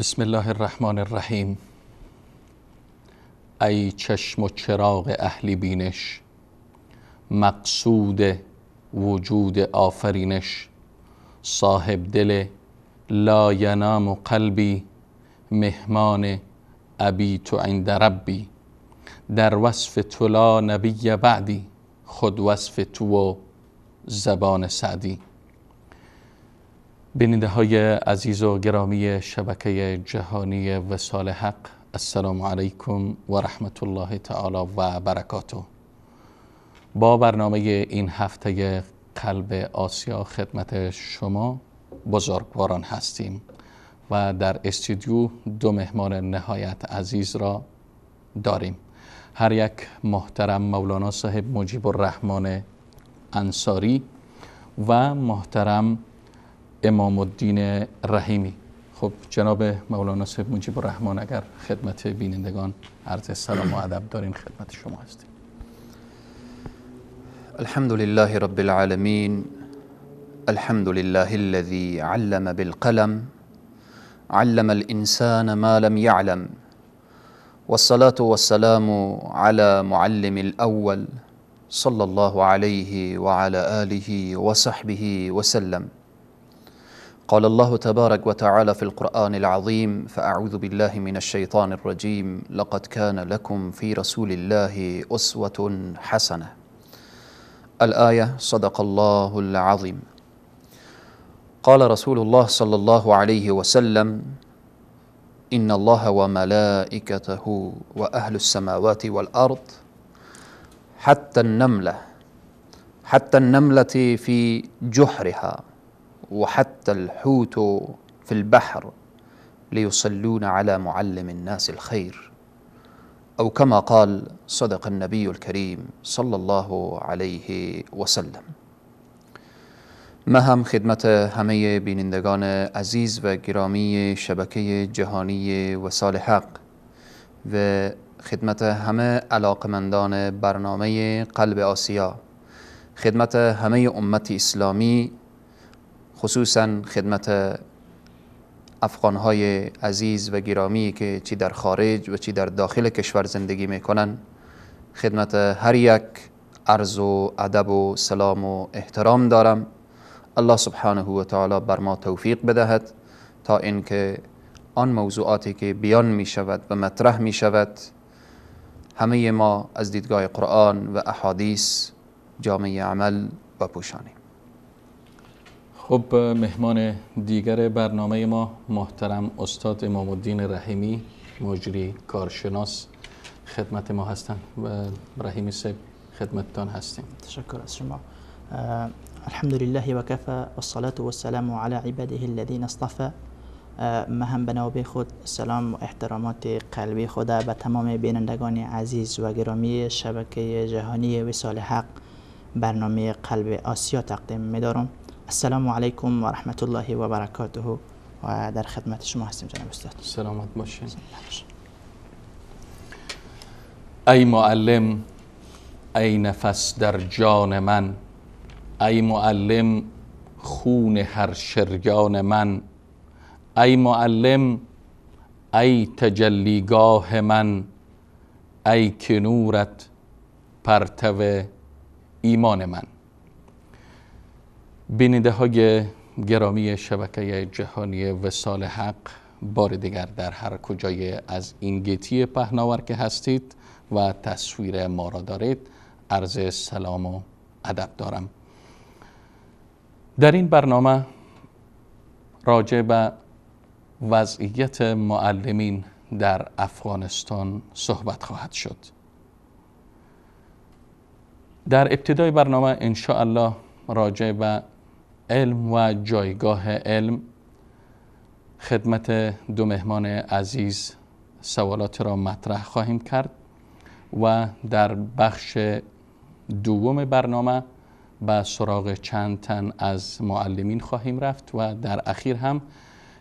بسم الله الرحمن الرحیم. ای چشم و چراغ اهل بینش، مقصود وجود آفرینش، صاحب دل لا ینام قلبی، مهمان ابیت عند ربی، در وصف تو لا نبی بعدی، خود وصف تو و زبان سعدی. بیننده های عزیز و گرامی شبکه جهانی وصال حق، السلام علیکم و رحمت الله تعالی و برکاته. با برنامه این هفته قلب آسیا خدمت شما بزرگواران هستیم و در استودیو دو مهمان نهایت عزیز را داریم. هر یک محترم مولانا صاحب مجیب الرحمن انصاری و محترم امام الدین رحیمی. خب جناب مولانا صاحب مجیب الرحمن، اگر خدمت بینندگان عرض سلام و ادب دارین، خدمت شما هستیم. الحمد لله رب العالمین، الحمد لله الذي علم بالقلم، علم الإنسان ما لم يعلم، والصلاة والسلام على معلم الأول صلى الله عليه وعلى آله وصحبه وسلم. قال الله تبارك وتعالى في القرآن العظيم: فأعوذ بالله من الشيطان الرجيم، لقد كان لكم في رسول الله أسوة حسنة. الآية. صدق الله العظيم. قال رسول الله صلى الله عليه وسلم: إن الله وملائكته وأهل السماوات والأرض حتى النملة في جحرها وحتى الحوت في البحر ليصلون على معلم الناس الخير، أو كما قال صدق النبي الكريم صلى الله عليه وسلم. ما هم خدمت همه بینندگان عزیز و گرامی شبکه جهانی وصال حق و خدمت همه علاقمندان برنامه قلب آسیا، خدمت همه امت اسلامی، خصوصا خدمت افغانهای عزیز و گرامی که چی در خارج و چی در داخل کشور زندگی میکنن، خدمت هر یک عرض و ادب و سلام و احترام دارم. الله سبحانه و تعالی بر ما توفیق بدهد تا اینکه آن موضوعاتی که بیان می شود و مطرح می شود همه ما از دیدگاه قرآن و احادیث جامعه عمل بپوشانیم. خب مهمان دیگر برنامه ما محترم استاد امام الدین رحیمی، مجری کارشناس، خدمت ما هستند. و رحیمی صاحب خدمتتان هستیم. تشکر از شما. الحمد لله وكفى والصلاة والسلام على عباده الذين اصطفى. ما هم به نوبه خود سلام و احترامات قلبی خود به تمام بینندگان عزیز و گرامی شبکه جهانی وصال حق برنامه قلب آسیا تقدیم می‌دارم. السلام علیکم و رحمت الله و برکاته و در خدمت شما هستیم جناب استاد. سلامت باشین. ای معلم، ای نفس در جان من، ای معلم خون هر شریان من، ای معلم ای تجلیگاه من، ای که نورت پرتو ایمان من. بیننده های گرامی شبکه جهانی وصال حق، بار دیگر در هر کجای از این گیتی پهناور که هستید و تصویر ما را دارید، عرض سلام و ادب دارم. در این برنامه راجع به وضعیت معلمین در افغانستان صحبت خواهد شد. در ابتدای برنامه انشاءالله راجع به علم و جایگاه علم خدمت دو مهمان عزیز سوالات را مطرح خواهیم کرد و در بخش دوم برنامه به سراغ چند تن از معلمین خواهیم رفت و در اخیر هم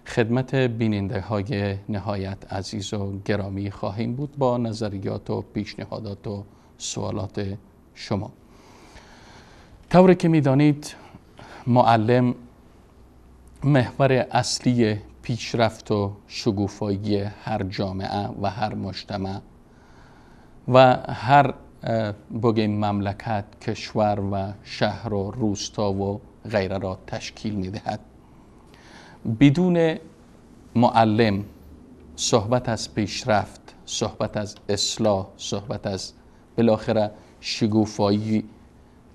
خدمت بیننده های نهایت عزیز و گرامی خواهیم بود با نظریات و پیشنهادات و سوالات شما. طوری که می‌دانید معلم محور اصلی پیشرفت و شگوفایی هر جامعه و هر مجتمع و هر بگیم مملکت، کشور و شهر و روستا و غیره را تشکیل می‌دهد. بدون معلم صحبت از پیشرفت، صحبت از اصلاح، صحبت از بالاخره شگوفایی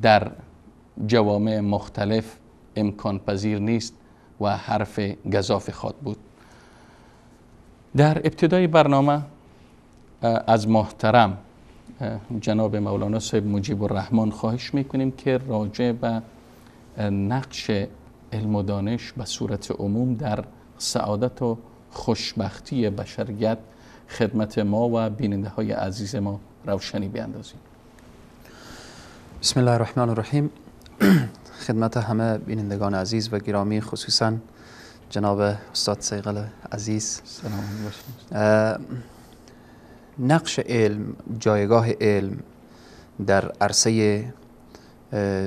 در جوامع مختلف امکان پذیر نیست و حرف گزاف خواهد بود. در ابتدای برنامه از محترم جناب مولانا صاحب مجیب الرحمن خواهش میکنیم که راجع به نقش علم و دانش به صورت عموم در سعادت و خوشبختی بشریت خدمت ما و بیننده های عزیز ما روشنی بیندازیم. بسم الله الرحمن الرحیم. خدمت همه بینندگان عزیز و گرامی، خصوصا جناب استاد سیغل عزیز، سلام باشید. نقش علم، جایگاه علم در عرصه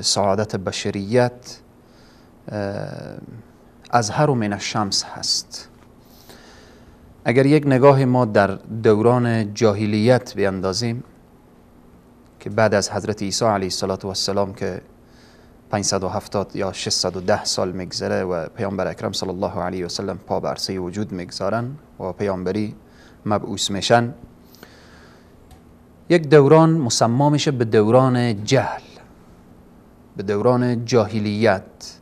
سعادت بشریت ازهر من الشمس هست. اگر یک نگاه ما در دوران جاهلیت بیندازیم که بعد از حضرت عیسی علیه السلام که 570 یا 610 سال میگذره و پیامبر اکرم صلی الله علیه و سلم پا به عرصه وجود میگذارن و پیامبری مبعوث میشن، یک دوران مسما میشه به دوران جهل، به دوران جاهلیت.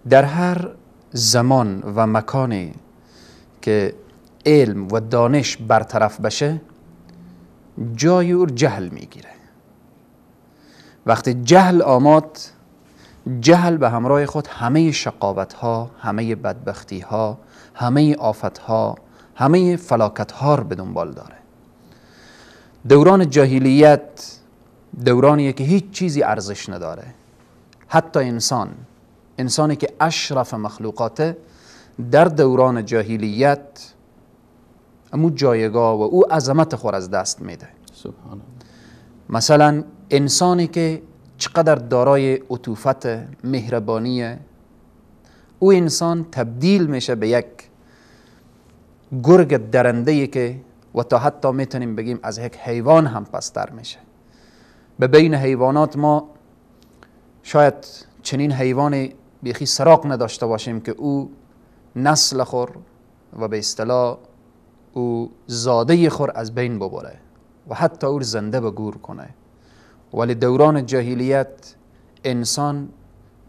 در هر زمان و مکانی که علم و دانش برطرف بشه، جای او جهل میگیره. وقتی جهل آمد، جهل به همراه خود همه شقاوت ها، همه بدبختی ها، همه آفت ها، همه فلاکت ها رو به دنبال داره. دوران جاهلیت دورانیه که هیچ چیزی ارزش نداره. حتی انسان، انسانی که اشرف مخلوقاته، در دوران جاهلیت امو جایگاه و او عظمت خود از دست میده. سبحان الله. مثلا انسانی که چقدر دارای عطوفت، مهربانی، او انسان تبدیل میشه به یک گرگ درنده‌ای که و تا حتی میتونیم بگیم از یک حیوان هم پستر میشه. به بین حیوانات ما شاید چنین حیوان بیخی سراغ نداشته باشیم که او نسل خور و به اصطلاح او زاده خور از بین ببره و حتی او زنده به گور کنه. ولی دوران جاهلیت انسان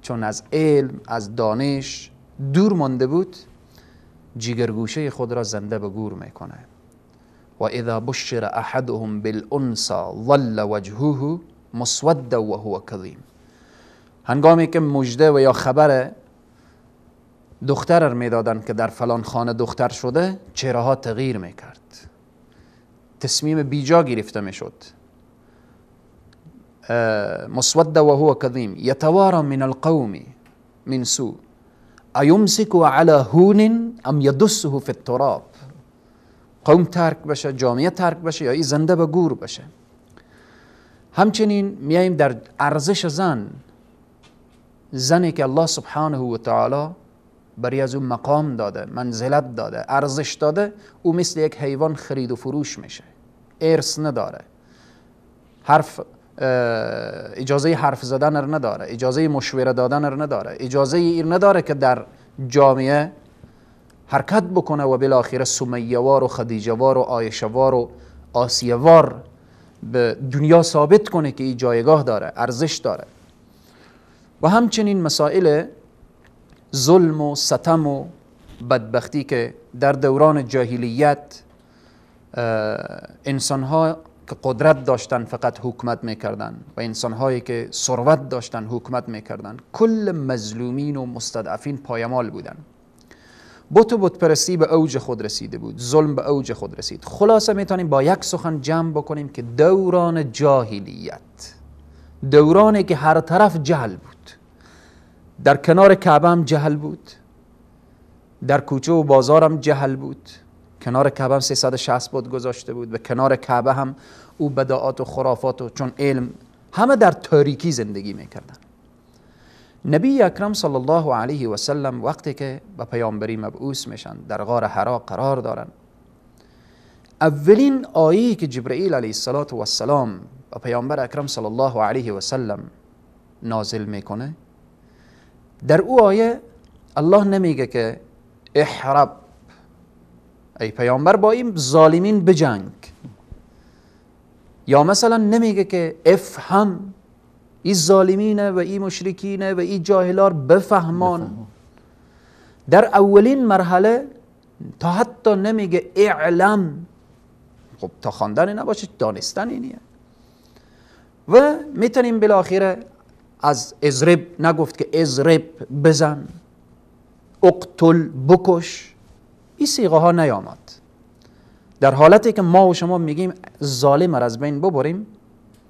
چون از علم، از دانش دور مانده بود، جیگرگوشه خود را زنده به گور میکنه. و اذا بشر احدهم بالانثى ظل وجهه مسودا وهو کظیم. هنگامی که مژده و یا خبر دختر را میدادن که در فلان خانه دختر شده، چهره ها تغییر میکرد، تصمیم بیجا گرفته میشد. مسود و هو کظیم یتوارى من القوم من سوء ایمسک علی هون ام یدسه فی التراب. قوم ترک بشه، جامعه ترک بشه، یا ای زنده به گور بشه. همچنین میایم در ارزش زن، زنی که الله سبحانه و تعالی برای از او مقام داده، منزلت داده، ارزش داده، او مثل یک حیوان خرید و فروش میشه، ارث نداره، حرف اجازه حرف زدن رو نداره، اجازه مشوره دادن رو نداره، اجازه این نداره که در جامعه حرکت بکنه و بالاخره سمیه‌وار و خدیجه‌وار و عایشه‌وار و آسیه‌وار به دنیا ثابت کنه که این جایگاه داره، ارزش داره. و همچنین مسائل ظلم و ستم و بدبختی که در دوران جاهلیت انسان‌ها که قدرت داشتن فقط حکومت میکردن و انسان‌هایی که ثروت داشتن حکومت میکردن، کل مظلومین و مستضعفین پایمال بودن. بت و بت پرستی به اوج خود رسیده بود، ظلم به اوج خود رسید. خلاصه میتونیم با یک سخن جمع بکنیم که دوران جاهلیت دورانی که هر طرف جهل بود، در کنار کعبه هم جهل بود، در کوچه و بازار هم جهل بود، کنار کعبه هم 360 بود گذاشته بود و کنار کعبه هم او بدعات و خرافات و چون علم، همه در تاریکی زندگی میکردن. نبی اکرم صلی الله علیه و سلم وقتی که به پیامبری مبعوث میشن، در غار حرا قرار دارن، اولین آیه که جبرئیل علیه السلام به پیامبر اکرم صلی الله علیه و سلم نازل میکنه، در او آیه الله نمیگه که احرب، ای پیامبر با این ظالمین بجنگ، یا مثلا نمیگه که افهم، این ظالمین و این مشرکین و این جاهلار بفهمان. در اولین مرحله تا حتی نمیگه اعلم، خب تا خواندن نباشه دانستن اینیه. و میتونیم بالاخره از اضرب نگفت که اضرب بزن، اقتل بکش، این صیغه ها نیامد. در حالتی که ما و شما میگیم ظالم را از بین ببریم،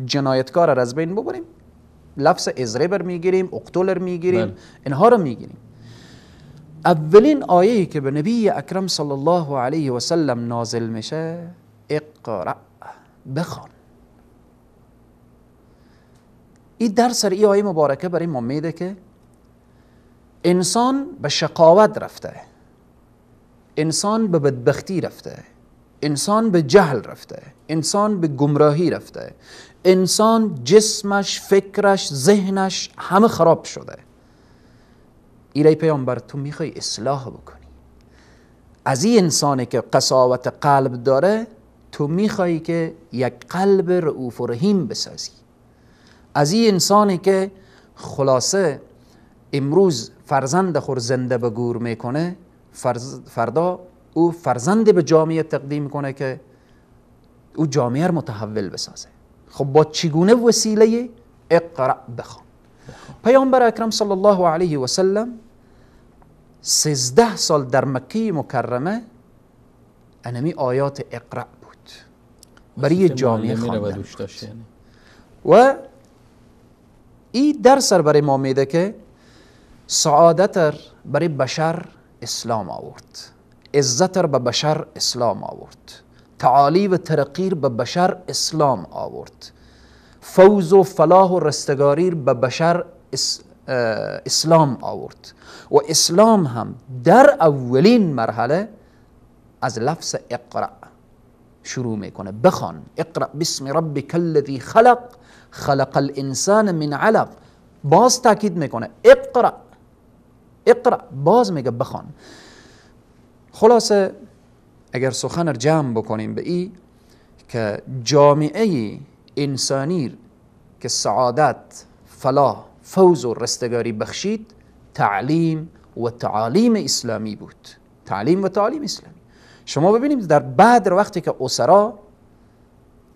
جنایتکار را از بین ببریم، لفظ اضرب رو میگیریم، اقتل رو میگیریم، اینها رو میگیریم. اولین آیه‌ای که به نبی اکرم صلی الله علیه و سلم نازل میشه، اقرأ، بخوان. این درس این آیه مبارکه برای ما میده که انسان به شقاوت رفته، انسان به بدبختی رفته، انسان به جهل رفته، انسان به گمراهی رفته، انسان جسمش، فکرش، ذهنش همه خراب شده. ایره پیامبر تو میخوای اصلاح بکنی. از این انسانی که قساوت قلب داره تو میخوای که یک قلب رؤوف و رحیم بسازی. از این انسانی که خلاصه امروز فرزند خور زنده به گور میکنه، فردا او فرزند به جامعه تقدیم کنه که او جامعه رو متحول بسازه. خب با چگونه وسیله؟ اقرأ، بخوان. پیامبر اکرم صلی الله علیه و سلم 13 سال در مکه مکرمه انمی آیات اقرأ بود برای جامعه خواندن بود. و این درس برای ما میده که سعادت برای بشر اسلام آورد، عزت به بشر اسلام آورد، تعالی و ترقی به بشر اسلام آورد، فوز و فلاح و رستگاری به بشر اسلام آورد. و اسلام هم در اولین مرحله از لفظ اقرأ شروع میکنه، بخوان. اقرأ باسم ربک الذی خلق، خلق الانسان من علق. باز تاکید میکنه اقرأ، اقرأ، باز میگه بخوان. خلاصه اگر سخن رو جمع بکنیم به ای که جامعه انسانی که سعادت، فلاح، فوز و رستگاری بخشید، تعلیم و تعالیم اسلامی بود. تعلیم و تعالیم اسلامی. شما ببینید در بدر وقتی که اسرا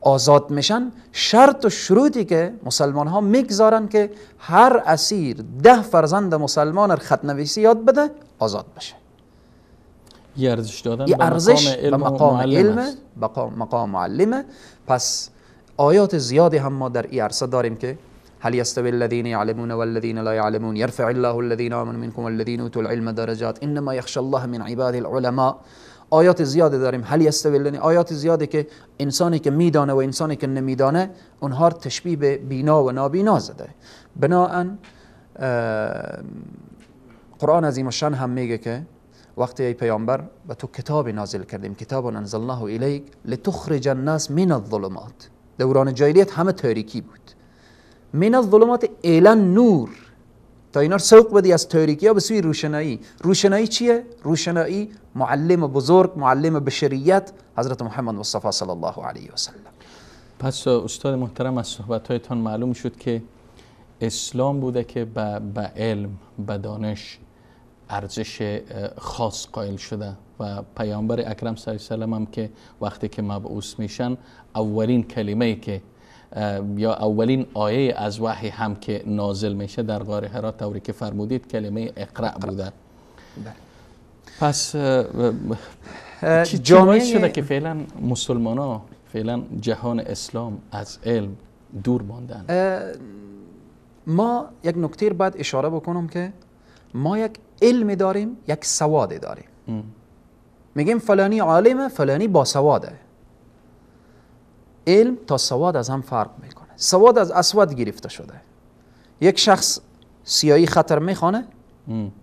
آزاد میشن، شرط و شروطی که مسلمان ها میگذارن که هر اسیر 10 فرزند مسلمان خط نویسی یاد بده آزاد بشه. یه ارزش دادن به مقام علم، مقام معلمه. پس آیات زیادی هم ما در این عرصه داریم که هل يستوي الذين يعلمون والذين لا يعلمون يرفع الله الذين آمنوا منكم والذين اوتوا العلم درجات انما يخشى الله من عباده العلماء. آیات زیادی داریم. هل یستوی الذین، آیات زیادی که انسانی که میدانه و انسانی که نمیدانه اونها تشبیه به بینا و نابینا زده. بناءً قرآن عظیم الشان هم میگه که وقتی ای پیامبر به تو کتاب نازل کردیم، کتاب انزلناه الیک لتخرج الناس من الظلمات. دوران جاهلیت همه تاریکی بود. من الظلمات الی النور، تا اینا رو سوق بدی از تاریکی ها به سوی روشنایی. روشنایی چیه؟ روشنایی معلم بزرگ، معلم بشریت، حضرت محمد مصطفی صلی الله علیه و سلم. پس استاد محترم از صحبت‌هایتان معلوم شد که اسلام بوده که به علم، به دانش ارزش خاص قائل شده و پیامبر اکرم صلی الله علیه و سلم هم که وقتی که مبعوث میشن اولین کلمه‌ای که یا اولین آیه از وحی هم که نازل میشه در غار حرا طوری که فرمودید کلمه اقرأ بوده. پس چی باعث شده که فعلا مسلمان ها، فعلا جهان اسلام از علم دور ماندن؟ ما یک نکته باید اشاره بکنم که ما یک علم داریم، یک سواد داریم. میگیم فلانی عالمه، فلانی باسواده. علم تا سواد از هم فرق میکنه. سواد از اسود گرفته شده. یک شخص سیاهی خطر میخوانه،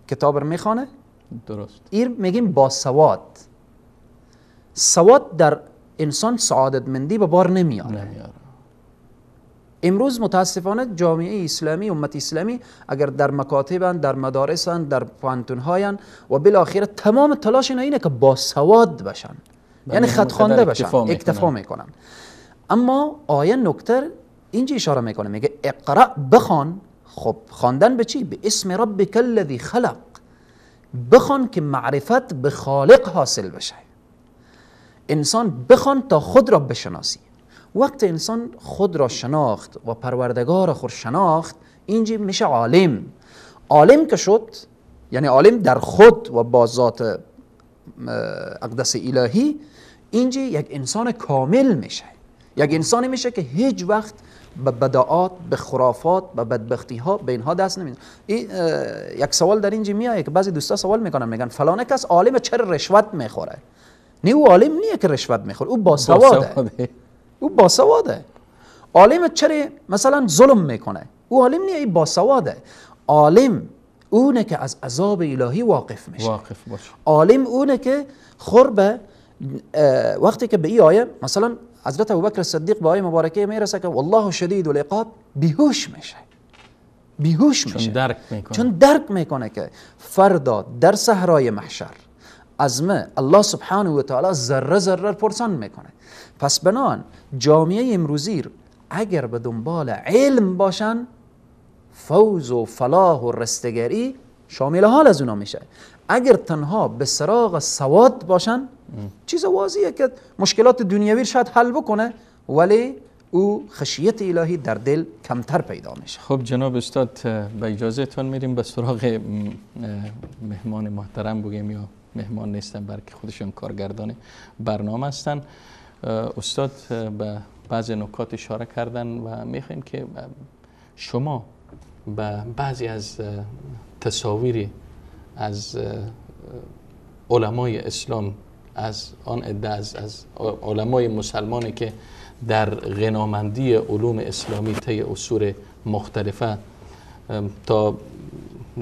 کتاب رو میخوانه، درست. این میگیم با سواد. سواد در انسان سعادتمندی به بار نمیاره. امروز متاسفانه جامعه اسلامی، امت اسلامی، اگر در مکاتبن، در مدارسن، در پوهنتون‌هاین و بالاخره تمام تلاش اینا اینه که با سواد باشن، یعنی خط خوانده باشن، اکتفا میکنن. اما آیه نکته اینجا اشاره میکنه، میگه اقرأ، بخوان. خب خواندن به چی؟ به اسم ربک الذی خلق. بخوان که معرفت به خالق حاصل بشه. انسان بخوان تا خود را بشناسی. وقت انسان خود را شناخت و پروردگار خود شناخت، اینجا میشه عالم. عالم که شد، یعنی عالم در خود و با ذات اقدس الهی، اینجا یک انسان کامل میشه. یک انسانی میشه که هیچ وقت به بدعات، به خرافات، به بدبختی ها، به اینها دست نمیده. یک سوال در اینجا میایه که بعضی دوستا سوال میکنن، میگن فلان کس عالم چرا رشوت میخوره؟ نه، او عالم نیه که رشوت میخوره، او باسواده. او باسواده. عالم چرا مثلا ظلم میکنه؟ او عالم نیه، ای باسواده. عالم اونه که از عذاب الهی واقف میشه، واقف باشه. عالم اونه که خور وقتی که به این آیه مثلا حضرت ابوبکر صدیق به آیه مبارکه میرسه که والله شدید العقاب، بیهوش میشه. بیهوش میشه، چون درک میکنه که فردا در صحرای محشر از ما الله سبحانه و تعالی ذره ذره پرسان میکنه. پس بنان جامعه امروزی اگر به دنبال علم باشن، فوز و فلاح و رستگاری شامل حال از اونا میشه. اگر تنها به سراغ سواد باشن، چیز واضحه که مشکلات دنیوی شاید حل بکنه، ولی او خشیت الهی در دل کمتر پیدا میشه. خب جناب استاد، به اجازه تون میریم به سراغ مهمان محترم بگیم، یا مهمان نیستن بلکه خودشون کارگردان برنامه هستن. استاد به بعض نکات اشاره کردن و میخوایم که شما به بعضی از تصاویری از علمای اسلام، از آن عده از علمای مسلمانی که در غنامندی علوم اسلامی طی عصور مختلفه تا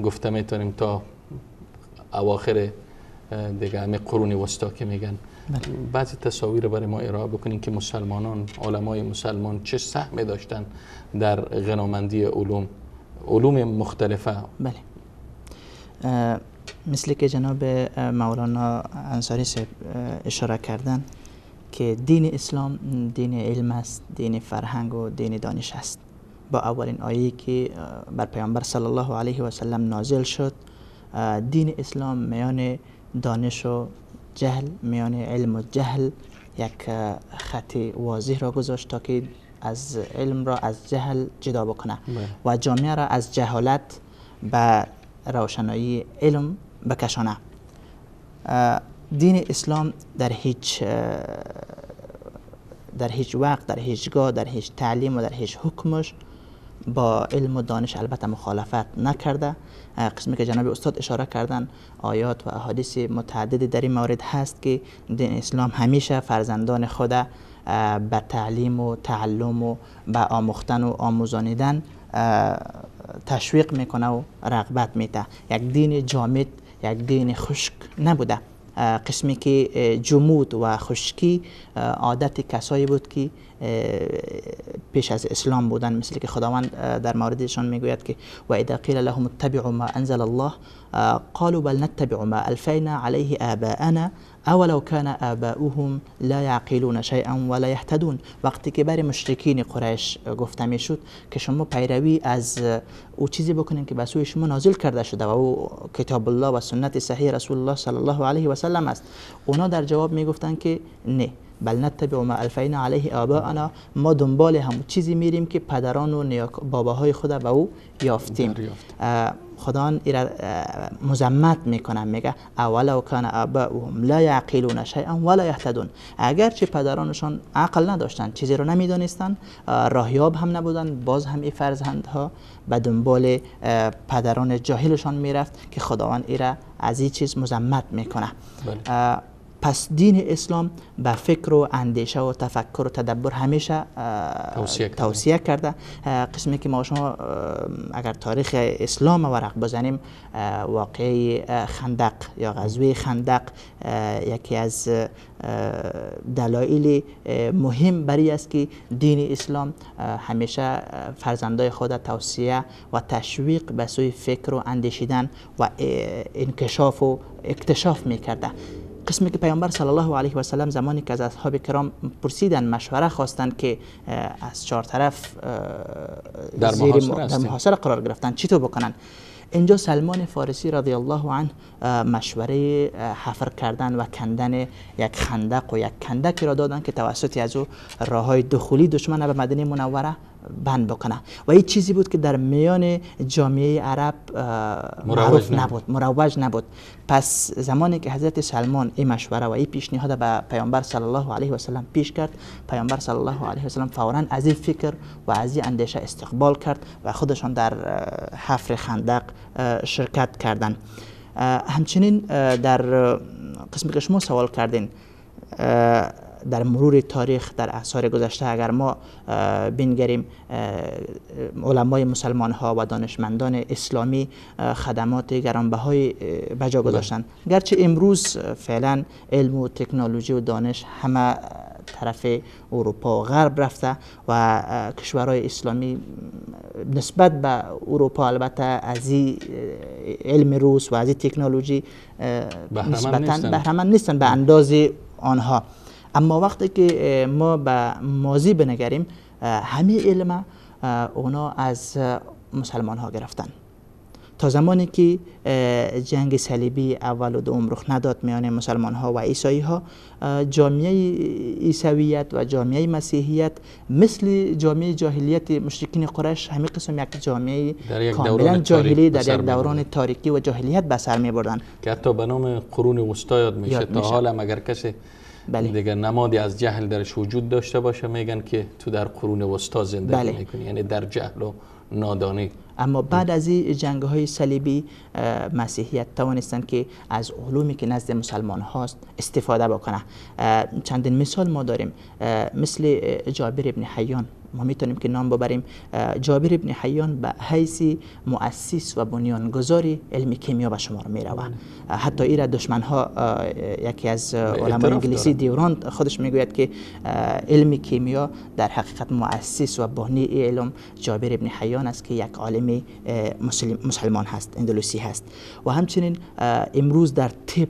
گفته میتونیم تا اواخر دیگه همه قرون وسطا که میگن، بعضی تصاویر برای ما ارائه بکنین که مسلمانان، علمای مسلمان چه سهمی داشتن در غنامندی علوم مختلفه. بله، مثل که جناب مولانا انصاری صاحب اشاره کردن که دین اسلام دین علم است، دین فرهنگ و دین دانش است. با اولین آیه که بر پیامبر صلی الله علیه و سلم نازل شد، دین اسلام میان دانش و جهل، میان علم و جهل یک خط واضح را گذاشت تا که از علم را از جهل جدا بکنه و جامعه را از جهالت به روشنایی علم بکشانه. دین اسلام در هیچ وقت، در هیچگاه، در هیچ تعلیم و در هیچ حکمش با علم و دانش البته مخالفت نکرده. قسمی که جناب استاد اشاره کردن، آیات و احادیث متعددی در این مورد هست که دین اسلام همیشه فرزندان خود به تعلیم و تعلم و به آموختن و آموزانیدن تشویق میکنه و رغبت میده. یک دین جامد، یک دین خشک نبوده. قسمی که جمود و خشکی عادت کسایی بود که پیش از اسلام بودن، مثل که خداوند در موردشان میگوید که و اذا قیل لهم اتبعوا ما انزل الله قالوا بل نتبع ما الفینا علیه آباءنا اولو کان آباؤهم لا یعقلون شیئا ولا یهتدون. وقتی که برای مشرکین قریش گفته میشد که شما پیروی از او چیزی بکنین که به سوی شما نازل کرده شده و او کتاب الله و سنت صحیح رسول الله صلی الله علیه و سلم است، اونا در جواب میگفتن که نه، بل نتبع ما الفینا علیه آباءنا، ما دنبال هم چیزی میریم که پدران و باباهای خود به او یافتیم. خداوند ایرا مذمت میکنه، میگه اولو کان آباؤهم لا یعقلون شیئا ولا یهتدون. اگرچه پدرانشان عقل نداشتن، چیزی رو نمیدانستن، راهیاب هم نبودن، باز هم این فرزندها به دنبال پدران جاهلشان میرفت که خداوند ایرا از این چیز مذمت میکنه. بله. پس دین اسلام به فکر و اندیشه و تفکر و تدبر همیشه توصیه کرده. قسمی که ما شما اگر تاریخ اسلام ورق بزنیم، واقعه خندق یا غزوه خندق یکی از دلایل مهم بری است که دین اسلام همیشه فرزندای خود توصیه و تشویق به سوی فکر و اندیشیدن و انکشاف و اکتشاف میکرده. قسمی که پیامبر صلی الله علیه و سلم زمانی که از اصحاب کرام پرسیدن، مشوره خواستند که از چهار طرف در محاصره قرار گرفتن چطور بکنن، اینجا سلمان فارسی رضی الله عنه مشوره حفر کردن و کندن یک خندق و یک کندک را دادن که توسط از او راههای دخولی دشمن به مدینه منوره بند بکنه و این چیزی بود که در میان جامعه عرب معروف نبود، مروج نبود. پس زمانی که حضرت سلمان این مشوره و این پیشنهاد به پیامبر صلی الله علیه و سلم پیش کرد، پیامبر صلی الله علیه و سلم فوراً از این فکر و از این اندیشه استقبال کرد و خودشان در حفر خندق شرکت کردند. همچنین در قسمی که شما سوال کردین، در مرور تاریخ در اعصار گذشته اگر ما بنگریم، علمای مسلمان ها و دانشمندان اسلامی خدمات گرانبهای بجا گذاشتند. گرچه امروز فعلا علم و تکنولوژی و دانش همه طرف اروپا و غرب رفته و کشورهای اسلامی نسبت به اروپا البته از علم روس و از تکنولوژی نسبتاً بهره‌مند نیستند به اندازه آنها. اما وقتی که ما به ماضی بنگریم، همه علم اونا از مسلمان ها گرفتن. تا زمانی که جنگ صلیبی اول و دوم رخ نداد میان مسلمان ها و عیسایی ها، جامعه عیسویت و جامعه مسیحیت مثل جامعه جاهلیت مشرکین قریش همه قسم یک جامعه کاملا جاهلی در یک دوران تاریکی و جاهلیت به سر می بردن که حتی به نام قرون وسطی یاد میشه. تا حالا اگر کسی بله. دیگه نمادی از جهل درش وجود داشته باشه، میگن که تو در قرون وسطا زندگی بله. میکنی، یعنی در جهل و نادانی. اما بعد از این جنگ های صلیبی مسیحیت توانستند که از علومی که نزد مسلمان هاست استفاده بکنه. چندین مثال ما داریم، مثل جابر ابن حیان ما میتونیم که نام ببریم. جابر ابن حیان به حیث مؤسس و بنیانگذار علم کیمیا به شمار میروه. حتی ایره دشمن ها، یکی از علمای انگلیسی دیوران خودش میگوید که علم کیمیا در حقیقت مؤسس و بانی علم جابر ابن حیان است که یک عالم مسلمان هست، اندلسی هست. و همچنین امروز در طب،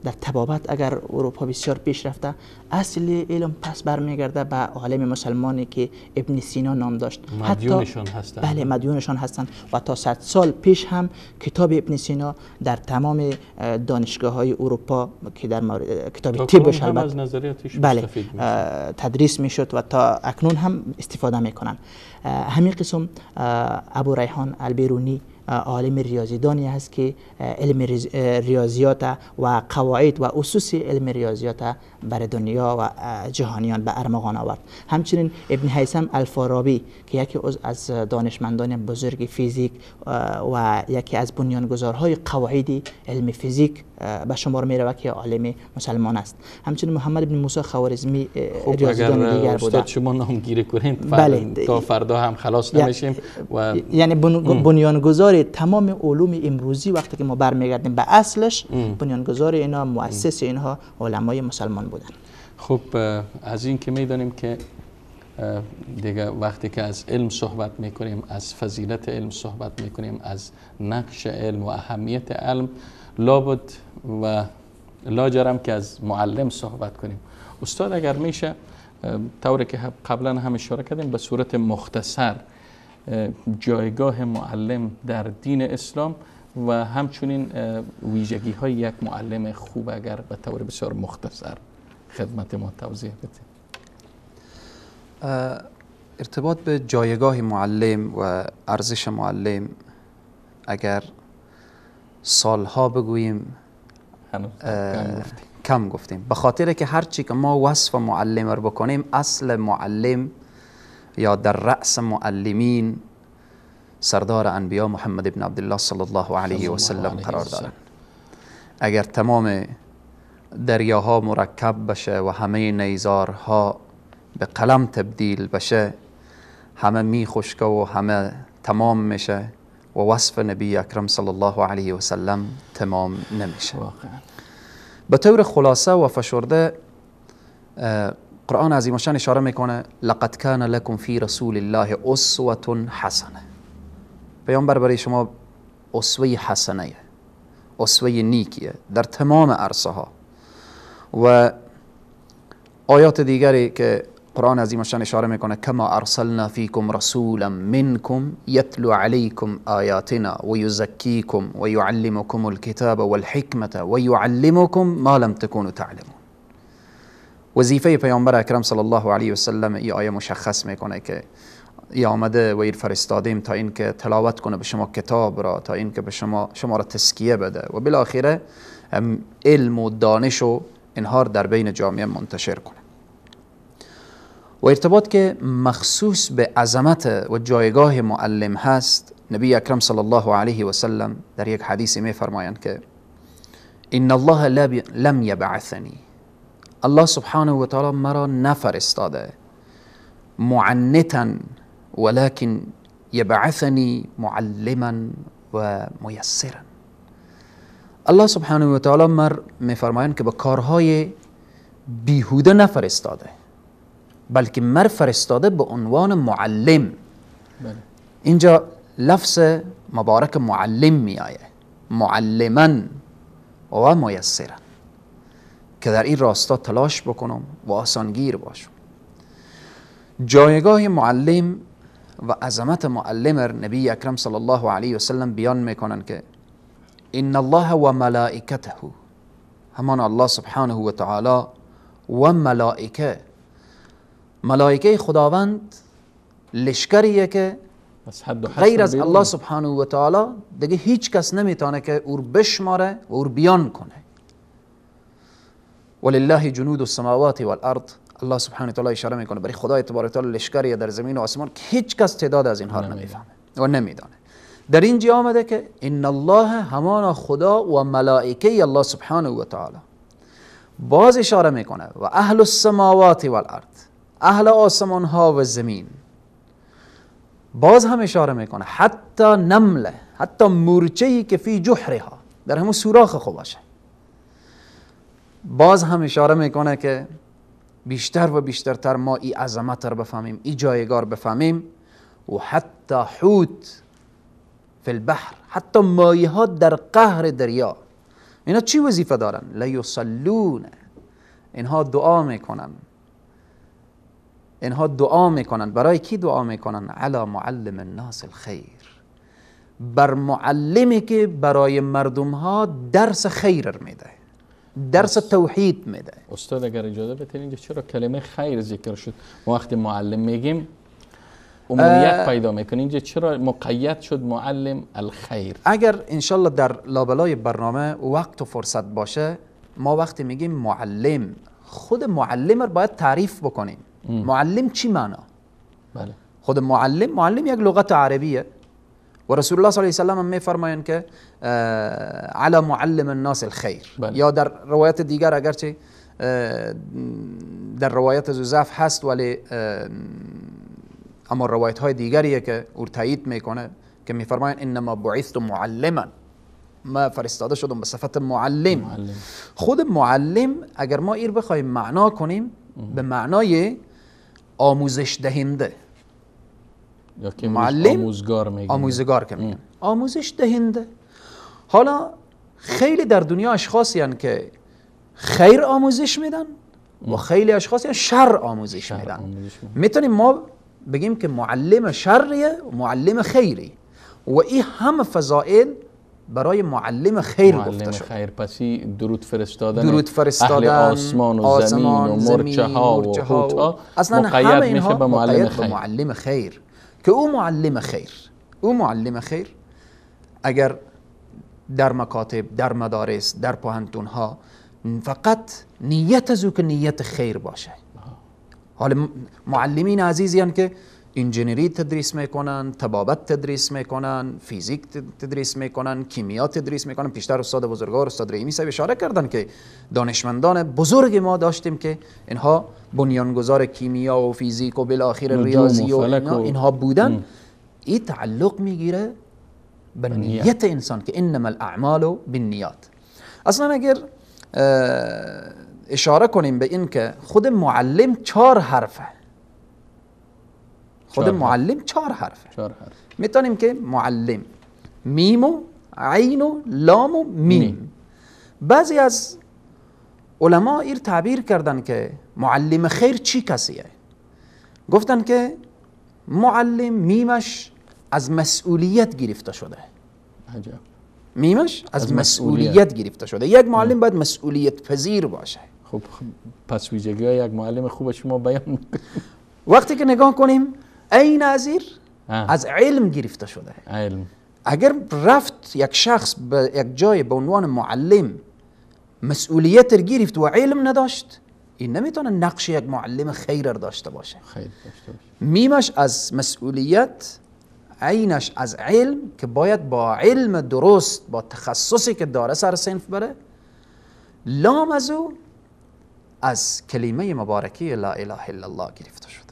در طبابت اگر اروپا بسیار پیش رفته، اصل علم پس برمیگرده به عالم مسلمانی که ابن سینا نام داشت. مدیونشان هستند. بله، مدیونشان هستند و تا 100 سال پیش هم کتاب ابن سینا در تمام دانشگاه های اروپا که در مورد کتاب طبش البته از نظریاتش بله تدریس میشد و تا اکنون هم استفاده میکنن. همین قسم ابو ریحان البیرونی عالم ریاضیدانی هست که علم ریاضیات و قواعد و اسس علم ریاضیات بر دنیا و جهانیان به ارمغان آورد. همچنین ابن هیثم الفارابی که یکی از دانشمندان بزرگ فیزیک و یکی از بنیانگذارهای قواعد علم فیزیک به شمار می رود که عالم مسلمان است. همچنین محمد بن موسی خوارزمی ریاضیدان دیگر بوده. استاد شما نامگیری کنیم بله. تا فردا هم خلاص نمیشیم و یعنی بنیانگذار تمام علوم امروزی وقتی که ما برمیگردیم به اصلش، بنیانگذار اینا، مؤسس اینها علمای مسلمان بودن. خب از این که میدانیم که دیگه وقتی که از علم صحبت میکنیم، از فضیلت علم صحبت میکنیم، از نقش علم و اهمیت علم، لابد و لاجرم که از معلم صحبت کنیم. استاد اگر میشه طوری که قبلا هم اشاره کردیم به صورت مختصر جایگاه معلم در دین اسلام و همچنین ویژگی های یک معلم خوب اگر به طور بسیار مختصر خدمت ما توضیح بده. ارتباط به جایگاه معلم و ارزش معلم اگر سالها بگوییم کم گفتیم، به خاطر که هرچی که ما وصف معلم رو بکنیم، اصل معلم یا در رأس معلمین سردار انبیا محمد ابن عبدالله صلی الله علیه و سلم قرار دارند. اگر تمام دریاها مرکب بشه و همه نیزارها به قلم تبدیل بشه، همه می خشکه و همه تمام میشه و وصف نبی اکرم صلی الله علیه و سلم تمام نمیشه. واقعا به طور خلاصه و فشرده قرآن عظیم الشان اشاره میکنه لقد کان لکم فی رسول الله اسوة حسنه. پیامبر برای شما اسوه حسنه، اسوه نیکیه در تمام عرصه ها. و آیات دیگری که قرآن عظیم الشان اشاره میکنه کما ارسلنا فیکم رسولا منکم یتلو علیکم آیاتنا و یزکیکم و یعلمکم الکتاب والحکمة و یعلمکم ما لم تکونوا تعلمون. وظیفه پیامبر اکرم صلی الله علیه و سلم ای آیه مشخص میکنه که ای آمده و ایر فرستادیم تا اینکه تلاوت کنه به شما کتاب را، تا اینکه به شما را تزکیه بده و بالاخره علم و دانش و اینها در بین جامعه منتشر کنه. و ارتباط که مخصوص به عظمت و جایگاه معلم هست، نبی اکرم صلی الله علیه و سلم در یک حدیث می فرمایند که ان الله لم یبعثنی، الله سبحانه و تعالی مرا نفرستاده معنتا ولكن یبعثنی معلما و میسرا. الله سبحانه و تعالی مر میفرمایند که به کارهای بیهوده نفرستاده، بلکه مر فرستاده به عنوان معلم. بله. اینجا لفظ مبارک معلم میآیه، معلما و میسرا، که در این راستا تلاش بکنم و آسانگیر باشم. جایگاه معلم و عظمت معلم نبی اکرم صلی الله علیه و سلم بیان میکنن که ان الله و ملائکته، همان الله سبحانه و تعالی و ملائکه، ملائکه خداوند لشکریه که غیر از الله سبحانه و تعالی دیگه هیچ کس نمیتونه که اور بشماره و اور بیان کنه. ولله جنود السماوات والارض، الله سبحانه و تعالی اشاره میکنه برای خدای تبارک تعالی لشکریه در زمین و آسمان که هیچ کس تعداد از اینها رو نمیفهمه و نمیدانه. در اینجا آمده که ان الله همان خدا و ملائکه الله سبحانه و تعالی، باز اشاره میکنه و اهل السماوات والارض، اهل آسمان ها و زمین، باز هم اشاره میکنه حتی نمله، حتی مورچه‌ای که فی جحرها، در همون سوراخ خو باشه، باز هم اشاره میکنه که بیشتر و بیشترتر ما ای عظمت رو بفهمیم، ای جایگاه بفهمیم. و حتی حوت فی البحر، حتی ماهی ها در قهر دریا، اینا چی وظیفه دارن؟ لیصلون، اینها دعا میکنن، اینها دعا میکنن. برای کی دعا میکنن؟ علی معلم الناس الخیر، بر معلمی که برای مردم ها درس خیر میده، درس توحید میده. استاد اگر اجازه بدین اینجا چرا کلمه خیر ذکر شد؟ ما وقتی معلم میگیم عمومیت پیدا میکنه، اینجا چرا مقید شد معلم الخیر؟ اگر انشالله در لابلای برنامه وقت و فرصت باشه، ما وقتی میگیم معلم، خود معلم رو باید تعریف بکنیم. معلم چی معنا؟ بله. خود معلم، معلم یک لغت عربیه و رسول الله صلی الله علیه و سلم میفرمایند که علی معلم الناس الخیر. بله. یا در روایت دیگر، اگرچه در روایت ضعف هست ولی اما روایت های دیگریه که او تایید میکنه که میفرمایند انما بعثت معلما، ما فرستاده شدم به صفت معلم. خود معلم اگر ما ایر بخوایم معنا کنیم به معنای آموزش دهنده، یا که معلم آموزگار میگن، آموزگار که میگن، آموزش دهنده. حالا خیلی در دنیا اشخاصی هستند که خیر آموزش میدن و خیلی اشخاصی هستند شر آموزش میدن. میتونیم ما بگیم که معلم شریه و معلم خیری، و این همه فضائل برای معلم خیر گفته شد. خیر، پسی درود فرستادن، درود فرستادن اهل آسمان و زمین و مرچه ها و حوت ها، اصلا مقید همه میشه اینها به معلم مقید به خیر. معلم خیر که او معلم خیر، او معلم خیر اگر در مکاتب، در مدارس، در پوهنتون ها فقط نیت از او که نیت خیر باشه. حالا معلمین عزیزی هن که انجینری تدریس میکنن، طبابت تدریس میکنن، فیزیک تدریس میکنن، کیمیا تدریس میکنن. پیشتر استاد بزرگوار استاد رحیمی صاحب اشاره کردن که دانشمندان بزرگ ما داشتیم که اینها بنیانگذار کیمیا و فیزیک و بالاخره ریاضی و اینها بودن. این تعلق میگیره به نیت انسان که انما الاعمال بالنیات. اصلا اگر اشاره کنیم به این که خود معلم 4 حرفه، خود معلم 4 حرفه، 4 حرف میتونیم که معلم میم و عین و لام و میم. بعضی از علما ایر تعبیر کردن که معلم خیر چی کسیه؟ گفتن که معلم میمش از مسئولیت گرفته شده. عجب. میمش از مسئولیت گرفته شده. یک معلم باید مسئولیت پذیر باشه. خب پس ویژگی های یک معلم خوب شما بیان. وقتی که نگاه کنیم عین ازیر از علم گرفته شده. علم. اگر رفت یک شخص به یک جای به عنوان معلم مسئولیت گرفت و علم نداشت، این نمیتونه نقش یک معلم خیر داشته باشه. خیر داشته باشه. میمش از مسئولیت، عینش از علم که باید با علم درست، با تخصصی که داره سر صنف بره. لام از او از کلمه مبارکی لا اله الا الله گرفته شده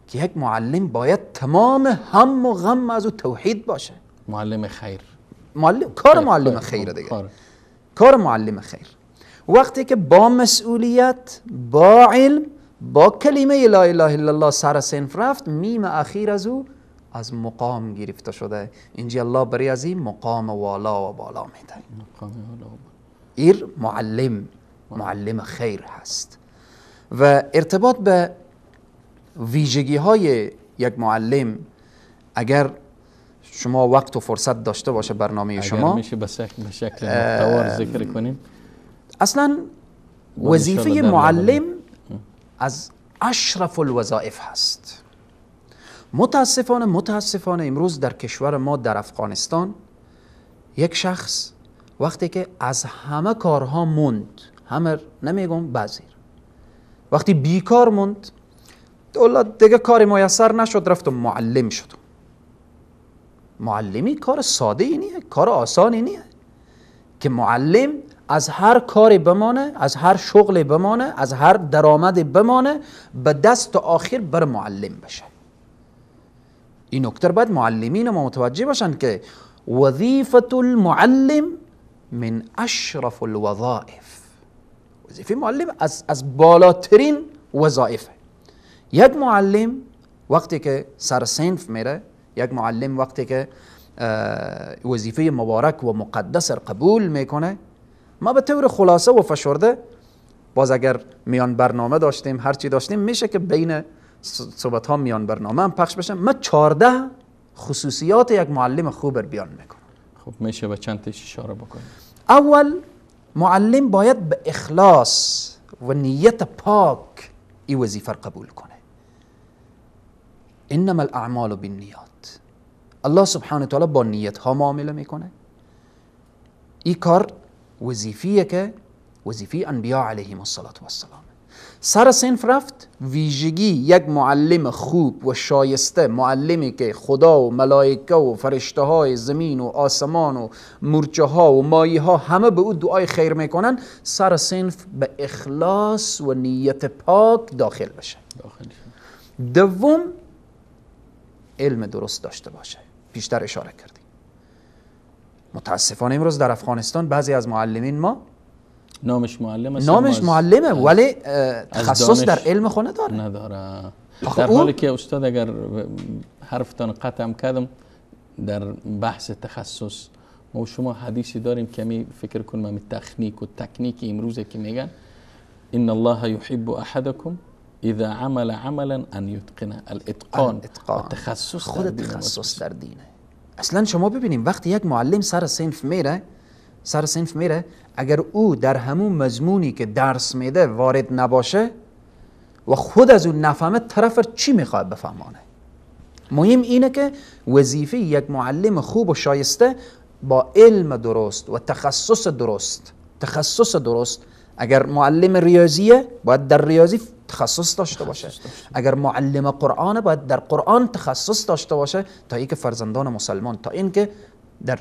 که یک معلم باید تمام هم و غم از او توحید باشه. معلم خیر، معلم کار معلم خیر دیگه، کار معلم خیر وقتی که با مسئولیت، با علم، با کلمه لا اله الا الله سر صنف رفت، میم اخیر از او از مقام گرفته شده. اینجا الله برای از این مقام والا و بالا میده. مقام والا و بالا. ایر معلم، معلم خیر هست. و ارتباط به ویژگی های یک معلم، اگر شما وقت و فرصت داشته باشه برنامه شما، اگر میشه به شکل محتوار ذکر کنیم. اصلا وظیفه معلم از اشرف الوظایف هست. متاسفانه امروز در کشور ما در افغانستان یک شخص وقتی که از همه کارها موند، همه نمیگم بعضی، وقتی بیکار موند، دولت دیگه کاری میسر نشد، رفت و معلم شد. معلمی کار ساده ای نیه، کار آسانی نیه که معلم از هر کاری بمانه، از هر شغلی بمانه، از هر درآمدی بمانه، به دست آخر بر معلم بشه. این نکته باید معلمین ما متوجه باشن که وظیفة المعلم من اشرف الوظائف. وظیفه معلم از بالاترین وظایفه. یک معلم وقتی که سر صنف میره، یک معلم وقتی که وظیفه مبارک و مقدس قبول میکنه، ما به طور خلاصه و فشرده، باز اگر میان برنامه داشتیم هرچی داشتیم میشه که بین صحبت ها میان برنامه هم پخش بشه، ما 14 خصوصیات یک معلم خوب رو بیان میکنم. خب میشه به چند تاش اشاره بکنیم. اول، معلم باید به اخلاص و نیت پاک این وظیفه رو قبول کنه. انما الاعمال بالنیات. الله سبحانه و تعالی با نیت ها معامله میکنه. این کار وظیفیه که وظیفه انبیا علیهم الصلاة والسلام. سر صنف رفت، ویژگی یک معلم خوب و شایسته، معلمی که خدا و ملائکه و فرشته های زمین و آسمان و مورچه ها و ماهی ها همه به او دعای خیر میکنن، سر صنف به اخلاص و نیت پاک داخل بشه. دوم، علم درست داشته باشه. پیشتر اشاره کردیم. متاسفانه امروز در افغانستان بعضی از معلمین ما نامش معلم است، نامش معلمه ولی تخصص در علم خود نداره. نداره. در حالی که استاد اگر حرفتان قطعم کردم در بحث تخصص، ما شما حدیثی داریم که می فکر کنم تکنیک و تکنیک امروزه که میگن ان الله يحب احدكم اذا عمل عملا ان يتقنه. الاتقان، تخصص، خود تخصص در دینه. اصلا شما ببینیم وقتی یک معلم سر صنف میره، اگر او در همون مضمونی که درس میده وارد نباشه و خود از اون نفهمه، طرف چی میخواد بفهمانه؟ مهم اینه که وظیفه یک معلم خوب و شایسته با علم درست و تخصص درست، اگر معلم ریاضیه باید در ریاضی تخصص داشته باشه. اگر معلم قرآن باید در قرآن تخصص داشته باشه، تا اینکه فرزندان مسلمان، تا اینکه در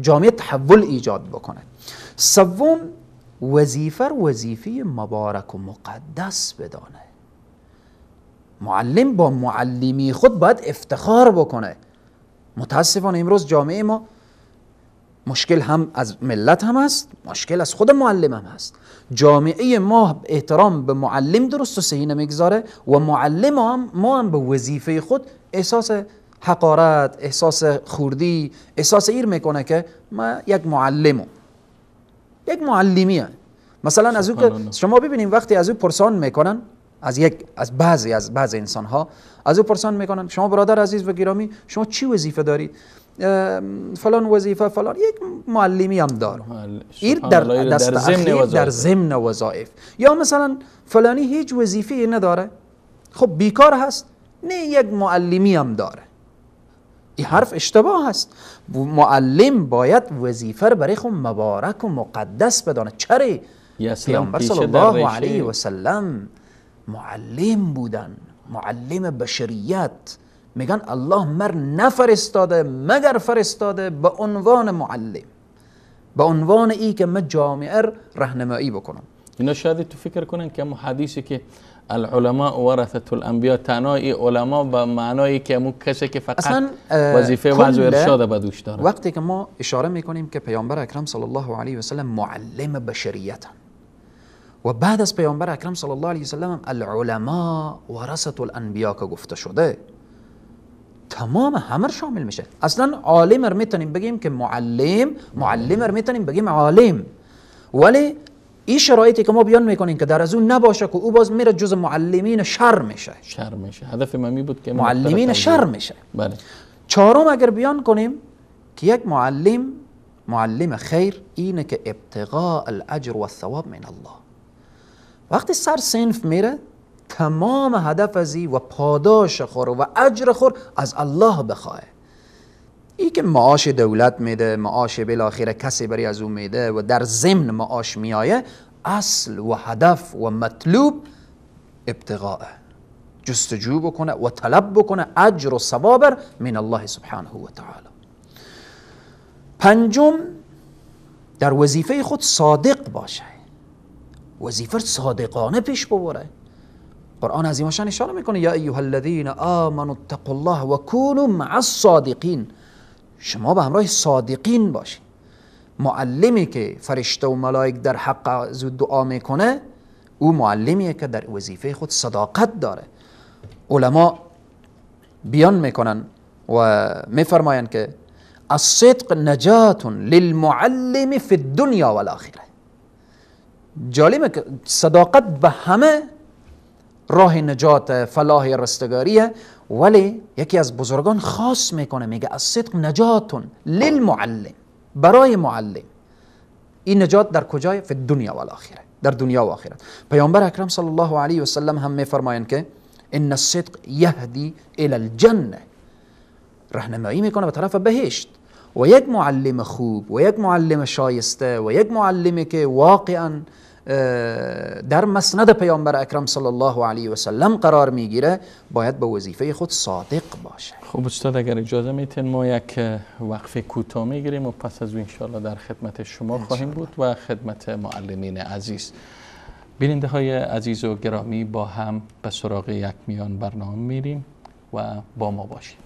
جامعه تحول ایجاد بکنه. سوم، وظیفه وظیفه مبارک و مقدس بدانه. معلم با معلمی خود باید افتخار بکنه. متاسفانه امروز جامعه ما مشکل هم از ملت هم هست، مشکل از خود معلم هم هست. جامعه ما احترام به معلم درست و صحیح نمیگذاره و معلم هم ما هم به وظیفه خود احساس حقارت، احساس خوردی، احساس ایر میکنه که ما یک معلمم، یک معلمیه. مثلا از او که شما ببینیم وقتی از او پرسان میکنن، از بعضی انسان ها از او پرسان میکنن شما برادر عزیز و گرامی شما چی وظیفه دارید؟ فلان وظیفه فلان، یک معلمی هم دارم. این در دست اخیر در ضمن وظایف. یا مثلا فلانی هیچ وظیفه نداره، خب بیکار هست، نه یک معلمی هم داره. این حرف اشتباه هست. معلم باید وظیفه رو برای خود مبارک و مقدس بدانه. چرا؟ پیامبر صلی الله علیه و سلم معلم بودن، معلم بشریت. میگن الله مر نفرستاده مگر فرستاده به عنوان معلم، به عنوان ای که من جامعه راهنمایی بکنم. اینا شاید تو فکر کنن که حدیثی که العلماء ورثه الانبیاء، تنها علما به معنایی که مو کسی که فقط وظیفه وعظ و ارشاد به دوش داره. وقتی که ما اشاره میکنیم که پیامبر اکرم صلی الله علیه و سلم معلم بشریت و بعد از پیامبر اکرم صلی الله علیه و سلم العلماء ورثه الانبیاء که گفته شده، تمام همه شامل میشه. اصلا عالم رو میتونیم بگیم که معلم، معلم رو میتونیم بگیم عالم، ولی این شرایطی که ما بیان میکنیم که در از اون نباشه که او باز میره جز معلمین شر میشه. شر میشه. هدف من بود که معلمین شر میشه. بله. چهارم اگر بیان کنیم که یک معلم، معلم خیر اینه که ابتغاء الاجر و الثواب من الله. وقتی سر صنف میره تمام هدف ازی و پاداش خور و اجر خور از الله بخواه. ای که معاش دولت میده، معاش بالاخره کسی بری از او میده و در ضمن معاش میایه، اصل و هدف و مطلوب ابتغاء، جستجو بکنه و طلب بکنه اجر و ثواب من الله سبحانه و تعالی. پنجم، در وظیفه خود صادق باشه، وظیفه صادقانه پیش ببره. قرآن عظیم شان اشاره میکنه یا ایها الذین آمنوا اتقوا الله و کونوا مع الصادقین. شما به همراه صادقین باشین. معلمی که فرشته و ملائک در حق از دعا میکنه، او معلمیه که در وظیفه خود صداقت داره. علما بیان میکنن و میفرمایند که الصدق نجات للمعلم فی الدنیا والآخره. جالبه که صداقت به همه راه نجات، فلاح، رستگاریه، ولی یکی از بزرگان خاص میکنه، میگه الصدق نجات للمعلم، برای معلم. این نجات در کجای؟ فی الدنیا والآخره، در دنیا و آخرت. پیامبر اکرم صلی الله علیه و سلم هم میفرمایند که ان الصدق یهدی الی الجنه، راهنمایی میکنه به طرف بهشت. و یک معلم خوب و یک معلم شایسته و یک معلمی که واقعا در مسند پیامبر اکرم صلی الله علیه و سلم قرار میگیره، باید به وظیفه خود صادق باشه. خب استاد اگر اجازه میتین ما یک وقفه کوتاه میگیریم و پس از اون انشاءالله در خدمت شما خواهیم بود و خدمت معلمین عزیز. بیننده های عزیز و گرامی، با هم به سراغ یک میان برنامه میریم و با ما باشیم.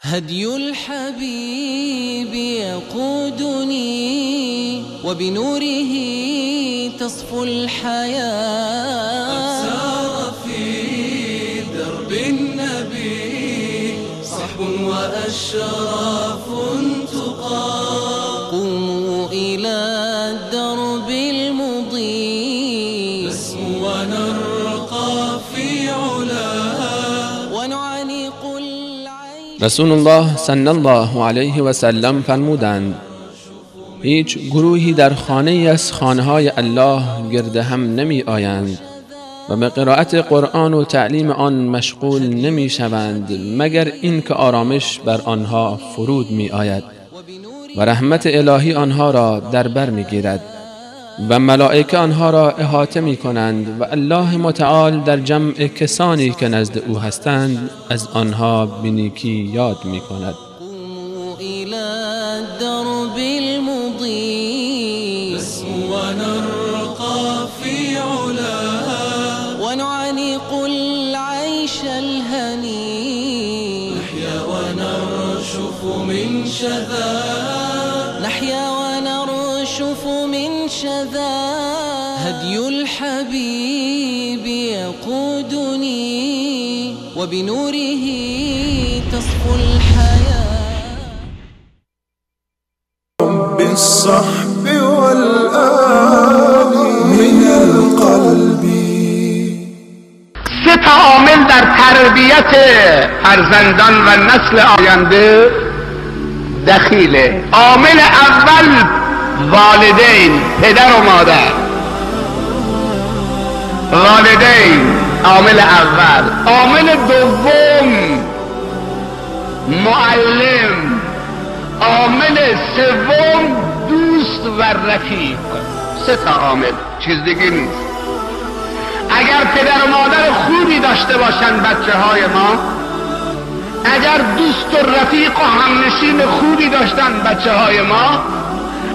هدي الحبيب يقودني وبنوره تصفو الحياة. قد سار في درب النبي صحب وأشراف تقى. قوموا إلى الدرب المضيء نسمو ونرقى في علا ونعانق. رسول الله صلی الله علیه و سلم فرمودند: هیچ گروهی در خانه از خانه‌های الله گرد هم نمی آیند و به قرائت قرآن و تعلیم آن مشغول نمی شوند مگر اینکه آرامش بر آنها فرود می آید و رحمت الهی آنها را در بر می گیرد و ملائکه آنها را احاطه می کنند و الله متعال در جمع کسانی که نزد او هستند از آنها به نیکی یاد می کند. نحيا ونرشف من شذا هدي الحبيب يقودني وبنوره تصفو الحياة. بالصحب والآل من القلب. سه تا عامل در تربیت فرزندان و نسل آینده دخیله. عامل اول والدین، پدر و مادر. والدین عامل اول. عامل دوم معلم. عامل سوم دوست و رفیق. سه تا عامل، چیز دیگه نیست. اگر پدر و مادر خوبی داشته باشن بچه های ما، اگر دوست و رفیق و همنشین خوبی داشتن بچه های ما،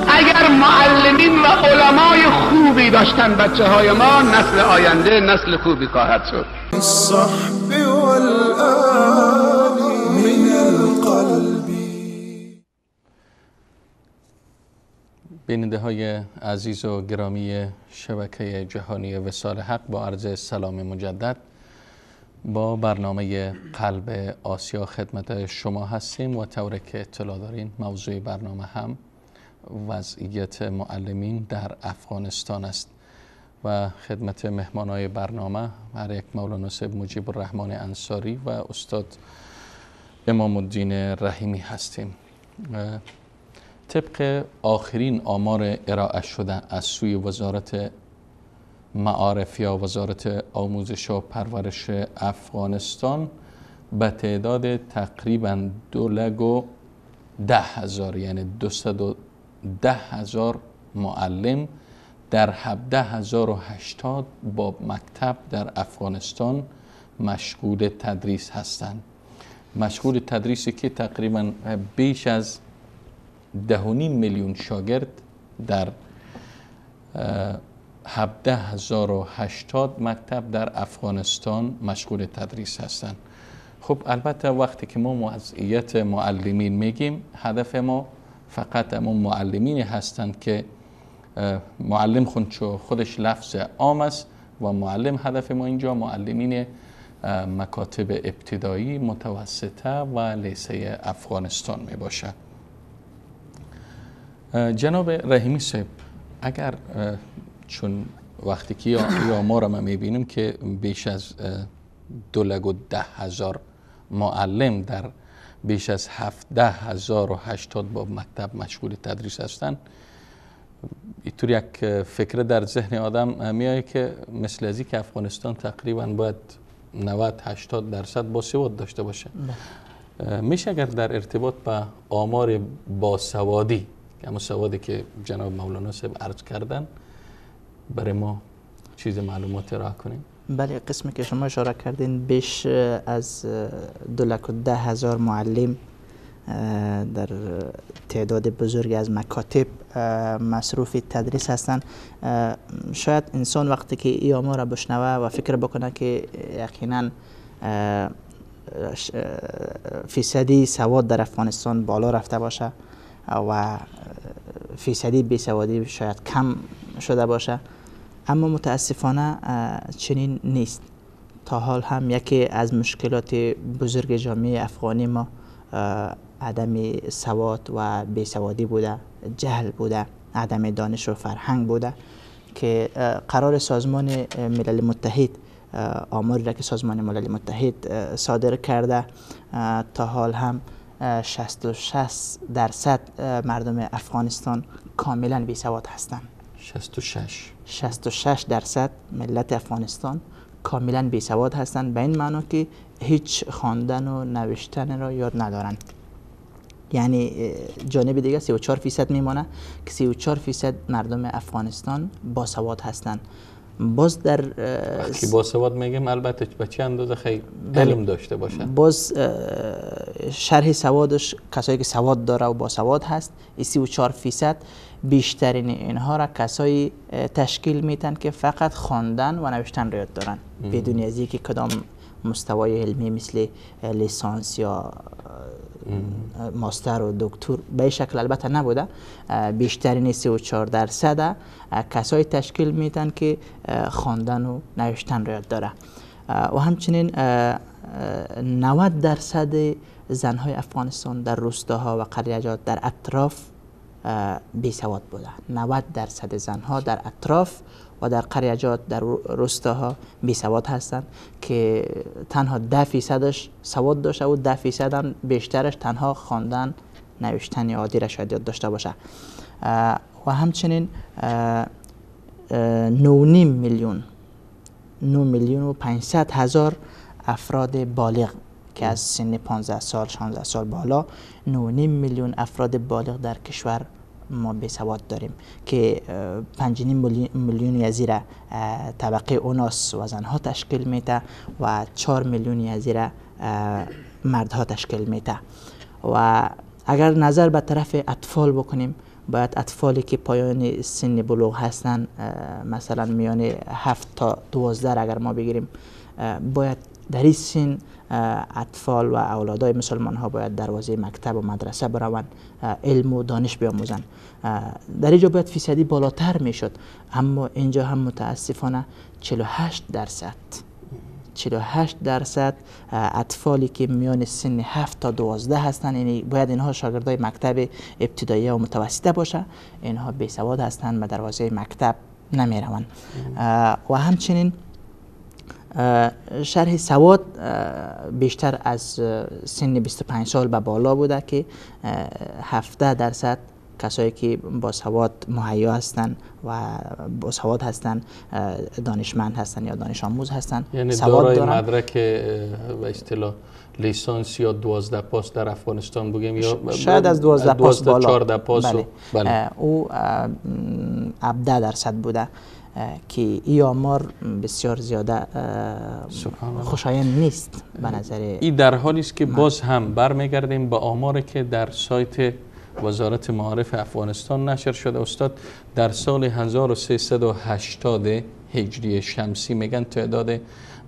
اگر معلمین و علمای خوبی داشتن بچه های ما، نسل آینده نسل خوبی خواهد شد. الصحب والآل من القلب. بیننده های عزیز و گرامی شبکه جهانی وصال حق، با عرض سلام مجدد با برنامه قلب آسیا خدمت شما هستیم و طوری که اطلاع دارین موضوع برنامه هم وضعیت معلمین در افغانستان است و خدمت مهمانای برنامه هر یک مولانا صاحب مجیب الرحمن انصاری و استاد امام الدین رحیمی هستیم. طبق آخرین آمار ارائه شده از سوی وزارت معارف یا وزارت آموزش و پرورش افغانستان به تعداد تقریبا 210,000 یعنی 210,000 معلم در 17,080 باب مکتب در افغانستان مشغول تدریس هستند. مشغول تدریسی که تقریبا بیش از 10.5 میلیون شاگرد در 17,080 مکتب در افغانستان مشغول تدریس هستند. خب البته وقتی که ما وضعیت معلمین میگیم، هدف ما فقط همون معلمین هستند که معلم خودش لفظ عام است و معلم هدف ما اینجا معلمین مکاتب ابتدایی، متوسطه و لیسه افغانستان می باشد. جناب رحیمی صاحب، اگر چون وقتی که یا ما را ما میبینیم که بیش از 210,000 معلم در بیش از 17,080 باب مکتب مشغول تدریس هستند، اینطور یک فکر در ذهن آدم میآید که مثل از که افغانستان تقریبا باید 90-80% باسواد داشته باشه. میشه اگر در ارتباط با آمار باسوادی، همون سوادی که جناب مولانا صاحب عرض کردن، برای ما چیز معلومات ارائه کنیم؟ بله، قسمی که شما اشاره کردین بیش از 210,000 معلم در تعداد بزرگ از مکاتب مصروف تدریس هستند. شاید انسان وقتی که این آمار را بشنوه و فکر بکنه که یقینا فیصدی سواد در افغانستان بالا رفته باشه و فیصدی بیسوادی شاید کم شده باشه، اما متاسفانه چنین نیست. تا حال هم یکی از مشکلات بزرگ جامعه افغانی ما عدم سواد و بیسوادی بوده، جهل بوده، عدم دانش و فرهنگ بوده که قرار سازمان ملل متحد آماری را که سازمان ملل متحد صادر کرده تا حال هم 66% مردم افغانستان کاملا بی سواد هستند. 66% ملت افغانستان کاملا بی سواد هستند، به این معنا که هیچ خواندن و نوشتن را یاد ندارند. یعنی جانب دیگه 34% میمانه که 34% مردم افغانستان با سواد هستند. باز در وقتی با سواد میگم البته به چه اندازه خیلی علم داشته باشه. باز شرح سوادش کسایی که سواد داره و با سواد هست، 34% بیشترین اینها را کسایی تشکیل میتن که فقط خواندن و نوشتن را یاد دارن، بدون از اینکه کدام مستوای علمی مثل لیسانس یا ماستر و دکتر به شکل البته نبوده. بیشترین 34% کسایی تشکیل میتن که خواندن و نوشتن را یاد داره. و همچنین 90% زنهای افغانستان در روستاها و قریه‌جات در اطراف بی سواد بوده. 90% زنها در اطراف و در قریه‌جات در روستاها بی سواد هستند که تنها 10% سواد داشته و 10% هم بیشترش تنها خواندن نوشتن عادی را شاید یاد داشته باشه. و همچنین 9.5 میلیون 9,500,000 افراد بالغ که از سن 15 سال 16 سال بالا، 9.5 میلیون افراد بالغ در کشور ما بی سواد داریم که 5.5 میلیون از زیر طبقه اوناس و زنها تشکیل میده و 4 میلیون از زیر مردها تشکیل میده. و اگر نظر به طرف اطفال بکنیم، باید اطفالی که پایان سن بلوغ هستن، مثلا میان 7 تا 12 اگر ما بگیریم، باید در این سن اطفال و اولادای مسلمان ها باید دروازه مکتب و مدرسه بروند، علم و دانش بیاموزند. در اینجا باید فیصدی بالاتر میشد، اما اینجا هم متاسفانه 48% اطفالی که میان سن 7 تا 12 هستند، یعنی باید اینها شاگردای مکتب ابتدایی و متوسطه باشه، اینها بی سواد هستند و دروازه مکتب نمیروند. و همچنین شرح سواد بیشتر از سن 25 سال به بالا بوده که 17% کسایی که با سواد مهیا هستند و با سواد هستند، دانشمند هستند یا دانش آموز هستند، یعنی سواد دارای دارن. مدرک به اصطلاح لیسانس یا 12 پاس در افغانستان بگیم، یا شاید از 12 پاس بالا، 14 پاس، بله. بله. او 17% بوده که این آمار بسیار زیاده خوشایند نیست به نظر این. در حالی است که باز هم برمیگردیم به آماری که در سایت وزارت معارف افغانستان نشر شده. استاد، در سال 1380 هجری شمسی میگن تعداد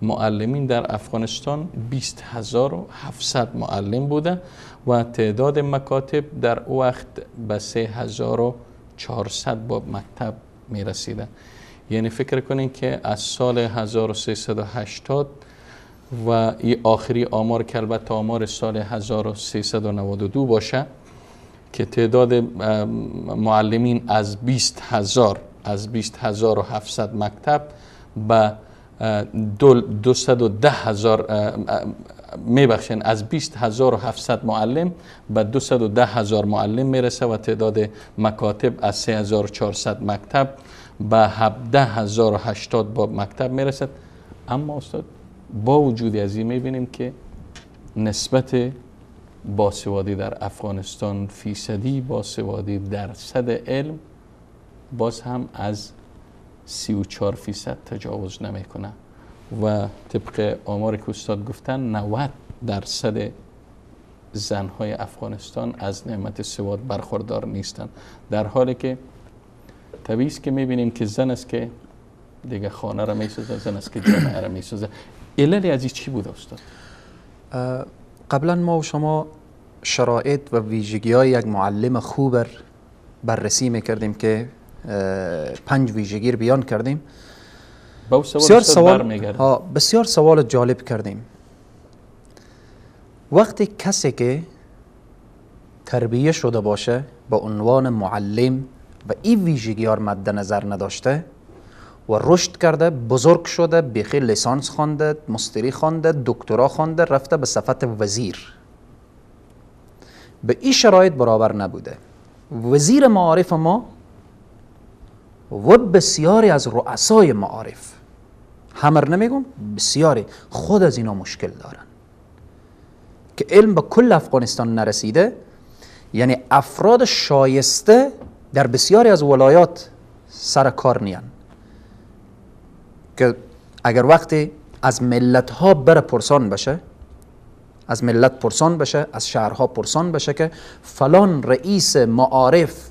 معلمین در افغانستان 20700 معلم بوده و تعداد مکاتب در او وقت به 3400 باب مکتب میرسیده. یعنی فکر کنین که از سال 1380 و این آخری آمار که البته آمار سال 1392 باشه که تعداد معلمین از 20000 از 20700 مکتب به 210,000 میبخشین، از 20700 معلم به 210,000 معلم میرسه و تعداد مکاتب از 3400 مکتب به 17080 با مکتب میرسد. اما استاد، با وجود از این میبینیم که نسبت باسوادی در افغانستان، فیصدی باسوادی درصد علم باز هم از 34% تجاوز نمیکنه و طبق آمار که استاد گفتن 90% زنهای افغانستان از نعمت سواد برخوردار نیستند، در حالی که طبیعی است که میبینیم که زن است که دیگه خانه را میسازه، زن است که جامعه را میسازه. علل از این چی بود استاد؟ قبلا ما و شما شرایط و ویژگی های یک معلم خوب بررسی میکردیم که 5 ویژگی رو بیان کردیم. بسیار سوال جالب کردیم. وقتی کسی که تربیه شده باشه به عنوان معلم و این ویژگی ها مد نظر نداشته، و رشد کرده، بزرگ شده، بیخی لیسانس خوانده، مستری خوانده، دکترا خوانده، رفته به صفت وزیر. به این شرایط برابر نبوده. وزیر معارف ما و بسیاری از رؤسای معارف، همر نمیگم، بسیاری خود از اینا مشکل دارن که علم به کل افغانستان نرسیده. یعنی افراد شایسته در بسیاری از ولایات سر کار نیان که اگر وقتی از ملت ها بره پرسان بشه، از ملت پرسان بشه، از شهرها پرسان بشه که فلان رئیس معارف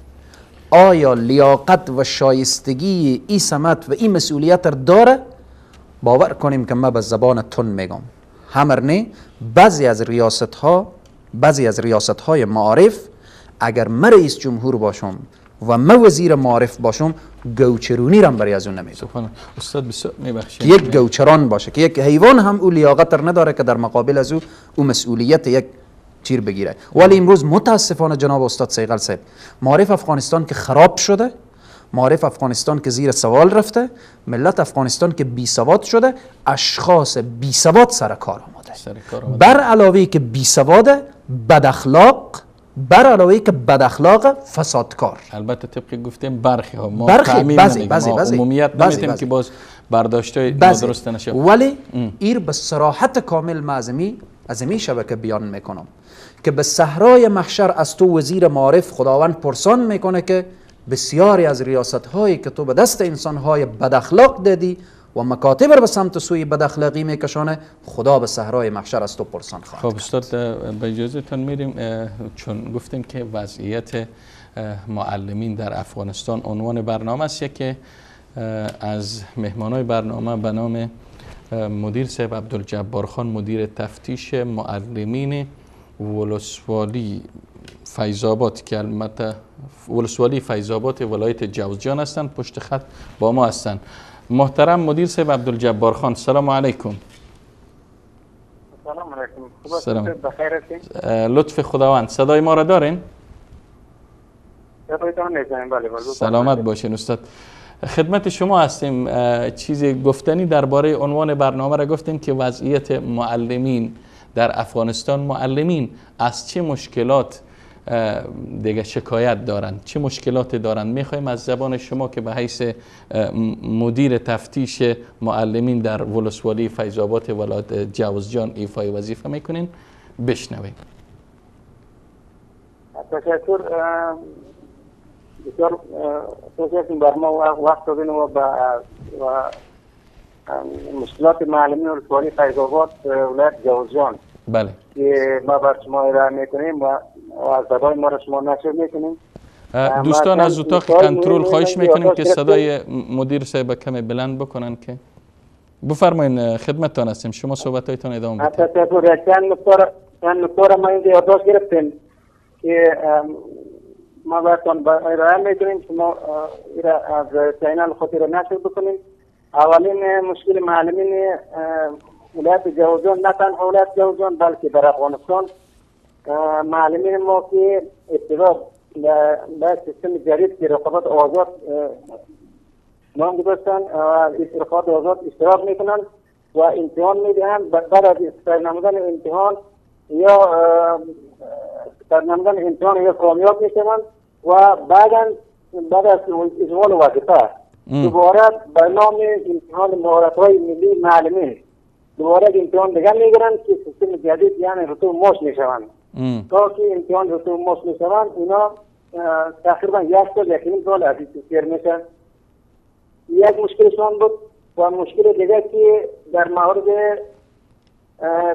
آیا لیاقت و شایستگی ای سمت و این مسئولیت را داره، باور کنیم که من به زبان تون میگم همر نه، بعضی از ریاست ها، بعضی از ریاست های معارف اگر من رئیس جمهور باشم و من وزیر معارف باشم، گوچرونی رم برای از اون نمیدم. استاد بسیار میبخشید که یک گوچران باشه، که یک حیوان هم او لیاقت نداره که در مقابل از او مسئولیت یک چیر بگیره. ولی امروز متاسفانه جناب استاد سیغل صاحب، معارف افغانستان که خراب شده، معارف افغانستان که زیر سوال رفته، ملت افغانستان که بی سواد شده، اشخاص بی سواد سر کار آمده. بر علاوه که بی سواد، بد اخلاق، بر علاوه که بد اخلاق، فسادکار. البته طبق گفتیم برخی ها، ما برخی بعضی بعضی بعضی عمومیت نمیتیم که باز برداشتای نادرست نشه. ولی ایر به صراحت کامل ما ازمی شبکه بیان میکنم که به صحرای محشر از تو وزیر معارف خداوند پرسان میکنه که بسیاری از ریاست هایی که تو به دست انسان های بد اخلاق دادی و مکاتب رو به سمت سوی بد اخلاقی میکشانه، خدا به صحرای محشر از تو پرسان خواهد. خب استاد به اجازه تان میریم، چون گفتیم که وضعیت معلمین در افغانستان عنوان برنامه است، که از مهمانای برنامه به نام مدیر صاحب عبدالجبار خان، مدیر تفتیش معلمین ولسوالی فیض‌آباد که البته ولسوالی فیض‌آباد ولایت جوزجان هستند، پشت خط با ما هستند. محترم مدیر صاحب عبدالجبار خان، سلام علیکم. سلام علیکم. سلام. بخیر هستین؟ لطف خداوند. صدای ما را دارین؟ بله. سلامت باشین استاد. خدمت شما هستیم. چیزی گفتنی درباره عنوان برنامه را گفتیم که وضعیت معلمین در افغانستان، معلمین از چه مشکلات دیگه شکایت دارند، چه مشکلات دارند؟ میخوایم از زبان شما که به حیث مدیر تفتیش معلمین در ولسوالی فیض‌آباد ولایت جوزجان ایفای وظیفه میکنین بشنویم. تشکر بسیار تشکر بر ما وقت دادین و مشکلات معلمین ولسوالی فیض‌آباد ولایت جوزجان، بله، که ما بر شما ارائه میکنیم و از صدای ما را شما نشر میکنیم. دوستان از اتاق کنترل خواهش میکنیم که صدای مدیر صاحب کمی بلند بکنن که بفرمایین. خدمتتان هستیم، شما صحبت‌هایتان ادامه بدید. تشکر. چند نکته را ما اینجا یادداشت گرفتیم که ما براتون ارائه میکنیم، شما از channel خود را نشر بکنیم. اولین مشکل معلمین ولایت جوزجان، نه تنها ولایت جوزجان بلکه در افغانستان، معلمین ما که ابتدا به سیستم جدید که رقابت آزاد نام گذاشتن، رقابت آزاد اشتراک میکنن و امتحان میدهند. بعد از سپری نمودن امتحان یا سپری نمودن امتحان یا کامیاب میشوند و بعد از اشغال وظیفه دوباره به نام امتحان مهارت‌های ملی معلمین دوباره امتحان دیگه میگیرن که سیستم جدید یعنی رتوب ماش میشوند. تا که امتحان رتوب ماش میشوند اینا تقریبا یک سال 1.5 سال از این میشن. یک مشکلشان بود و مشکل دیگه که در مورد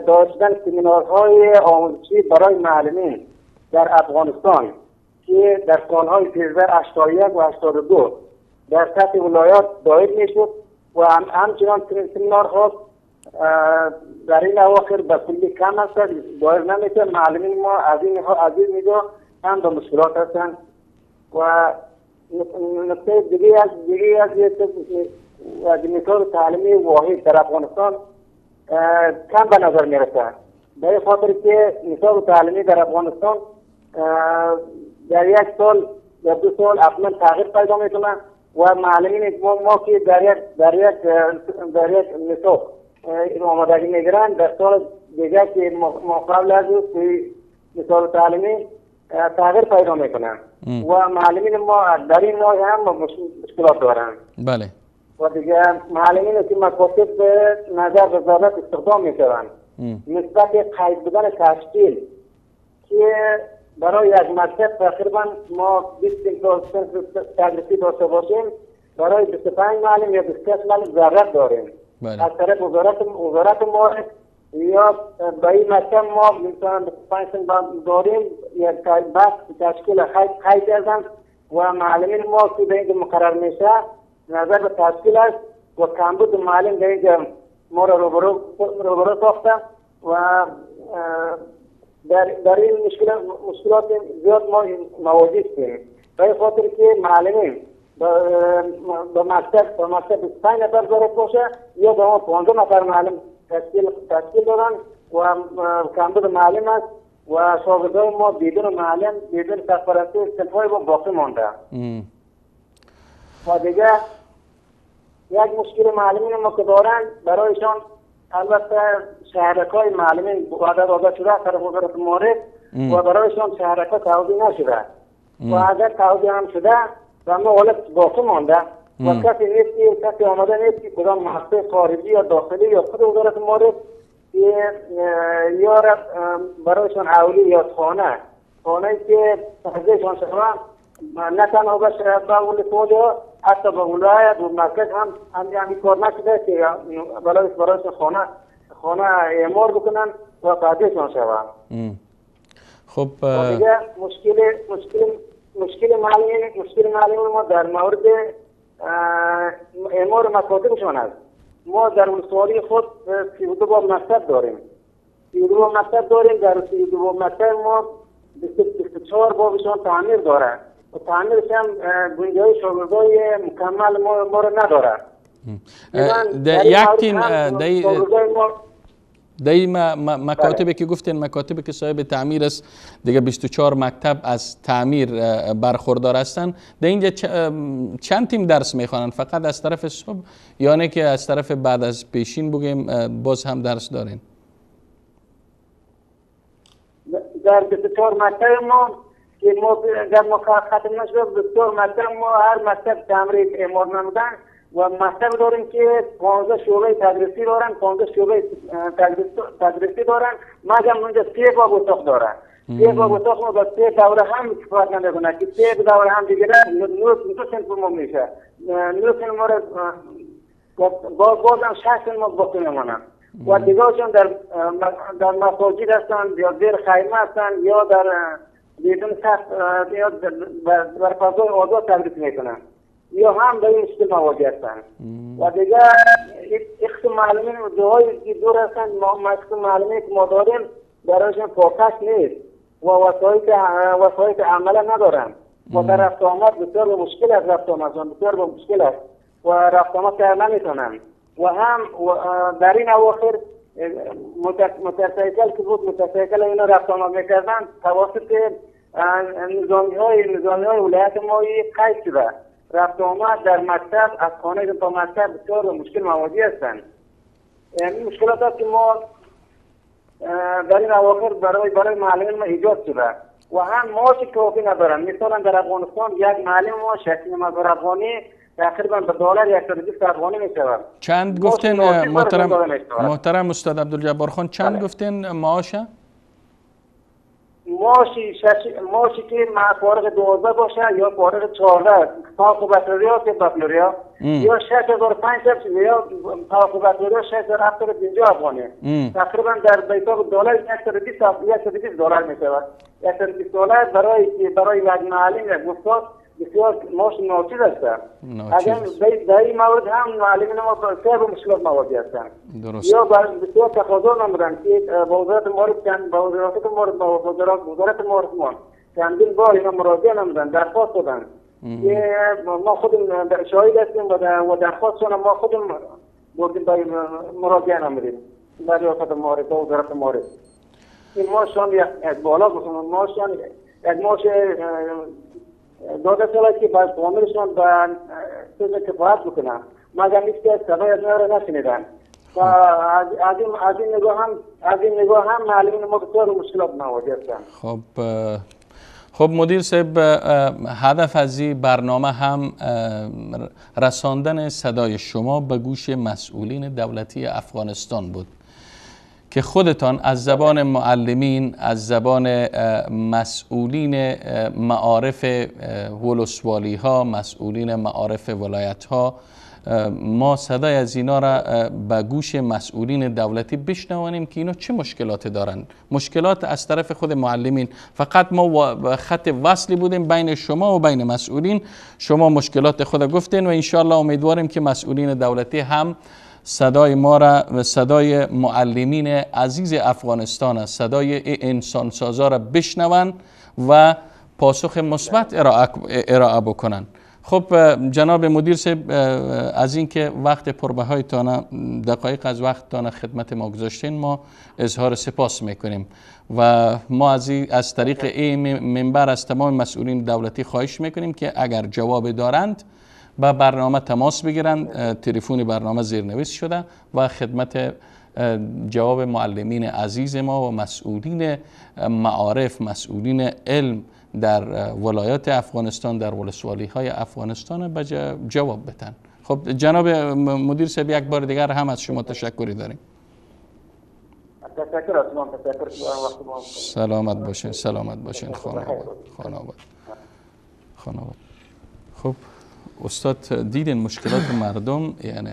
داشتن سمینارهای آموزشی برای معلمین در افغانستان که در سالهای 1381 و 82 در سطح ولایات دایر میشد و همچنان سمینارها در این اواخر به کلی کم هست، دایر نمیشه. معلمین ما از این نگاه هم به مشکلات هستند. و نکته دیگه از نظام تعلیمی واحد در افغانستان کم به نظر میرسه، به خاطر که نظام تعلیمی در افغانستان در یک سال یا 2 سال اصلا تغییر پیدا میکنه و معلمین ما که در یک نصاب آمادگی میگیرن در سال دیگه که ما قبل از نصاب تعلیمی تغییر پیدا میکنن و معلمین ما در این نوع هم مشکلات دارن. بله. و دیگه معلمین که مکاتب نظر وزارت استخدام میشوند نسبت قید بودن تشکیل که برای یک مکتب تقریبا ما 20 صنف تدریسی داشته باشیم برای 25 معلم یا 26 معلم ضرورت داریم. بله. از طرف وزارت معارف یا به این مکتب ما مثلا 25 صنف داریم یک بحث تشکیل قید کردن و معلمین ما که به اینجا مقرر میشه نظر به تشکیل است و کمبود معلم در اینجا ما را روبرو ساخته و در این مشکلات زیاد ما مواجه هستیم. به خاطر که معلمین به مکتب 25 نفر ضرورت باشه یا به ما 15 نفر معلم تشکیل دادن و کمبود معلم است و شاگردای ما بدون معلم بدون سرپرستی صنف‌های ما باقی مانده. و دیگه یک مشکل معلمین ما که دارن برایشان البته شهرک‌های معلمین وعده داده شده از طرف وزارت معارف و برایشان شهرک‌ها توزیع نشده و اگر توزیع هم شده و ما حالت باقی مانده و کسی نیست که کسی آماده نیست که کدام مؤسسه خارجی یا داخلی یا خود وزارت معارف یا برایشان حولی یا خانه که توزیعشان شده نه تنها به ولسوالی حتی به ولایت و مرکز هم همین کار نشده که برایشان خانه اعمار بکنن و بعدشان شوند. خب دیگه مشکل معلمین ما در مورد اعمار مکاتبشان است. ما در ولسوالی خود 32 باب مکتب داریم. 32 باب مکتب داریم. در 32 باب مکتب ما 24 بابشان تعمیر داره و تعمیرش هم گنجایش شاگردای مکمل ما رو نداره. یک تیم دی مکاتبی که گفتین مکاتبی که صاحب تعمیر است دیگه 24 مکتب از تعمیر برخوردار هستند. در اینجا چند تیم درس میخوانند؟ فقط از طرف صبح یا نه که از طرف بعد از پیشین بگیم باز هم درس دارین؟ در 24 مکتب ما که ما در ما ختم نشده 24 مکتب ما هر مکتب تعمیر اعمار نمودن و مکتب داریم که 15 شعبه تدریسی دارن، 15 شعبه تدریسی دارن، مگم اونجا 3 باب اتاق دارن. 3 باب اتاق ما با 3 دوره هم کفایت نمیکنه که 3 دوره هم دیگه 9 صنف ما میشه. 9 صنف ما رو بازم 6 صنف ما باقی میمونن و دیگهشون در مساجد هستن یا زیر خیمه هستن یا در بدون سقف یا در فضای آزاد تدریس میکنن یا هم به این مشکل مواجه هستند. و دیگه قسم معلمین جاهایی که دور هستند، قسم معلمین که ما داریم برایشون پاکش نیست و وسایط عمله ندارن و در رفت آمد بسیار به مشکل است. رفت آمدشان بسیار به مشکل است و رفت آمد کرده نمیتونن. و هم در این اواخر موتورسایکل که بود موتورسایکل اینا رفت آمد میکردن توسط نظامی های ولایت ما قید شده. رفت آمد در مکتب از خانه تا مکتب بسیار به مشکل مواجه هستند. یعنی مشکلات هست که ما در این اواخر برای معلمین ما ایجاد شده و هم معاش کافی ندارن. مثلا در افغانستان یک معلم ما 6,500 افغانی تقریبا به دلار 120 افغانی می شود. چند گفتین محترم استاد عبدالجبار خان چند گفتین معاشه؟ معاشی که فارغ 12 باشه یا فارغ 14 فوق بکالوریا که بکالوریا یا 6500 یا فوق بکالوریا 6750 افغانی تقریبا در بیتاب دلار 120 دلار می شود. 120 دلار برای یک معلم یک استاد بسیار معاش ناچیز است. اگر در این مورد هم معلمین ما بسیار به مشکلات مواجه هستند. یا بسیار تقاضا نمودند که با وزارت معارف با وزارت معارف ما چندین بار اینا مراجعه نمودند، درخواست دادند که ما خودم شاهد هستیم و درخواستشون ما خودم بردیم مراجعه نمودیم در ریاست معارف و وزارت معارف. این معاششان یک بالا بکنند، معاششان یک معاش داده شود که باید فامیلشان به چیز کفایت بکنن. مگر نیست که صدای از را نشنیدن و از این نگاه هم معلمین ما بسیار مشکلات مواجه هستند. خب مدیر صاحب، هدف از این برنامه هم رساندن صدای شما به گوش مسئولین دولتی افغانستان بود که خودتان از زبان معلمین، از زبان مسئولین معارف ولسوالی ها، مسئولین معارف ولایت ها، ما صدای از اینا را به گوش مسئولین دولتی بشنوانیم که اینا چه مشکلات دارند. مشکلات از طرف خود معلمین. فقط ما خط وصلی بودیم بین شما و بین مسئولین. شما مشکلات خود گفتین و انشالله امیدواریم که مسئولین دولتی هم صدای ما را و صدای معلمین عزیز افغانستان، صدای انسانسازا را بشنوند و پاسخ مثبت ارائه بکنند. خب جناب مدیر صاحب، از اینکه وقت پربهایتان، دقایق از وقتتان خدمت ما گذاشتین، ما اظهار سپاس میکنیم و ما از طریق این منبر از تمام مسئولین دولتی خواهش میکنیم که اگر جواب دارند با برنامه تماس بگیرند. تلفن برنامه زیرنویس شده و خدمت جواب معلمین عزیز ما و مسئولین معارف، مسئولین علم در ولایات افغانستان، در ولسوالی های افغانستان به جواب بدن. خب جناب مدیر صاحب، یک بار دیگر هم از شما تشکری داریم. تشکر از شما، تشکر. سلامت باشین، سلامت باشین. خانه آباد، خانه آباد. خب استاد، دیدین مشکلات مردم، یعنی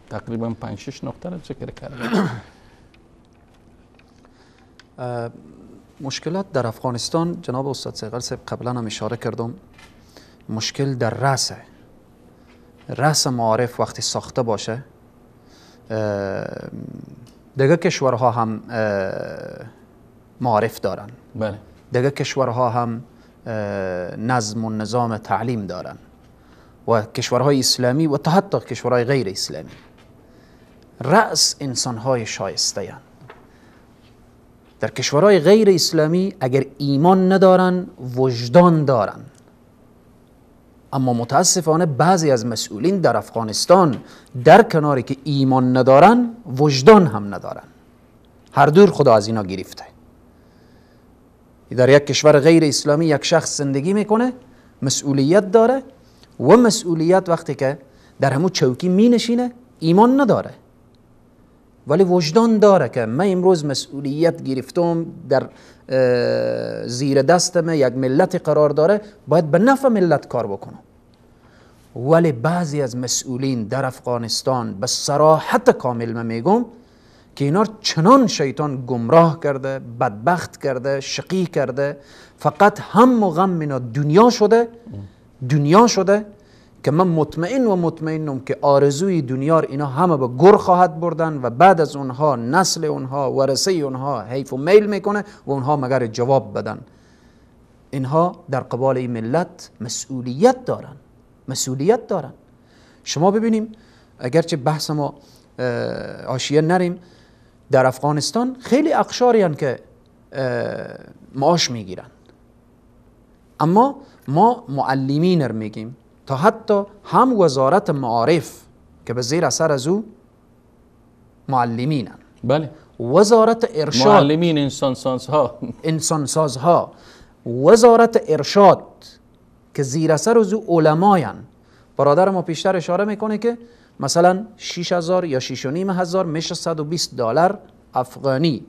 تقریبا 5-6 نقطه را ذکر کردیم. مشکلات در افغانستان، جناب استاد سیغل صاحب قبلا هم اشاره کردم، مشکل در رأسه. رأس معارف وقتی ساخته باشه، دیگه کشورها هم معارف دارن، بله، دیگه کشورها هم نظم و نظام تعلیم دارن و کشورهای اسلامی و تا حتی کشورهای غیر اسلامی. رأس انسانهای شایسته هستند. در کشورهای غیر اسلامی اگر ایمان ندارن، وجدان دارن. اما متاسفانه بعضی از مسئولین در افغانستان در کناری که ایمان ندارن، وجدان هم ندارن. هر دور خدا از اینا گرفته. در یک کشور غیر اسلامی یک شخص زندگی میکنه، مسئولیت داره و مسئولیت وقتی که در همون چوکی می نشینه ایمان نداره ولی وجدان داره که من امروز مسئولیت گرفتم، در زیر دستم یک ملت قرار داره، باید به نفع ملت کار بکنم. ولی بعضی از مسئولین در افغانستان به صراحت کامل من میگم که اینا چنان شیطان گمراه کرده، بدبخت کرده، شقی کرده، فقط هم و غم اینا دنیا شده، دنیا شده که من مطمئن و مطمئنم که آرزوی دنیا اینا همه به گور خواهد بردن و بعد از اونها نسل اونها، ورثه اونها حیف و میل میکنه و اونها مگر جواب بدن. اینها در قبال این ملت مسئولیت دارن، مسئولیت دارن. شما ببینیم، اگرچه بحث ما حاشیه نریم، در افغانستان خیلی اقشاری هستند که معاش میگیرن، اما ما معلمین رو میگیم تا حتی هم وزارت معارف که به زیر اثر از او معلمینن، بله، وزارت ارشاد معلمین انسانسازها، انسانسازها، وزارت ارشاد که زیر اثر از او علماین. برادر ما پیشتر اشاره میکنه که مثلا 6000 یا 6500 میشه 120 دلار افغانی،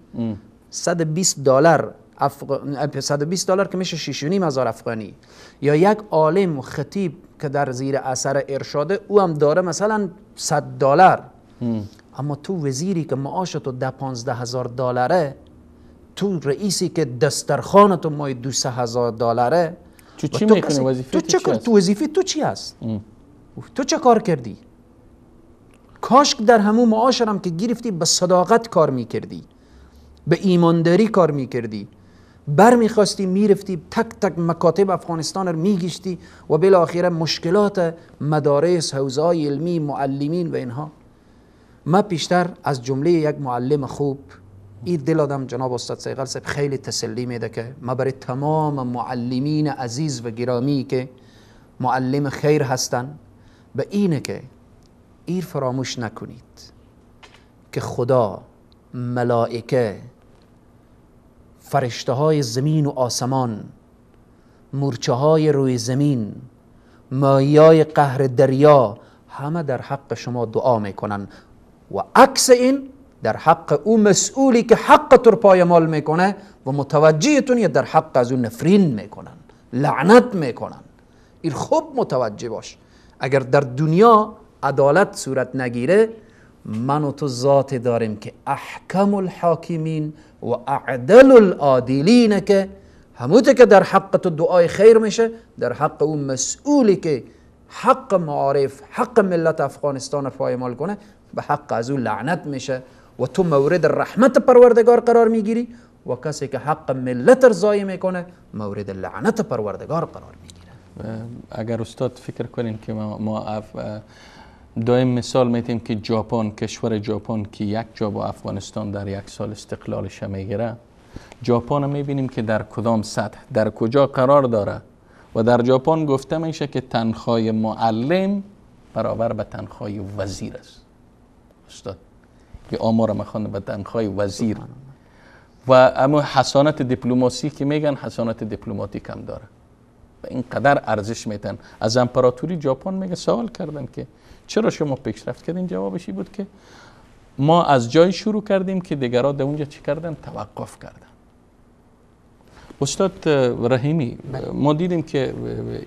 120 دلار 120 دلار که میشه 6500 افغانی. یا یک عالم و خطیب که در زیر اثر ارشاده او هم داره مثلا 100 دلار. اما تو وزیری که معاش تو 10-15 هزار دلاره، تو رئیسی که دسترخوان تو مای 2-3 هزار دلاره، تو چی میکنی؟ وظیفه تو چه؟ تو وظیفه تو چی هست؟ تو چه کار کردی؟ کاش در همون معاش هم که گرفتی به صداقت کار میکردی، به ایمانداری کار میکردی، بر میخواستی میرفتی تک تک مکاتب افغانستان رو میگشتی و بالاخره مشکلات مدارس، حوزه‌های علمی، معلمین و اینها. ما پیشتر از جمله یک معلم خوب این دل آدم جناب استاد سیغل صاحب خیلی تسلی میده که ما برای تمام معلمین عزیز و گرامی که معلم خیر هستن به اینه که ایر فراموش نکنید که خدا، ملائکه، فرشته های زمین و آسمان، مورچه های روی زمین، ماهیای قهر دریا، همه در حق شما دعا میکنن و عکس این در حق او مسئولی که حق تو پایمال میکنه و متوجهتون یا در حق از او نفرین میکنن، لعنت میکنن. این خوب متوجه باش، اگر در دنیا عدالت صورت نگیره، من و تو ذات داریم که احکم الحاکمین و اعدل العادلین، که هموته که در حق تو دعای خیر میشه، در حق اون مسئولی که حق معارف، حق ملت افغانستان پایمال کنه، به حق از او لعنت میشه و تو مورد رحمت پروردگار قرار میگیری و کسی که حق ملت ضایع میکنه مورد لعنت پروردگار قرار میگیره. اگر استاد فکر کنیم که ما دائم مثال میتیم که ژاپن، کشور ژاپن که یک جا با افغانستان در یک سال استقلالش میگیره، ژاپن میبینیم که در کدام سطح، در کجا قرار داره و در ژاپن گفته میشه که تنخواه معلم برابر به تنخواه وزیر است. استاد یه آمار میخوان به تنخواه وزیر و اما حسانت دیپلماسی که میگن حسانت دیپلماتیک هم داره و اینقدر ارزش میتن. از امپراتوری ژاپن میگه سوال کردن که چرا شما پیشرفت کردین، جوابش بود که ما از جای شروع کردیم که دیگران در اونجا چی کردن؟ توقف کردن. استاد رحیمی، ما دیدیم که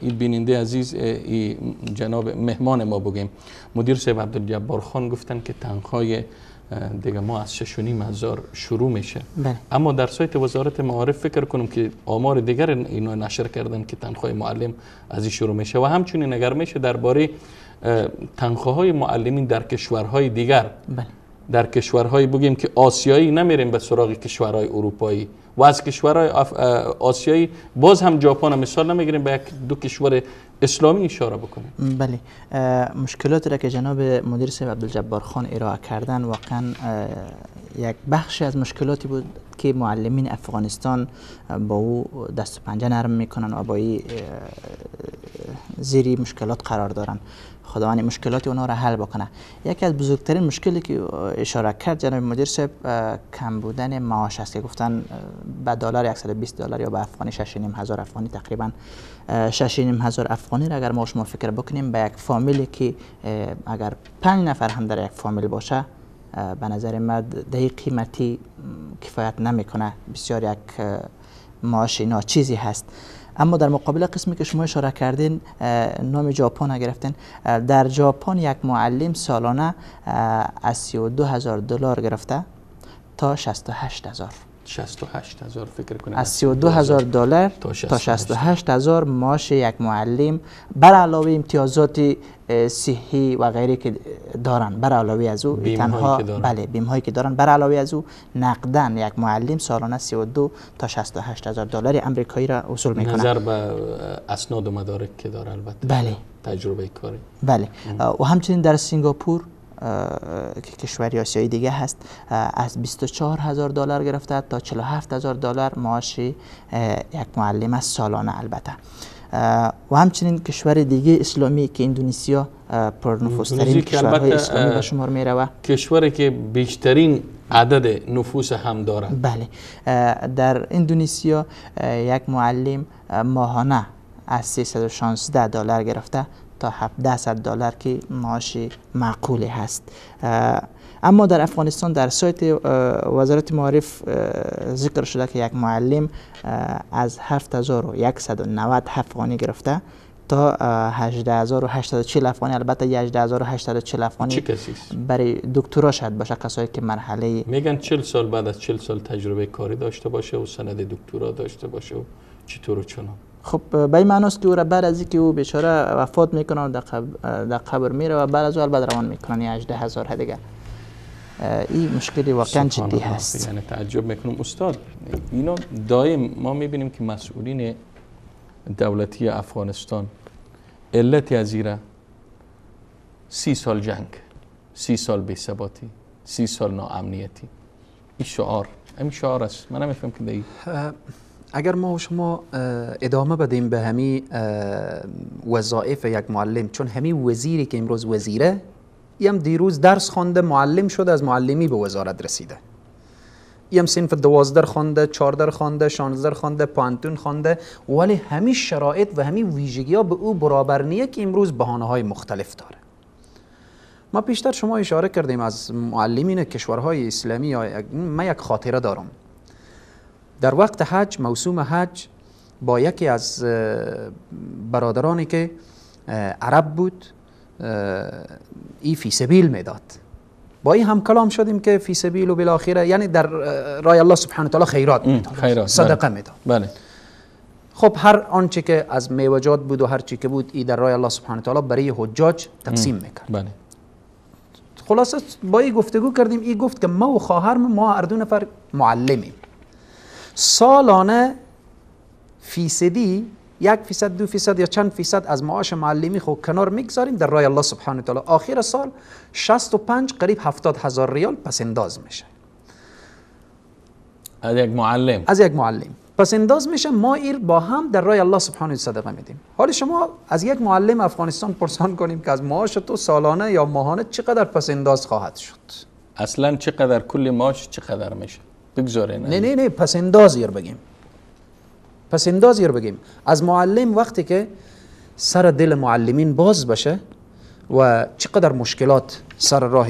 این بیننده عزیز، این جناب مهمان ما بگیم، مدیر صاحب عبدالجبار خان گفتن که تنخواه دیگه ما از 6,500 شروع میشه. بله. اما در سایت وزارت معارف فکر کنم که آمار دیگر اینا نشر کردن که تنخواه معلم از این شروع میشه و همچنین اگر میشه درباره تنخواهای معلمین در کشورهای دیگر، بله، در کشورهای بگیم که آسیایی، نمیریم به سراغ کشورهای اروپایی و از کشورهای آسیایی باز هم ژاپن مثال نمیگیریم، به یک دو کشور اسلامی اشاره بکنیم. بله، مشکلات را که جناب مدیر صاحب عبدالجبار خان ارائه کردن واقعا یک بخش از مشکلاتی بود که معلمین افغانستان با او دست و پنجه نرم میکنن و با این زیری مشکلات قرار دارن. خداوند مشکلات اونها را حل بکنه. یکی از بزرگترین مشکلی که اشاره کرد جناب مدیر صاحب کم بودن معاش است که گفتن به دلار 120 دلار یا به افغانی 6,500 افغانی، تقریبا 6,500 افغانی را اگر ما شما فکر بکنیم به یک فامیلی که اگر 5 نفر هم در یک فامیل باشه، به نظر من در قیمتی کفایت نمیکنه، بسیار یک معاش ناچیزی هست. اما در مقابل قسمی که شما اشاره کردین، نام ژاپن گرفتین، در ژاپن یک معلم سالانه از 32,000 دلار گرفته تا 68,000. 68,000 فکر کنید، از 32,000 دلار تا 68,000 معاش یک معلم، بر علاوه امتیازات صحی و غیره که دارن، بر علاوه از او تنها، بله، بیمه‌هایی که دارن، بر علاوه از او نقدن یک معلم سالانه 32 تا 68,000 دلار امریکایی را وصول میکنه، نظر به اسناد و مدارک که داره، البته بله، تجربه کاری، بله. و همچنین در سنگاپور که کشوری آسیایی دیگه هست، از 24,000 دلار گرفته تا 47,000 دلار معاش یک معلم است سالانه البته. و همچنین کشور دیگه اسلامی که اندونزیا پرنفوذترین کشورهای اسلامی به شمار می رود، کشوری که بیشترین عدد نفوس هم داره، بله، در اندونزیا یک معلم ماهانه از 316 دلار گرفته تا 1700 دلار که معاش معقولی هست. اما در افغانستان در سایت وزارت معارف ذکر شده که یک معلم از 7190 افغانی گرفته تا 18840 افغانی. البته 18840 افغانی چه کسی است؟ برای دکترا شاید باشه، کسایی که مرحله میگن 40 سال بعد از 40 سال تجربه کاری داشته باشه و سند دکترا داشته باشه و چطور و چنان. خب به این معناست که او را بعد از اینکه او بیچاره وفات میکنه و در قبر میره و بعد از او البته روان میکنن 18000 دیگه. این مشکلی واقعا جدی هست. یعنی تعجب میکنم استاد، اینا دائم ما میبینیم که مسئولین دولتی افغانستان علت از ایره 30 سال جنگ، 30 سال بی‌ثباتی، 30 سال ناامنیتی، این شعار، همین شعار است. من نمیفهم که دی اگر ما و شما ادامه بدیم به همی وظایف یک معلم، چون همی وزیری که امروز وزیره یم دیروز درس خوانده، معلم شده، از معلمی به وزارت رسیده. یم صنف 12 خوانده، 14 خوانده، 16 خوانده، پانتون خوانده، ولی همی شرایط و همی ویژگی ها به او برابر نیه که امروز بهانه های مختلف داره. ما پیشتر شما اشاره کردیم از معلمین کشورهای اسلامی. من یک خاطره دارم. در وقت حج، موسوم حج، با یکی از برادرانی که عرب بود ای فی سبیل میداد، با این هم کلام شدیم که فی سبیل و بالاخره، یعنی در راه الله سبحانه و تعالی خیرات میداد، صدقه میداد. بله. خب هر آنچه که از میوجات بود و هر چی که بود ای در راه الله سبحانه و تعالی برای حجاج تقسیم میکرد. بله. خلاصه با این گفتگو کردیم، ای گفت که ما و خواهرم، ما هر دو نفر معلمیم، سالانه فیصدی 1%، 2% یا چند فیصد از معاش معلمی خو کنار میگذاریم در راه الله سبحانه و تعالی. آخر سال 65 قریب 70 هزار ریال پس انداز میشه از یک معلم، از یک معلم پس انداز میشه. ما ایر با هم در راه الله سبحانه و صدقه میدیم. حالا شما از یک معلم افغانستان پرسان کنیم که از معاش تو سالانه یا ماهانه چقدر پس انداز خواهد شد، اصلا چقدر کل معاش چقدر میشه بگذارین. نه نه نه، پس انداز ایر بگیم، پس انداز رو بگیم از معلم. وقتی که سر دل معلمین باز بشه و چقدر مشکلات سر راه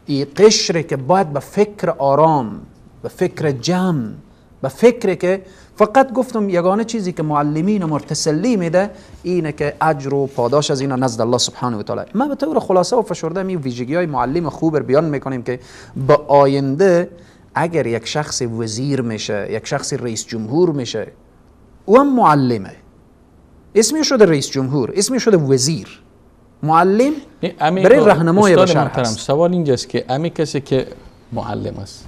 ای قشره که باید به فکر آرام، به فکر جمع، به فکر که فقط گفتم یگانه چیزی که معلمین ما تسلی میده اینه که اجر و پاداش از اینا نزد الله سبحانه و تعالی. ما به طور خلاصه و فشرده می ویژگی های معلم خوب رو بیان میکنیم که به آینده اگر یک شخص وزیر میشه، یک شخص رئیس جمهور میشه، او هم معلمه، اسمی شده رئیس جمهور، اسمی شده وزیر، معلم برای راهنمای بشر هست. سوال اینجاست که امی کسی که معلم است،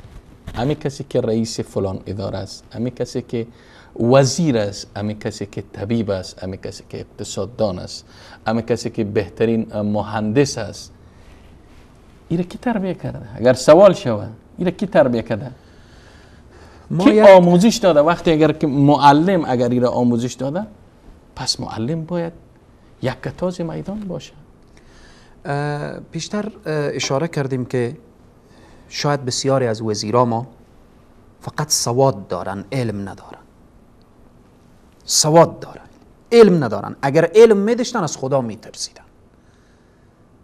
امی کسی که رئیس فلان اداره است، امی کسی که وزیر است، امی کسی که طبیب است، امی کسی که اقتصاددان است، امی کسی که بهترین مهندس است، ایره کی تربیه کرده؟ اگر سوال شود ایره کی تربیه کرده؟ کی آموزش داده؟ وقتی اگر که معلم اگر ایره آموزش داده، پس معلم باید یک کتاز میدان باشه. پیشتر اشاره کردیم که شاید بسیاری از وزیرا ما فقط سواد دارن، علم ندارن. سواد دارن، علم ندارن. اگر علم میداشتن از خدا میترسیدن.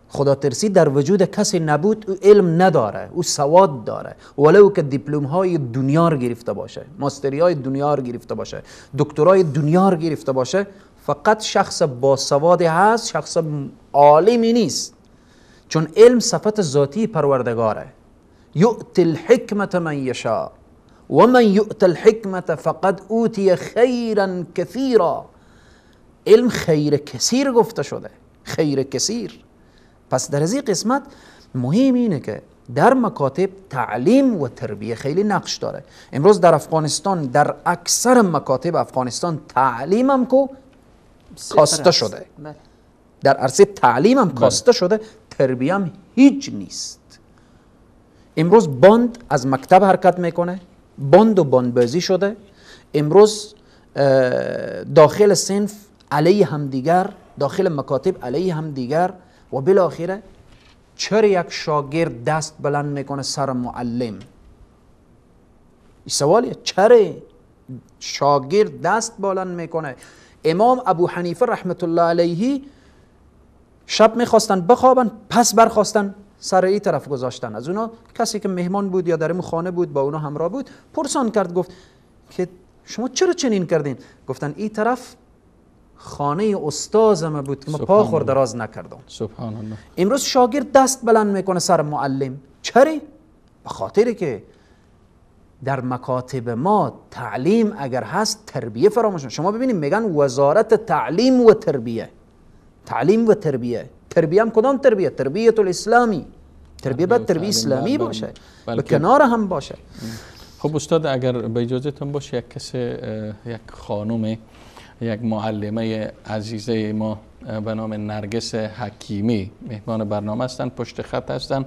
خدا ترسی در وجود کسی نبود، او علم نداره، او سواد داره، ولو که دیپلم های دنیا رو گرفته باشه، ماستری های دنیا رو گرفته باشه، دکترای دنیا رو گرفته باشه، فقط شخص با سواد هست، شخص عالمی نیست. چون علم صفت ذاتی پروردگاره. یؤتی الحکمة من یشاء و من یؤت الحکمة فقد اوتی خیرا کثیرا. علم خیر کثیر گفته شده، خیر کثیر. پس در از این قسمت مهم اینه که در مکاتب تعلیم و تربیه خیلی نقش داره. امروز در افغانستان در اکثر مکاتب افغانستان تعلیم هم کو کاسته شده، در عرصه تعلیم هم کاسته شده، تربیه هم هیچ نیست. امروز باند از مکتب حرکت میکنه، باند و باندبازی شده. امروز داخل صنف علیه همدیگر، داخل مکاتب علیه همدیگر، و بالاخره چرا یک شاگرد دست بلند میکنه سر معلم؟ این سوالیه، چرا شاگرد دست بلند میکنه؟ امام ابو حنیفه رحمت الله علیه شب میخواستن بخوابن، پس برخواستن سر این طرف گذاشتن. از اونا کسی که مهمان بود یا در این خانه بود با اونا همراه بود پرسان کرد، گفت که شما چرا چنین کردین؟ گفتن این طرف خانه استادم بود که ما پا خور دراز نکردم. سبحان الله. امروز شاگرد دست بلند میکنه سر معلم. چرا؟ به خاطر که در مکاتب ما تعلیم اگر هست تربیه فراموش. شما ببینید میگن وزارت تعلیم و تربیه، تعلیم و تربیه، تربیه هم کدام تربیه؟ تربیه الاسلامی. تربیه باید تربیه اسلامی باشه، به کنار هم باشه. خب استاد اگر به اجازهتون باشه یک کس، یک خانم، یک معلمه عزیزه ما به نام نرگس حکیمی مهمان برنامه هستند، پشت خط هستند.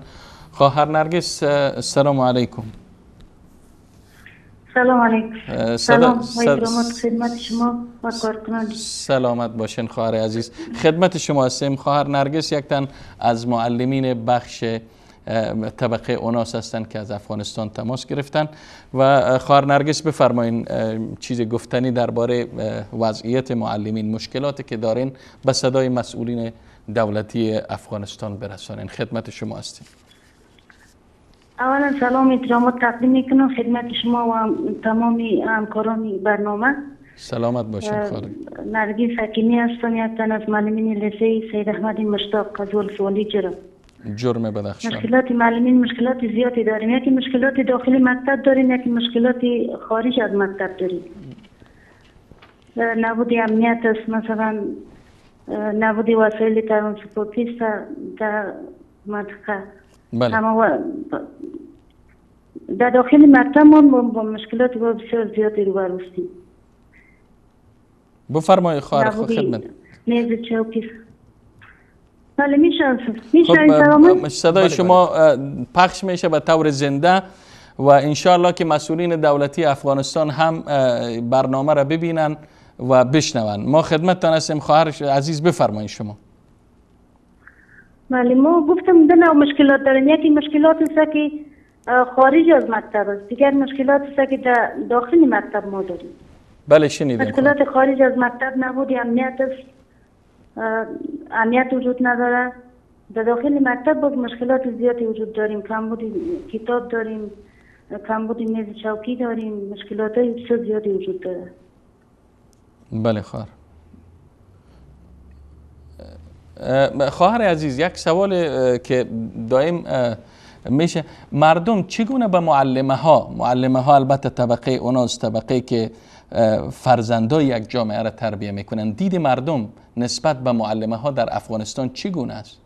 خواهر نرگس، السلام علیکم. سلام علیکم. سلام خدمت شما و کارکنان. سلامت باشین خواهر عزیز، خدمت شما هستیم. خواهر نرگس یک تن از معلمین بخش طبقه اوناس هستند که از افغانستان تماس گرفتن. و خواهر نرگس بفرمایین چیز گفتنی درباره وضعیت معلمین، مشکلاتی که دارین به صدای مسئولین دولتی افغانستان برسانین. خدمت شما هستیم. اولا سلام احترامات تقدیم میکنم خدمت شما و تمام همکاران برنامه. سلامت باشین خواهر. نرگس حکیمی هستم، یک تن از معلمین لیسه سید احمد مشتاق از ولسوالی جرم. جرم بدخشان. مشکلات معلمین مشکلات زیادی داریم. یکی مشکلات داخلی مکتب داریم، یکی مشکلات خارج از مکتب داریم. نبود امنیت است، مثلا نبود وسایل ترانسپورتی است در منطقه. بله. اما در داخل مکتب ما با مشکلات بسیار زیادی روبرو هستیم. بفرمایید خواهر، خدمت. میز چوکی. بله میشه. خب صدای شما پخش میشه به طور زنده و انشالله که مسئولین دولتی افغانستان هم برنامه را ببینن و بشنون. ما خدمتتان هستیم خواهر عزیز، بفرمایید شما. بله ما گفتم دو نوع مشکلات داریم. یکی مشکلات است که خارج از مکتب است، دیگر مشکلات است که در داخل مکتب ما داریم. بله شنیدیم. مشکلات خارج از مکتب نبود امنیت است، امنیت وجود نداره. در داخل مکتب باز مشکلات زیادی وجود داریم. کمبود کتاب داریم، کمبود میز چوکی داریم، مشکلات بسیار زیادی وجود داره. بله خواهر. خواهر عزیز، یک سوال که دائم میشه، مردم چگونه به معلمه ها، معلمه ها البته طبقه اوناست، طبقه که فرزندای یک جامعه را تربیه میکنن، دید مردم نسبت به معلمه ها در افغانستان چگونه است؟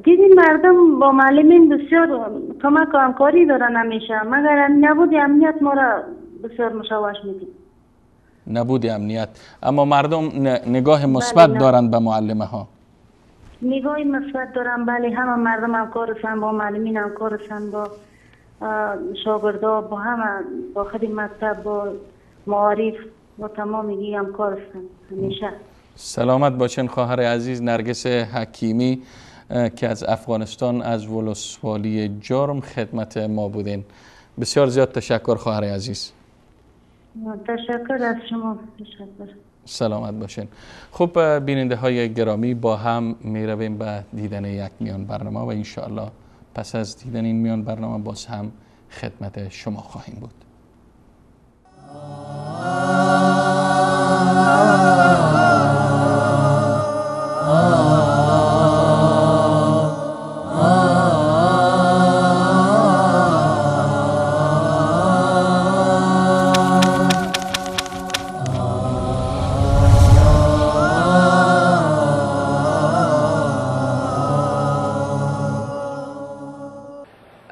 دید مردم با معلمین بسیار کمک و همکاری دارن همیشه، مگر نبود امنیت ما را بسیار مشوش میکنه. نبود امنیت، اما مردم نگاه مثبت دارند به معلمه ها. نگاه مثبت دارن، بله، همه مردم همکار هستن، با معلمین همکار هستن، با شاگردا، با همه، با خود مکتب، با معارف، با تمام همکار هستن همیشه. سلامت باشین خواهر عزیز نرگس حکیمی که از افغانستان از ولسوالی جرم خدمت ما بودین. بسیار زیاد تشکر خواهر عزیز. تشکر از شما. تشکر. سلامت باشین. خب بیننده های گرامی، با هم می رویم به دیدن یک میان برنامه و انشاءالله پس از دیدن این میان برنامه باز هم خدمت شما خواهیم بود.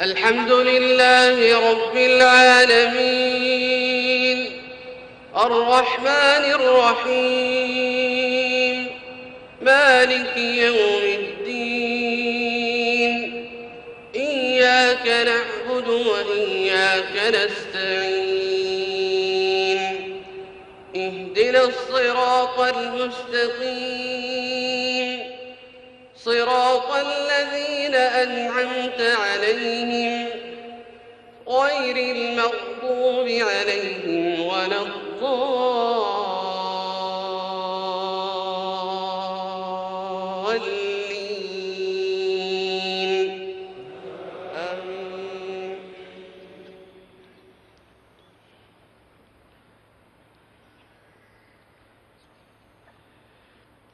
الحمد لله رب العالمين الرحمن الرحيم مالك يوم الدين إياك نعبد وإياك نستعين اهدنا الصراط المستقيم صراط الذين أنعمت عليهم غير المغضوب عليهم ولا الضالين. آمين.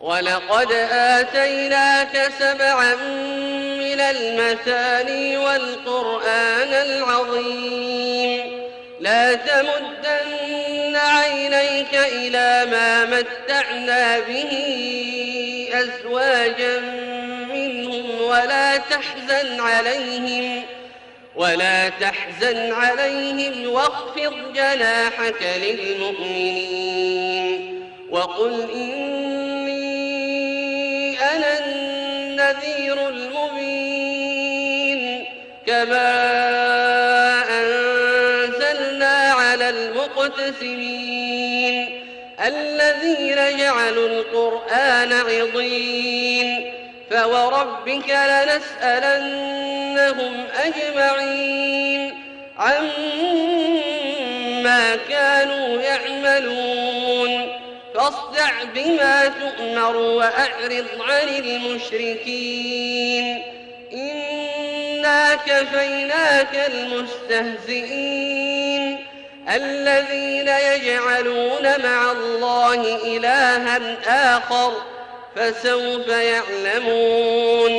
ولقد آتيناك 7 من المثاني والقرآن العظيم لا تمدن عينيك إلى ما متعنا به أزواجا منهم ولا تحزن عليهم واخفض جناحك للمؤمنين وقل إني أنا النذير المبين كما المقتسمين الذين جعلوا القرآن عضين فوربك لنسألنهم أجمعين عما كانوا يعملون فاصدع بما تؤمر وأعرض عن المشركين إنا كفيناك المستهزئين الذين يجعلون مع الله إلها آخر فسوف يعلمون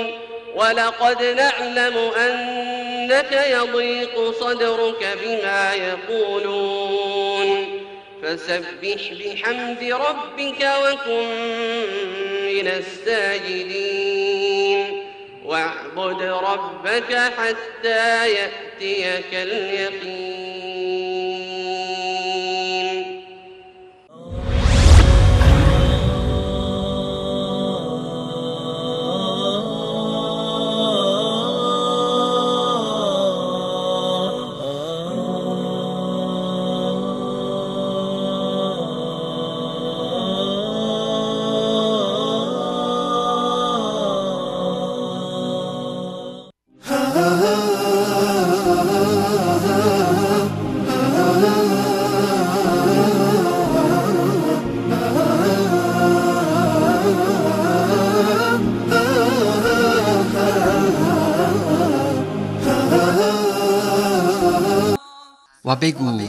ولقد نعلم أنك يضيق صدرك بما يقولون فسبح بحمد ربك وكن من الساجدين واعبد ربك حتى يأتيك اليقين. و بگو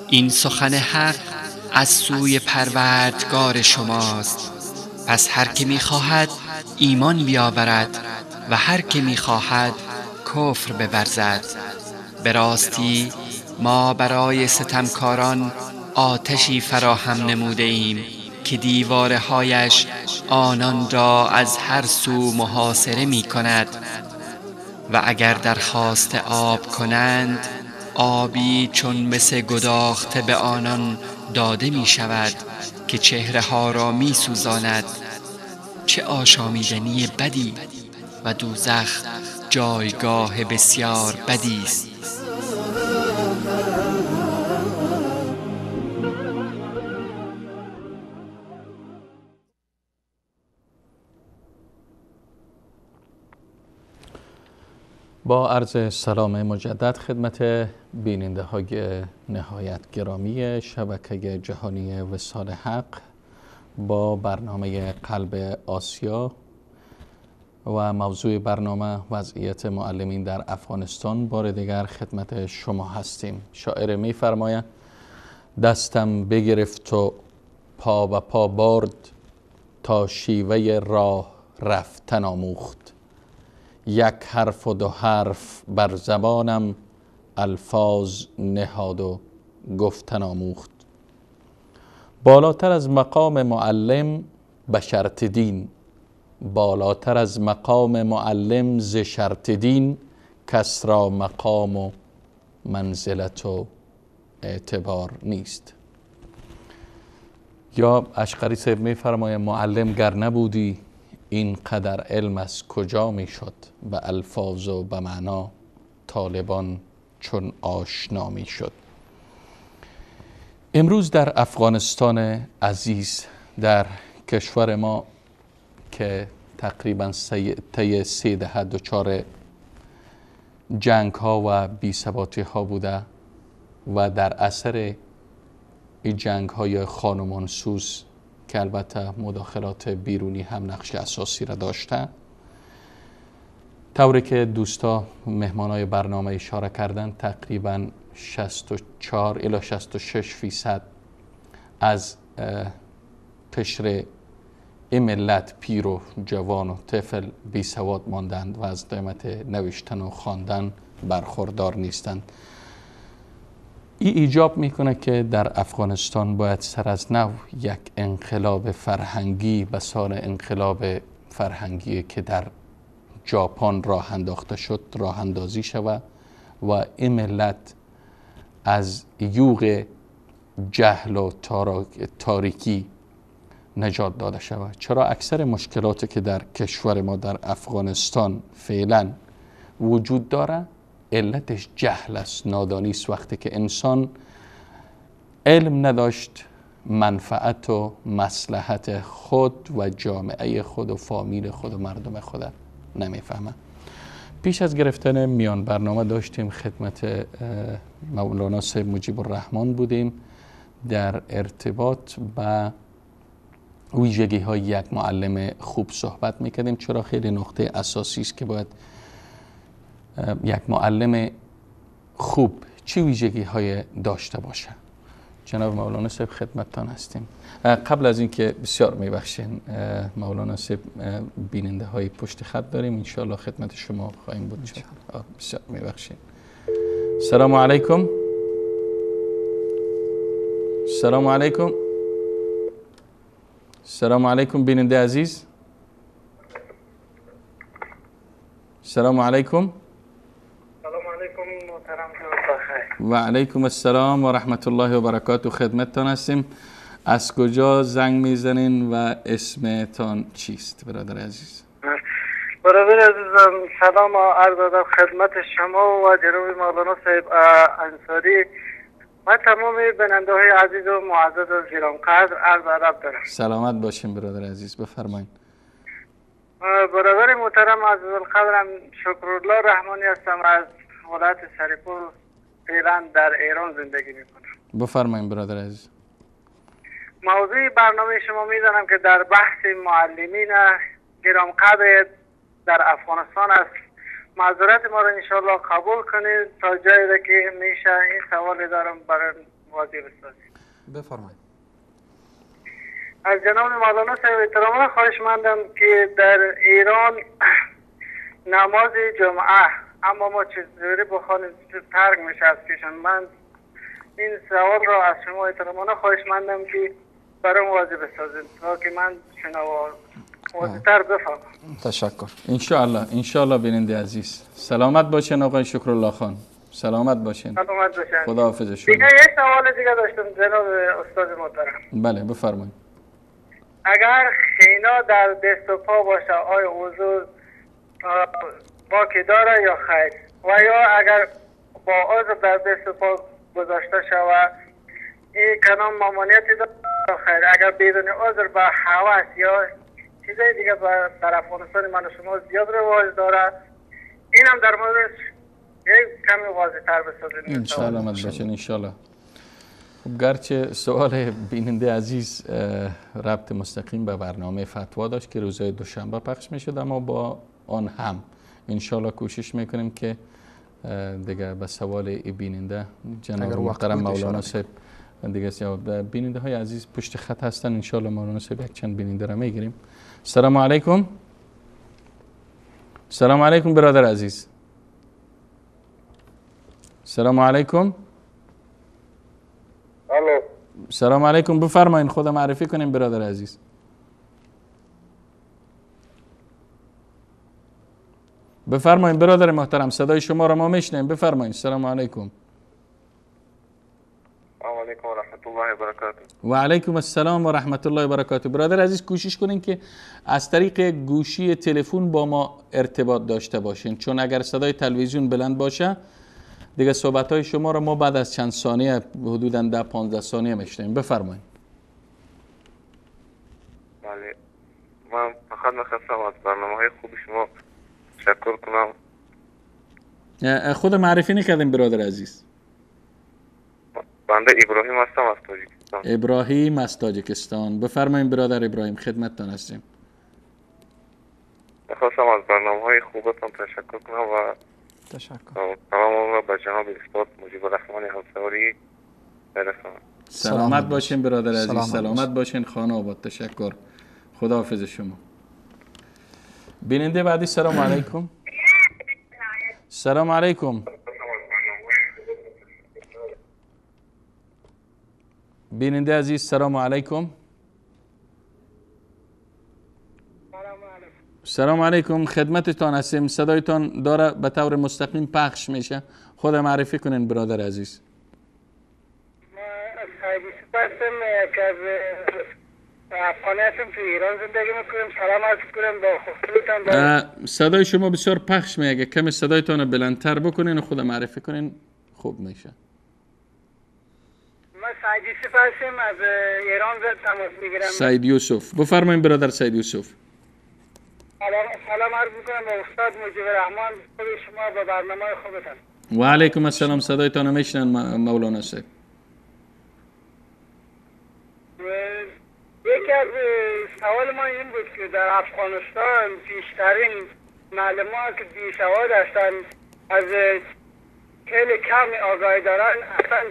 این سخن حق از سوی پروردگار شماست، پس هر که می‌خواهد ایمان بیاورد و هر که می‌خواهد کفر بورزد. به راستی ما برای ستمکاران آتشی فراهم نموده ایم که دیوارهایش آنان را از هر سو محاصره می کند و اگر درخواست آب کنند آبی چون مس گداخته به آنان داده می شود که چهره ها را می سوزاند. چه آشامیدنی بدی و دوزخ جایگاه بسیار بدی است. با عرض سلام مجدد خدمت بیننده های نهایت گرامی شبکه جهانی وصال حق با برنامه قلب آسیا و موضوع برنامه وضعیت معلمین در افغانستان بار دیگر خدمت شما هستیم. شاعر می فرماید دستم بگرفت و پا به پا برد تا شیوه راه رفتن آموخت. یک حرف و دو حرف بر زبانم الفاظ نهاد و گفتن آموخت. بالاتر از مقام معلم به شرط دین، بالاتر از مقام معلم ز شرط دین، کس را مقام و منزلت و اعتبار نیست. یا اشقری صاحب می فرماید معلم گر نبودی این قدر علم از کجا می شد، به الفاظ و به معنا طالبان چون آشنا می شد. امروز در افغانستان عزیز، در کشور ما که تقریبا طی 3 دهه دچار جنگ ها و بی‌ثباتی ها بوده و در اثر این جنگ های خانمانسوز که البته مداخلات بیرونی هم نقش اساسی را داشته، طوری که دوستا مهمانای برنامه اشاره کردن تقریبا 64 الی 66% از قشر این ملت پیر و جوان و طفل بی سواد ماندند و از نعمت نوشتن و خواندن برخوردار نیستند. این ایجاب میکنه که در افغانستان باید سر از نو یک انقلاب فرهنگی به سان انقلاب فرهنگی که در ژاپن راه انداخته شد راه اندازی شود و این ملت از یوغ جهل و تاریکی نجات داده شود. چرا اکثر مشکلاتی که در کشور ما در افغانستان فعلا وجود داره علتش جهل است، نادانی است. وقتی که انسان علم نداشت منفعت و مصلحت خود و جامعه خود و فامیل خود و مردم خود نمیفهمه. پیش از گرفتن میان برنامه داشتیم خدمت مولانا صاحب مجیب الرحمن بودیم در ارتباط با ویژگی های یک معلم خوب صحبت میکردیم. چرا خیلی نقطه اساسی است که باید یک معلم خوب چه ویژگی های داشته باشه. جناب مولانا صاحب خدمتتان هستیم. قبل از اینکه بسیار میبخشین مولانا صاحب، بیننده های پشت خط داریم، انشالله خدمت شما خواهیم بود. بسیار میبخشین. سلام علیکم. سلام علیکم. سلام علیکم بیننده عزیز. سلام علیکم. و علیکم السلام و رحمت الله و برکاته. خدمتتان هستیم. از کجا زنگ میزنین و اسمتان چیست برادر عزیز؟ برادر عزیزم سلام و عرض ادب خدمت شما و جناب مولانا صاحب انصاری و تمام بیننده های عزیز و معزز و گرانقدر عرض ادب دارم. سلامت باشین برادر عزیز، بفرمایید. برادر محترم عزیز القدرم شکرالله رحمانی هستم، از ولایت سرپل فعلا در ایران زندگی میکنم. بفرمایید برادر عزیز. موضوع برنامه شما میدانم که در بحث معلمین گرانقدر در افغانستان است. معذرت ما را انشاءالله قبول کنید تا جایی که میشه. این سوال دارم برای واضح بسازید. بفرمایید. از جناب مولانا صاحب احترام خواهش مندم که در ایران نماز جمعه اما ما چطوری بخوانیم ترک میشه از پیشان. من این سوال را از شما احترامانه خواهش مندم که برام واضح بسازید تا که من شنوا واضح‌تر بفهمم. تشکر. انشاءالله انشاءالله بیننده عزیز سلامت باشین آقای شکرالله خان. سلامت باشین. سلامت باشین. خداحافظ شما. دیگه یه سوال دیگه داشتم جناب استاد محترم. بله بفرمایید. اگر خینا در دست و پا باشه آیا وضو باکی داره یا خیر؟ و یا اگر با عضو در دست و پا گذاشته شود این کنام ممانعتی داره یا خیر؟ اگر بدون عذر به هوس یا چیزای دیگه در افغانستان من و شما زیاد رواج داره، این هم در موردش یک کمی واضح تر بسازید. انشاءالله مد باشین انشاءالله. خب گرچه سوال بیننده عزیز ربط مستقیم به برنامه فتوا داشت که روزهای دوشنبه پخش میشد، اما با آن هم انشالله کوشش میکنیم که دیگه به سوال بیننده جناب محترم مولانا صاحب دیگه جواب. بیننده های عزیز پشت خط هستن، انشالله مولانا صاحب یک چند بیننده را میگیریم. سلام علیکم. سلام علیکم برادر عزیز. سلام علیکم. الو. سلام علیکم، بفرمایین خود معرفی کنیم برادر عزیز. بفرمایین برادر محترم، صدای شما را ما میشنویم، بفرمایین. سلام علیکم. السلام علیکم و رحمت الله و برکاته. و علیکم السلام و رحمت الله و برکاته. برادر عزیز کوشش کنین که از طریق گوشی تلفن با ما ارتباط داشته باشین، چون اگر صدای تلویزیون بلند باشه دیگه صحبت های شما را ما بعد از چند ثانیه حدوداً 10 15 ثانیه میشنویم. بفرمایید. بله، من فقط می‌خواستم از برنامه‌های خوب شما تشکر کنم. خود معرفی نکردیم برادر عزیز. بنده ابراهیم هستم از تاجیکستان. ابراهیم از تاجیکستان، بفرمایید برادر ابراهیم، خدمتتان هستیم. می‌خواستم از برنامه‌های خوبتان تشکر کنم و تشکر. سلام را به جناب استاد مجیب الرحمن انصاری برسانم. سلامت باشین برادر عزیز، سلامت باشین، خانه آباد. تشکر، خداحافظ شما. بیننده بعدی، سلام علیکم. سلام علیکم. بیننده عزیز سلام علیکم. سلام علیکم، خدمتتان هستیم. صدایتان داره به طور مستقیم پخش میشه، خود معرفی کنین برادر عزیز. ما هستم که از افغانی هستم، تو ایران زندگی میکنیم. سلام عرض کنم با خودتان. صدای شما بسیار پخش میگه، کمی صدایتان رو بلندتر بکنین و خود معرفی کنین خوب میشه. ما سعید یوسف هستم، از ایران تماس میگیرم. سعید یوسف، بفرمایید برادر سعید یوسف. سلام عرض میکنم به استاد مجیب الرحمن، خود شما به برنامه خوبتان. و علیکم السلام. صدایتان میشنن مولانا صاحب. یکی از سوال ما این بود که در افغانستان بیشترین معلمان که بی سواد هستند، از خیلی کم آگاهی دارن، اصلا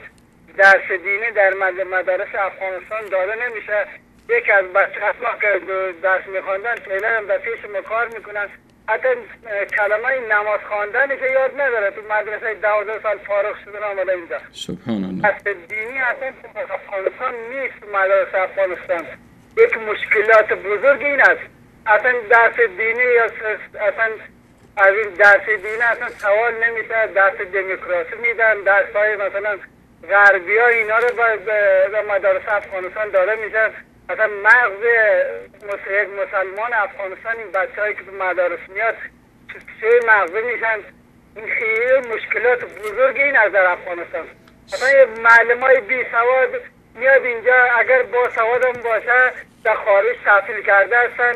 درس دینی در مدارس افغانستان داده نمیشه. یکی از بچه‌ها که درس میخواندن فعلا هم در پیش ما کار میکنن، حتی کلمه نماز خواندنی که یاد نداره. تو مدرسه 12 سال فارغ شدن آمده اینجا. سبحان الله. درس دینی اصلا تو افغانستان نیست. مدارس افغانستان یک مشکلات بزرگ این است، اصلا درس دینی یا اصلا از این درس دینی اصلا سوال نمیشه. درس دموکراسی میدن، درس های مثلا غربی ها اینا رو به مدارس افغانستان داده میشه. اصلا مغز یک مسلمان افغانستان، این بچه هایی که به مدارس میاد چه مغزی میشن. این خیلی مشکلات بزرگ این از در افغانستان. اصلا یه معلم های بی سواد میاد اینجا، اگر با سواد هم باشه در خارج تحصیل کرده هستن.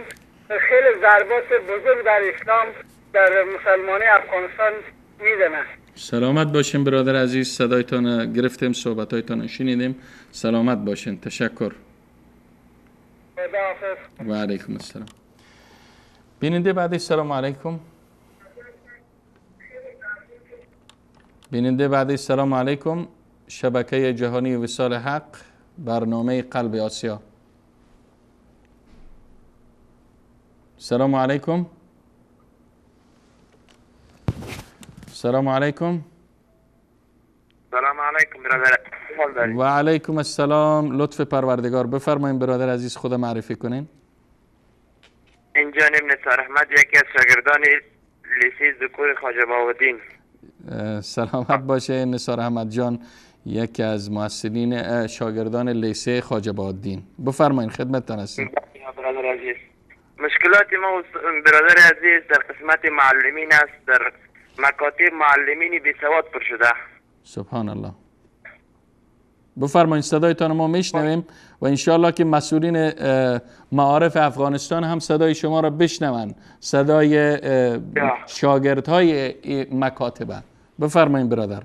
خیلی ضربات بزرگ در اسلام در مسلمانی افغانستان میزنن. سلامت باشین برادر عزیز، صدایتان گرفتیم، صحبتایتان شنیدیم. سلامت باشین، تشکر. و علیکم السلام. بیننده بعدی، سلام علیکم. بیننده بعدی، سلام علیکم. شبکه جهانی وصال حق، برنامه قلب آسیا. سلام علیکم. سلام علیکم. سلام علیکم برادر. و علیکم السلام. لطف پروردگار. بفرمایید برادر عزیز، خود معرفی کنین. اینجا نثار احمد، یکی از شاگردان لیسه ذکور خواجه بهاءالدین. سلامت باشه نثار احمد جان، یکی از محصلین شاگردان لیسه خواجه بهاءالدین. بفرمایید، خدمتتان هستیم. برادر عزیز، مشکلات ما برادر عزیز در قسمت معلمین است. در مکاتب معلمینی بی سواد پر شده. سبحان الله. بفرمایید، صدایتان ما میشنویم و انشالله که مسئولین معارف افغانستان هم صدای شما را بشنوند، صدای شاگردهای مکاتبه. بفرمایید برادر.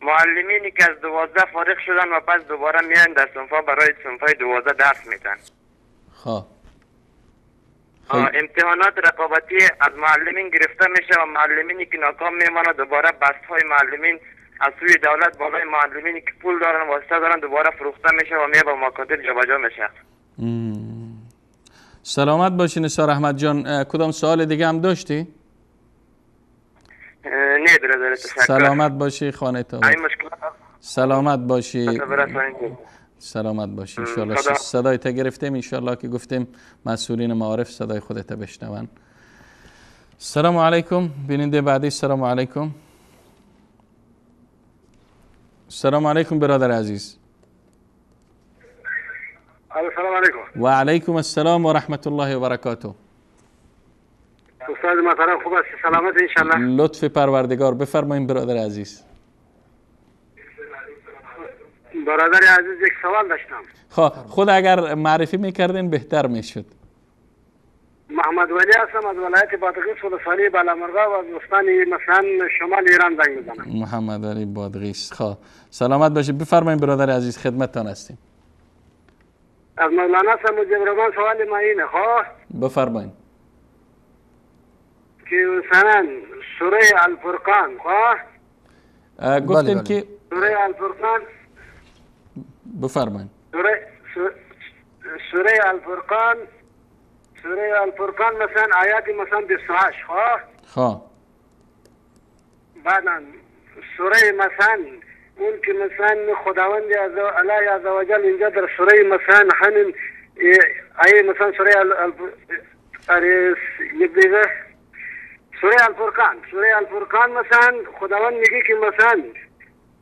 معلمینی که از 12 فارغ شدن و پس دوباره میان در صنف‌ها برای صنف‌های 12 درس میدن. خب امتحانات رقابتی از معلمین گرفته میشه و معلمینی که ناکام میمانند دوباره بست‌های معلمین از سوی دولت بالای معلمینی که پول دارن واسطه دارن دوباره فروخته میشه و میه با مکاتب جابجا میشه. سلامت باشی نثار احمد جان. کدام سوال دیگه هم داشتی؟ نه برادر، تشکر. سلامت باشی، خانه تا سلامت باشی. سلامت باشی. انشالله صدای تا گرفتیم، انشالله که گفتیم مسئولین معارف صدای خودت بشنون. سلام علیکم. بیننده بعدی، سلام علیکم. سلام علیکم برادر عزیز. السلام علیکم. و علیکم السلام و رحمت الله و برکاته. استاد محترم خوب است؟ سلامت انشالله. لطف پروردگار. بفرمایید برادر عزیز. برادر عزیز یک سوال داشتم. خب خود اگر معرفی میکردین بهتر میشد. محمد ولی هستم از ولایت بادغیس ولسوالی بالامرغا و از استان مثلا شمال ایران زنگ میزنم. محمد ولی بادغیس. خب سلامت باشید. بفرمایید برادر عزیز، خدمتتان هستیم. از مولانا صاحب مجیب الرحمن سوال ما اینه، خب بفرمایید، که مثلا سوره الفرقان، خب گفتیم که سوره الفرقان، بفرمایید. سوره الفرقان، سوره الفرقان مثلا آیات مثلا 28، خب خب بعدا سوره مثلا اون که مثلا خداوند الله عزوجل اینجا در سوره مثلا همین آیه مثلا سوره یک دیگه سوره الفرقان، سوره الفرقان مثلا خداوند میگه که مثلا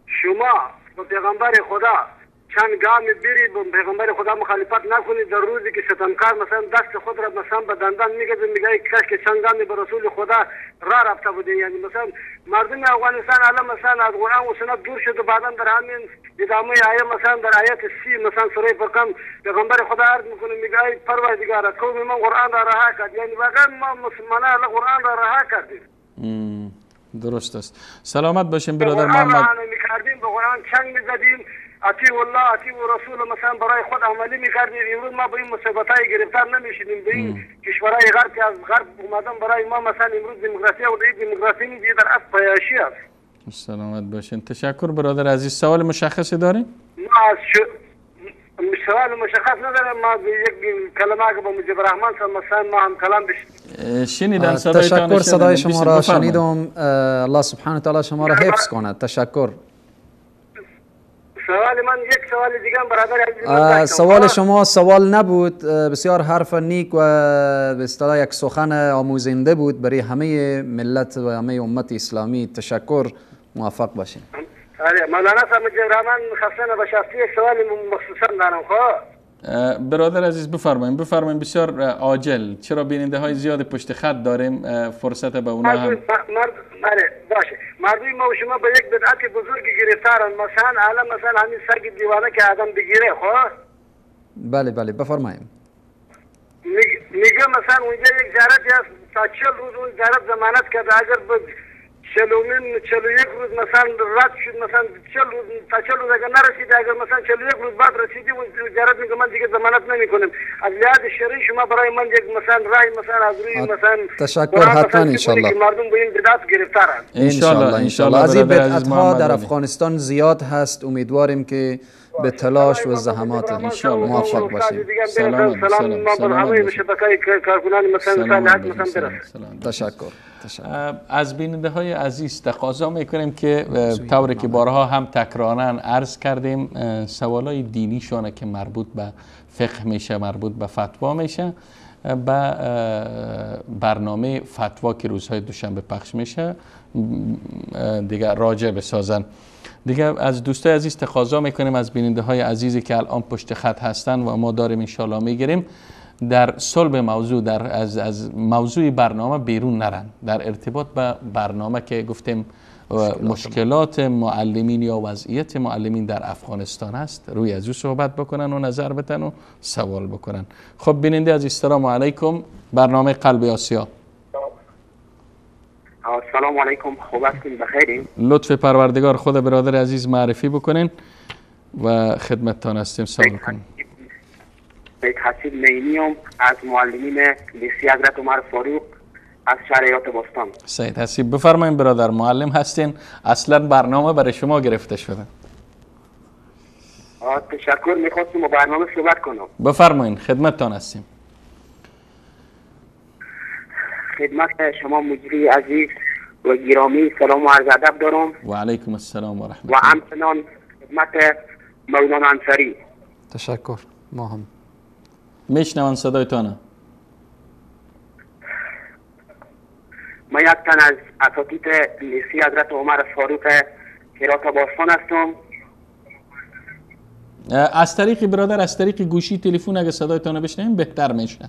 شما با پیغمبر خدا چند گام بری با پیغمبر خدا مخالفت نکنی، در روزی که ستمکار مثلا دست خود را مثلا به دندان میگزه، میگه کاش که چند گامی به رسول خدا را رفته بوده. یعنی مثلا مردم افغانستان الان مثلا از قرآن و سنت دور شد و بعدا در همین ادامه آیه مثلا در آیت 30 مثلا سوره فرقان پیغمبر خدا عرض میکنه، میگه ای پروردگار قوم من قرآن را رها کرد. یعنی واقعا ما مسلمانان الان قرآن را رها کردیم. درست است. سلامت باشیم برادر محمد. میکردیم به قرآن چنگ میزدیم، اطیع الله اطیع رسول مثلا برای خود عملی میکردیم. امروز ما به این مصیبت‌های گرفتار نمیشدیم، به این کشورهای غرب که از غرب اومدن برای ما مثلا امروز دموکراسی و دموکراسی نیست، در اصل پیاشی است. سلامت باشین. تشکر برادر عزیز. سوال مشخصی دارین؟ ما سوال مشخص ندارم، ما یک کلمه که با مجیب الرحمن مثلا ما هم کلام شنیدم. تشکر، صدای شما را شنیدم. الله سبحانه و تعالی شما را حفظ کند. تشکر. سوال من یک سوال دیگه برادر عزیز. سوال شما سوال نبود، بسیار حرف نیک و به اصطلاح یک سخن آموزنده بود برای همه ملت و همه امت اسلامی. تشکر، موفق باشین. آره مولانا صاحب مجیب الرحمن خسته نباشید. یک سوال مخصوصا دارم. خب برادر عزیز بفرمایید، بفرمایید، بسیار عاجل، چرا بیننده های زیاد پشت خط داریم، فرصت به اونا هم. بله باشه. مردم ما و شما به یک بدعت بزرگی گرفتارن. مثلا الان مثلا همین سگ دیوانه که آدم بگیره، خب بله بله بفرمایید. میگه مثلا اونجا یک جارت هست، تا 40 روز اون جارت ضمانت کرده، اگر 41 روز مثلا رد شد، مثلا 40 روز تا 40 روز اگر نرسیدی، اگر مثلا 41 روز بعد رسیدی، اون جارت میگه من دیگه ضمانت نمیکنم. از لحاظ شرعی شما برای من یک مثلا رای مثلا از روی مثلا. تشکر، حتما ان شاء الله. مردم به این بدعت گرفتارند. ان شاء الله ان شاء الله. از این بدعت ها در افغانستان زیاد هست، امیدواریم که به تلاش و زحمات ان شاء الله موفق باشیم. سلام سلام سلام. تشکر. از بیننده های عزیز تقاضا میکنیم که طوری که بارها هم تکرارا عرض کردیم، سوالای دینی شانه که مربوط به فقه میشه، مربوط به فتوا میشه، به برنامه فتوا که روزهای دوشنبه پخش میشه دیگه راجع بسازن. دیگه از دوستای عزیز تقاضا میکنیم، از بیننده های عزیزی که الان پشت خط هستن و ما داریم انشالله میگیریم، در صلب موضوع، در از موضوع برنامه بیرون نرن، در ارتباط با برنامه که گفتیم مشکلات معلمین یا وضعیت معلمین در افغانستان هست، روی از او صحبت بکنن و نظر بدن و سوال بکنن. خب بیننده عزیز سلام علیکم، برنامه قلب آسیا. سلام علیکم، خوب هستین؟ بخیرین؟ لطف پروردگار خود برادر عزیز معرفی بکنین و خدمتتان هستیم. سوال کنین. سید حسیب نینیم از معلمین لیسی حضرت عمر فاروق از شهر هرات باستان. سید حسیب بفرمایین برادر، معلم هستین، اصلا برنامه برای شما گرفته شده. تشکر، میخواستم با برنامه صحبت کنم. بفرمایین، خدمتتان هستیم. خدمت شما مجری عزیز و گرامی سلام و عرض ادب دارم. و علیکم السلام و رحمت و همچنان خدمت مولانا انصاری. تشکر. ما هم میشنون صدایتان. من یک تن از اساتید لیسی حضرت عمر فاروق هرات باستان هستم. از طریق برادر، از طریق گوشی تلفن اگه صدایتان بشنویم بهتر میشه.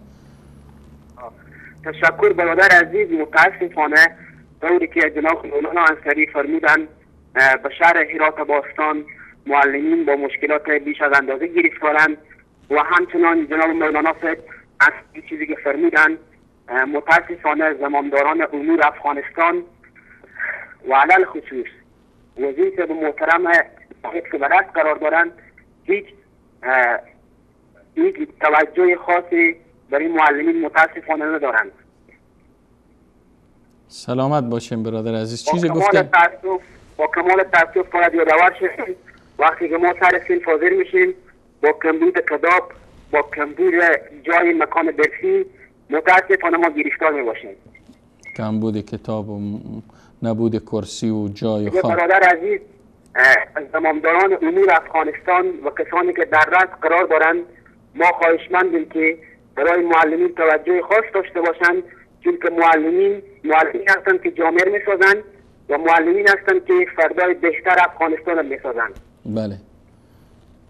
تشکر برادر عزیز. متاسفانه طوری که جناب مولانا انصاری فرمودن، به شهر هرات باستان معلمین با مشکلات بیش از اندازه گرفتارند و همچنان جناب مولانا از چیزی که فرمودن، متاسفانه زمامداران امور افغانستان و علل خصوص وزیر محترم که به رأس قرار دارند هیچ توجه خاصی برای معلمین متاسفانه ندارند. سلامت باشیم برادر عزیز. چیزی گفتم با کمال تاسف باید یادآور شدیم وقتی که ما سر سین حاضر میشیم با کمبود کتاب، با کمبود جای مکان درسی متاسفانه ما گرفتار میباشیم. کمبود کتاب و نبود کرسی و جای و خواب. برادر عزیز، از زمامداران امور افغانستان و کسانی که در رأس قرار دارند ما خواهشمندیم که برای معلمین توجه خاص داشته باشند، چون که معلمین هستند که جامعه میسازند و معلمین هستند که فردای بهتر افغانستان را میسازند. بله،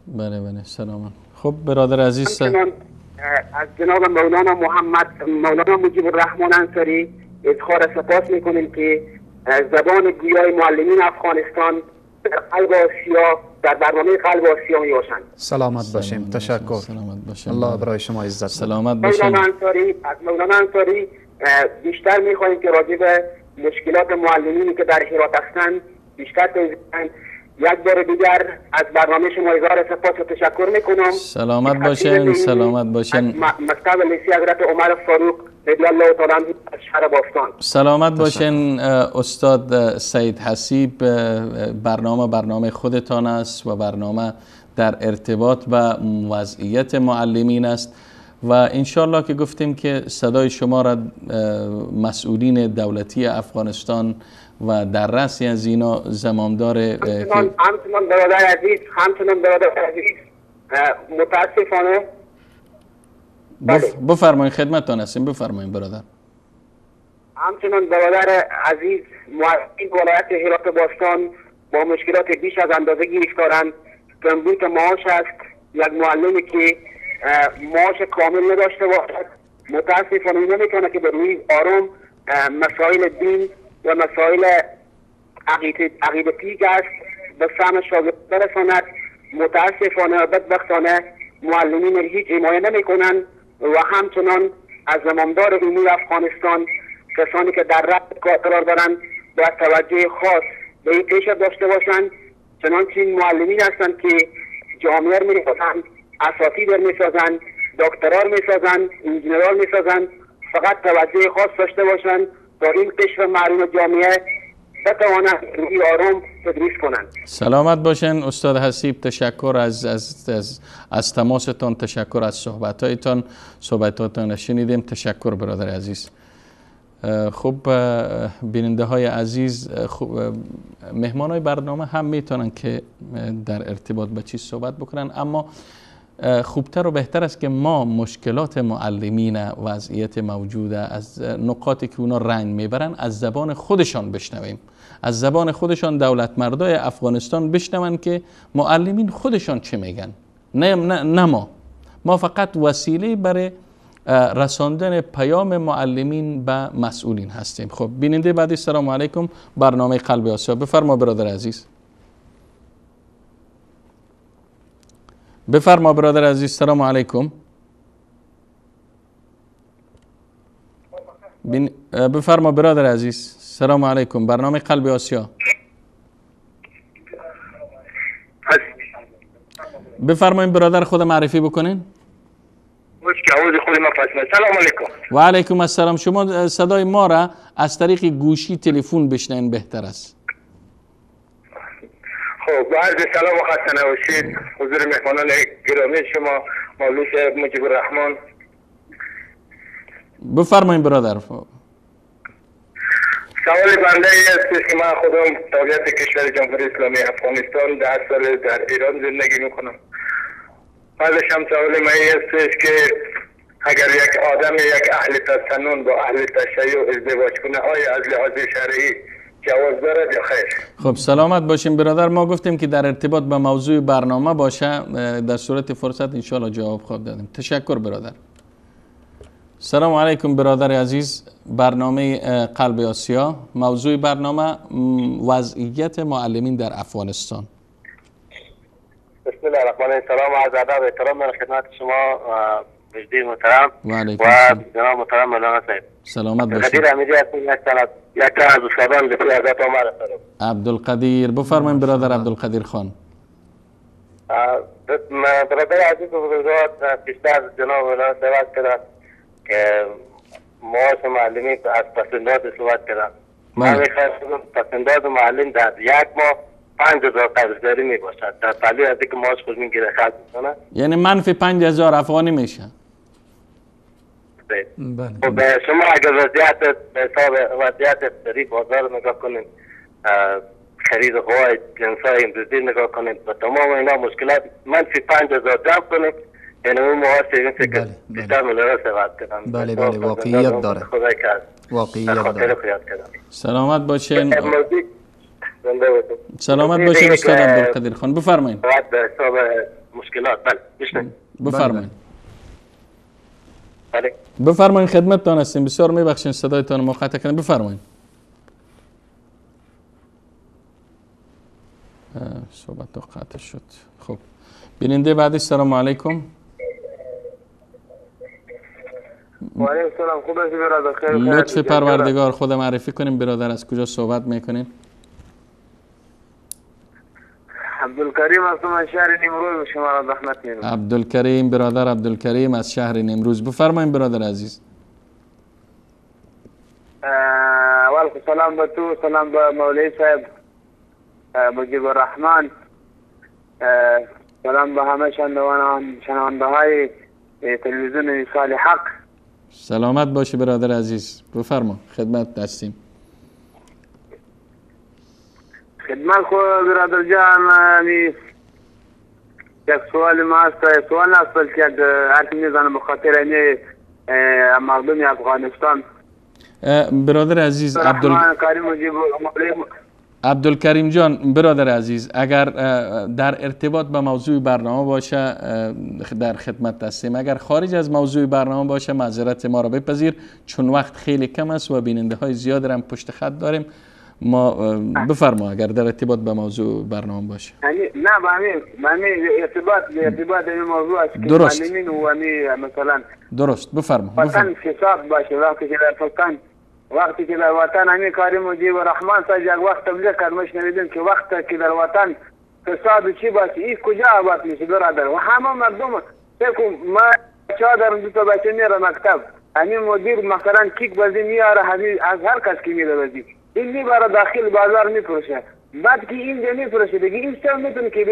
بله بله، سلام. خب برادر عزیز، از جناب مولانا محمد مولانا مجیب الرحمن انصاری اظهار سپاس میکنیم که زبان گویای معلمین افغانستان در قلب آسیا، در برنامه قلب آسیا می باشند. سلامت باشیم. تشکر. سلامت باشیم. الله برای شما عزت. سلامت باشیم. از مولانا انصاری بیشتر میخواهیم که راجع به مشکلات معلمینی که در هرات هستند بیشتر توضیح بدهند. یک بار دیگر از برنامه شما اظهار سپاس و تشکر میکنم. سلامت باشین. سلامت باشین. مکتب لیسی حضرت عمر فاروق رضی الله تعالی عنه از شهر باستان. سلامت باشین استاد سید حسیب. برنامه خودتان است و برنامه در ارتباط با وضعیت معلمین است و انشالله که گفتیم که صدای شما را مسئولین دولتی افغانستان و در رأس از اینا زمامدار همچنان برادر عزیز، متاسفانه بفرمایید، خدمتتان هستیم، بفرمایید برادر. همچنان برادر عزیز، معلمین ولایت هرات باستان با مشکلات بیش از اندازه گرفتارند. کمبود معاش است. یک معلمی که معاش کامل نداشته باشد متاسفانه نمیتونه که به روی آرام مسائل دین و مسائل عقیدتی که است به سهم شاگرد برساند. متاسفانه و بدبختانه معلمین هیچ حمایه نمیکنند و همچنان از زمامدار امور افغانستان کسانی که در رأس قرار دارند باید توجه خاص به این قشر داشته باشند، چنانچه این معلمین هستند که جامعه را میسازند، اساتید را میسازند، دکترا را میسازند، انجینرها را میسازند. فقط توجه خاص داشته باشند تا این قشر معلوم جامعه بتوانند روی آرام تدریس کنند. سلامت باشین استاد حسیب. تشکر از از از از تماستان، تشکر از صحبت‌هایتان، صحبت‌هایتان شنیدیم. تشکر برادر عزیز. خب بیننده های عزیز، خب مهمان های برنامه هم میتونن که در ارتباط با چیز صحبت بکنن، اما خوبتر و بهتر است که ما مشکلات معلمین، وضعیت موجوده، از نقاطی که اونا رنگ میبرن از زبان خودشان بشنویم، از زبان خودشان دولت مردای افغانستان بشنون که معلمین خودشان چه میگن. نه نه, نه ما فقط وسیله برای رساندن پیام معلمین به مسئولین هستیم. خب بیننده بعدی، سلام علیکم، برنامه قلب آسیا، بفرما برادر عزیز. بفرما برادر عزیز، سلام علیکم. بفرما برادر عزیز، سلام علیکم، برنامه قلب آسیا. بفرمایید برادر، خود معرفی بکنین. سلام علیکم. و علیکم السلام. شما صدای ما را از طریق گوشی تلفن بشنوین بهتر است. خب عرض سلام و خسته نباشید حضور مهمانان گرامی شما مولوی صاحب مجیب الرحمن. بفرمایید برادر. سوال بنده است که من خودم تابعیت کشور جمهوری اسلامی افغانستان، 10 سال در ایران زندگی میکنم. بعدش هم سوال من است که اگر یک آدم، یک اهل تسنن با اهل تشیع ازدواج کنه، آیا از لحاظ شرعی جواز دارد یا خیر؟ خب سلامت باشیم برادر. ما گفتیم که در ارتباط با موضوع برنامه باشه، در صورت فرصت انشالله جواب خواهد دادیم. تشکر برادر. سلام علیکم برادر عزیز. برنامه قلب آسیا، موضوع برنامه وضعیت معلمین در افغانستان. بسم الله الرحمن الرحیم. سلام و عرض ادب احترام در خدمت شما مجدی محترم و جناب محترم مولانا صاحب. سلامت باشید. قدیر امیری هستم، یک از استادان لطفی حضرت عمر. عبدالقدیر، بفرمایید برادر عبدالقدیر خان. برادر عزیز و بزرگوار، بیشتر جناب مولانا صحبت کردن که معاش معلمی از پسنداز صحبت کردن. من میخواستم پسنداز معلم در یک ماه 5000 قرضداری می باشد، در پهلوی از اینکه معاش خود میگیره خرج میکنه، یعنی منفی 5000 افغانی میشه. بله. خب شما اگر وضعیت به حساب وضعیت اقتصادی بازار نگاه کنید، خرید قوای جنسای امروزی نگاه کنید و تمام اینا مشکلات، منفی 5000 جمع کنید، یعنی اون معاش که بیشتر ملارا صحبت کردن. بله بله، واقعیت داره، واقعیت داره. سلامت باشین. سلامت باشین استاد عبدالقدیر خان. بفرمایید. به حساب مشکلات. بله میشنوید؟ بفرمایید. بله بفرمایید، خدمتتان هستیم. بسیار میبخشین صدایتان ما قطع کردیم، بفرمایید. صحبت قطع شد. خب بیننده بعدی، سلام علیکم. و علیکم السلام. خوب هستی برادر؟ خیر لطف پروردگار. خود معرفی کنیم برادر، از کجا صحبت میکنین؟ عبدالکریم هستم از شهر نیمروز، شما را زحمت میدم. عبدالکریم برادر، عبدالکریم از شهر نیمروز، بفرمایید برادر عزیز. اول سلام به تو، سلام به مولوی صاحب مجیب الرحمن، سلام به همه شنونده های تلویزیون وصال حق. سلامت باشی برادر عزیز، بفرما، خدمت هستیم. خدمت خو برادر جان، یک سوال ما است، سوال است بلکه یک حرف میزنم به خاطر این مردم افغانستان. برادر عزیز عبدالکریم جان، برادر عزیز، اگر در ارتباط با موضوع برنامه باشه در خدمت هستیم، اگر خارج از موضوع برنامه باشه معذرت ما را بپذیر، چون وقت خیلی کم است و بیننده های زیاد را هم پشت خط داریم ما. بفرما اگر در ارتباط با موضوع برنامه باشه. نه به همین ارتباط این موضوع است که معلمین و مثلا درست. بفرما. وطن فساد باشه، وقتی که در وطن همین کاری مجیب الرحمن صاحب یک وقت تبلیغ کرد، ما شنیدیم که وقتی که در وطن فساد چی باشه این کجا آباد میشه برادر؟ و همه مردم فکر ما بچه ها دارم، دو تا بچه میره مکتب، همین مدیر مثلا کیک بازی میاره، همین از هر کس که میره بازی این میبره داخل بازار میفروشه، بعد که اینجا میفروشه دیگه این چطور میتونه که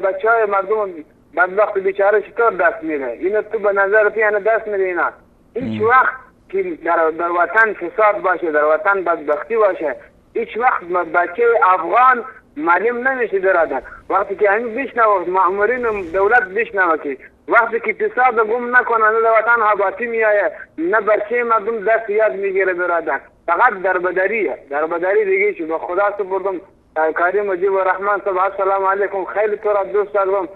بچه های مردم بدبخت بیچاره چطور دست میده؟ اینو تو به نظر یعنی دست میده اینا. هیچ وقت که در وطن فساد باشه، در وطن بدبختی باشه، هیچ وقت بچه افغان معلم نمیشه برادر. وقتی که همین بشنوه مامورین دولت بشنوه که وقتی که فساد گم نکنه، نه در وطن آبادی میایه، نه بچه مردم دست یاد میگیره برادر. فقط دربدریه، دربدری دیگه چی. به خدا سپردم کاری مجیب الرحمن صاحب، السلام علیکم. خیلی تو را دوست دارم،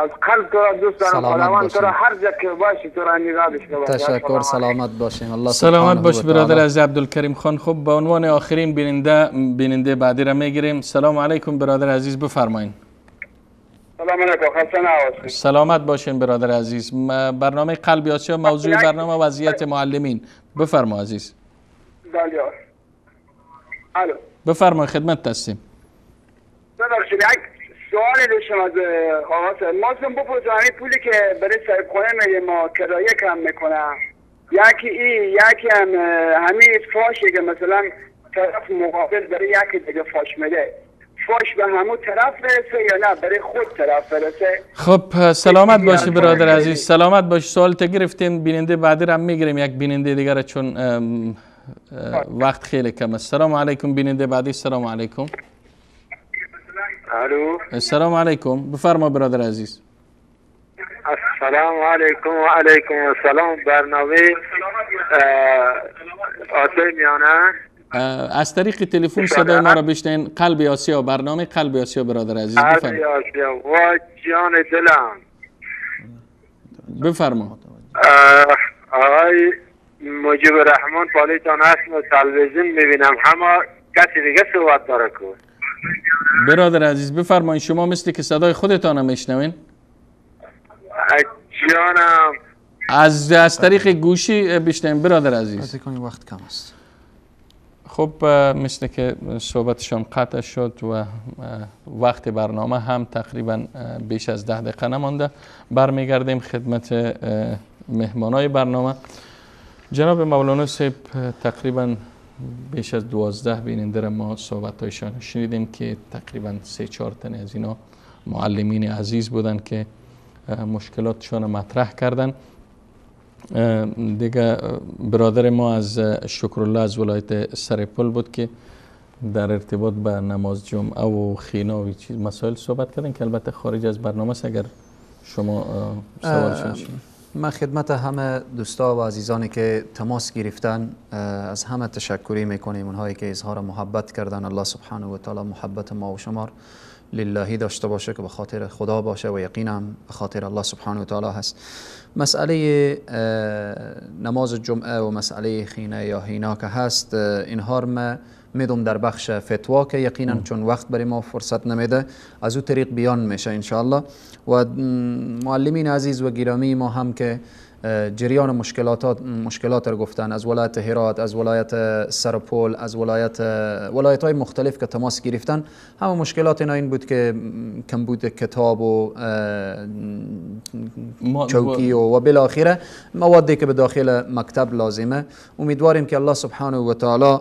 از قلب تو را دوست دارم. خداوند تو را هر جا که باشی تو را نگاه داشته باشه. تشکر، سلامت باشین. الله سلامت باش برادر عزیز عبدالکریم خان. خب به عنوان آخرین بیننده بعدی را میگیریم. سلام علیکم برادر عزیز، بفرمایین. سلام علیکم، خسته نباشید. سلامت باشین برادر عزیز. برنامه قلب آسیا، موضوع برنامه وضعیت معلمین. بفرما عزیز. بله. الو. بفرما، خدمت هستیم. ببخشید یک سوال داشتم از آقا. ما بپرسم همین پولی که برای صاحب خونه میده ما کرایه کم میکنه، یکی این، یکی هم همین فاشه که مثلا طرف مقابل برای یکی دیگه فاش میده، فاش به همون طرف برسه یا نه برای خود طرف برسه؟ خب سلامت باشی برادر عزیز، سلامت باشی. سوال تا گرفتیم، بیننده بعدی را میگیریم، یک بیننده دیگر، چون وقت خیلی کم است. سلام علیکم بیننده بعدی. سلام علیکم. الو. السلام علیکم، بفرما برادر عزیز. السلام علیکم و علیکم السلام. برنامه آسیای میانه از طریق تلفن صدای ما را بشنوین. قلب آسیا، برنامه قلب آسیا برادر عزیز، بفرما. قلب آسیا، وای جان دلم. بفرما. آقای مجیب الرحمن پالیتان هست و تلویزیون میبینم، همه کسی دیگه صحبت داره که. برادر عزیز بفرمایید، شما مثل که صدای خودتان هم میشنوین؟ جانم از طریق گوشی بشنویم برادر عزیز. وقت کم است. خب مثل که صحبتشان قطع شد و وقت برنامه هم تقریبا بیش از 10 دقیقه نمانده. برمیگردیم خدمت مهمانای برنامه. جناب مولانا صاحب، تقریبا بیش از 12 بیننده را ما صحبت‌هایشان شنیدیم که تقریبا 3-4 تن از اینا معلمین عزیز بودند که مشکلاتشان مطرح کردن. دیگه برادر ما از شکرالله از ولایت سرپل بود که در ارتباط به نماز جمعه و خینا و چیز مسائل صحبت کردن که البته خارج از برنامه است. اگر شما سوالشون چیه؟ من خدمت همه دوستا و عزیزانی که تماس گرفتن از همه تشکری میکنیم، اونهایی که اظهار محبت کردن. الله سبحانه و تعالی محبت ما و شما للهی داشته باشه که به خاطر خدا باشه و یقینا به خاطر الله سبحانه و تعالی هست. مسئله نماز جمعه و مسئله خینه یا هینا که هست، اینها رو ما میدم در بخش فتوا که یقینا چون وقت برای ما فرصت نمیده از او طریق بیان میشه انشاءالله. و معلمین عزیز و گرامی ما هم که جریان مشکلات رو گفتن، از ولایت هرات، از ولایت سرپل، از ولایت های مختلف که تماس گرفتن، همه مشکلات اینا این بود که کمبود کتاب و چوکی و بالاخره موادی که به داخل مکتب لازمه. امیدواریم که الله سبحانه و تعالی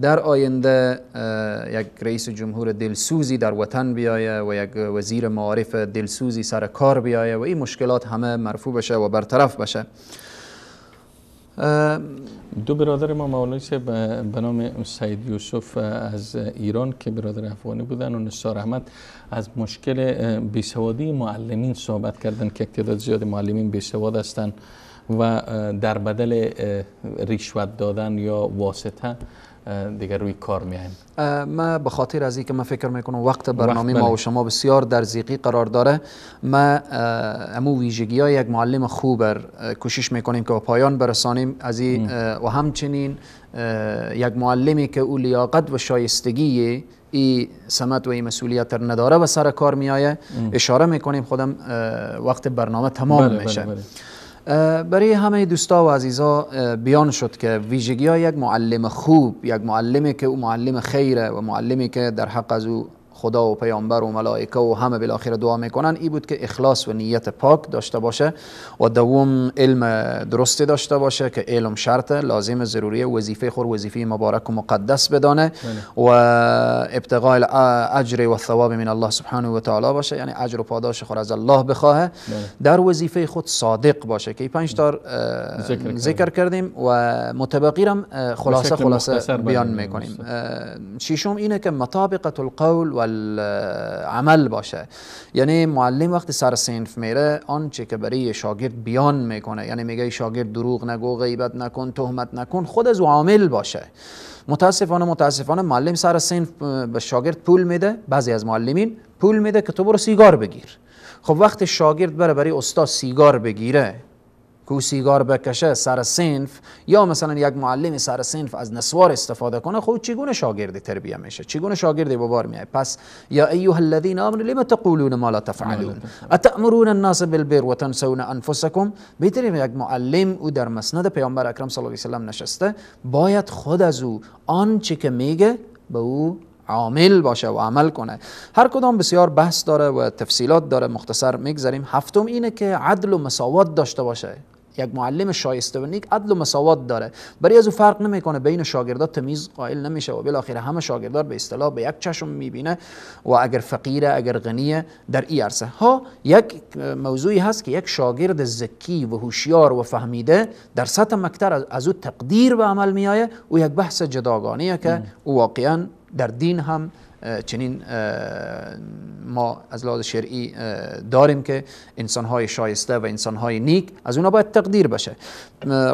در آینده یک رئیس جمهور دلسوزی در وطن بیایه و یک وزیر معارف دلسوزی سر کار بیایه و این مشکلات همه مرفوع بشه و برطرف بشه. دو برادر ما مولوی صاحب به نام سید یوسف از ایران که برادر افغانی بودن و نثار احمد از مشکل بیسوادی معلمین صحبت کردن که تعداد زیاد معلمین بیسواد هستند و در بدل رشوت دادن یا واسطه دیگر روی کار میایم. ما به خاطر از اینکه من فکر میکنم وقت برنامه ما و شما بسیار در زیقی قرار داره، ما امو ویژگی های یک معلم خوب کوشش میکنیم که به پایان برسانیم از این، و همچنین یک معلمی که او لیاقت و شایستگی ای سمت و ای مسئولیت نداره و سر کار میایه اشاره میکنیم. خودم وقت برنامه تمام میشه. بله. برای همه دوستا و عزیزا بیان شد که ویژگی های یک معلم خوب، یک معلمی که او معلم خیره و معلمی که در حق از او خدا و پیامبر و ملائکه و همه بالاخره دعا میکنن، ای بود که اخلاص و نیت پاک داشته باشه و دوم علم درستی داشته باشه که علم شرط لازم ضروریه، وظیفه خور وظیفه مبارک و مقدس بدانه و ابتغاء الاجر و الثواب من الله سبحانه و تعالی باشه، یعنی اجر و پاداش خور از الله بخواه، در وظیفه خود صادق باشه که این 5 تا ذکر کردیم و متبقی هم خلاصه بیان میکنیم. ششم اینه که مطابقت القول و عمل باشه، یعنی معلم وقتی سر صنف میره آنچه که برای شاگرد بیان میکنه، یعنی میگه شاگرد دروغ نگو، غیبت نکن، تهمت نکن، خود از او عامل باشه. متاسفانه معلم سر صنف به شاگرد پول میده، بعضی از معلمین پول میده که تو برو سیگار بگیر. خب وقتی شاگرد بره برای استاد سیگار بگیره که او سیگار بکشه سر صنف، یا مثلا یک معلم سر صنف از نسوار استفاده کنه، خب چگونه شاگردی تربیه میشه؟ چگونه شاگردی به بار میاد؟ پس یا ایها الذین آمنوا لم تقولون ما لا تفعلون اتأمرون الناس بالبر وتنسون انفسکم. بهترین یک معلم او در مسند پیامبر اکرم صلی الله علیه و سلم نشسته، باید خود از او آنچه که میگه به او عامل باشه و عمل کنه. هر کدام بسیار بحث داره و تفصیلات داره، مختصر میگذریم. هفتم اینه که عدل و مساوات داشته باشه. یک معلم شایسته و نیک عدل و مساوات داره، برای از او فرق نمیکنه، بین شاگردا تمیز قائل نمیشه و بالاخره همه شاگردان به اصطلاح به یک چشم میبینه و اگر فقیره اگر غنیه در این عرصه ها. یک موضوعی هست که یک شاگرد ذکی و هوشیار و فهمیده در سطح مکتب از او تقدیر به عمل میآید و یک بحث جداگانه که او واقعا در دین هم چنین ما از لحاظ شرعی داریم که انسان‌های شایسته و انسان‌های نیک از اونا باید تقدیر بشه.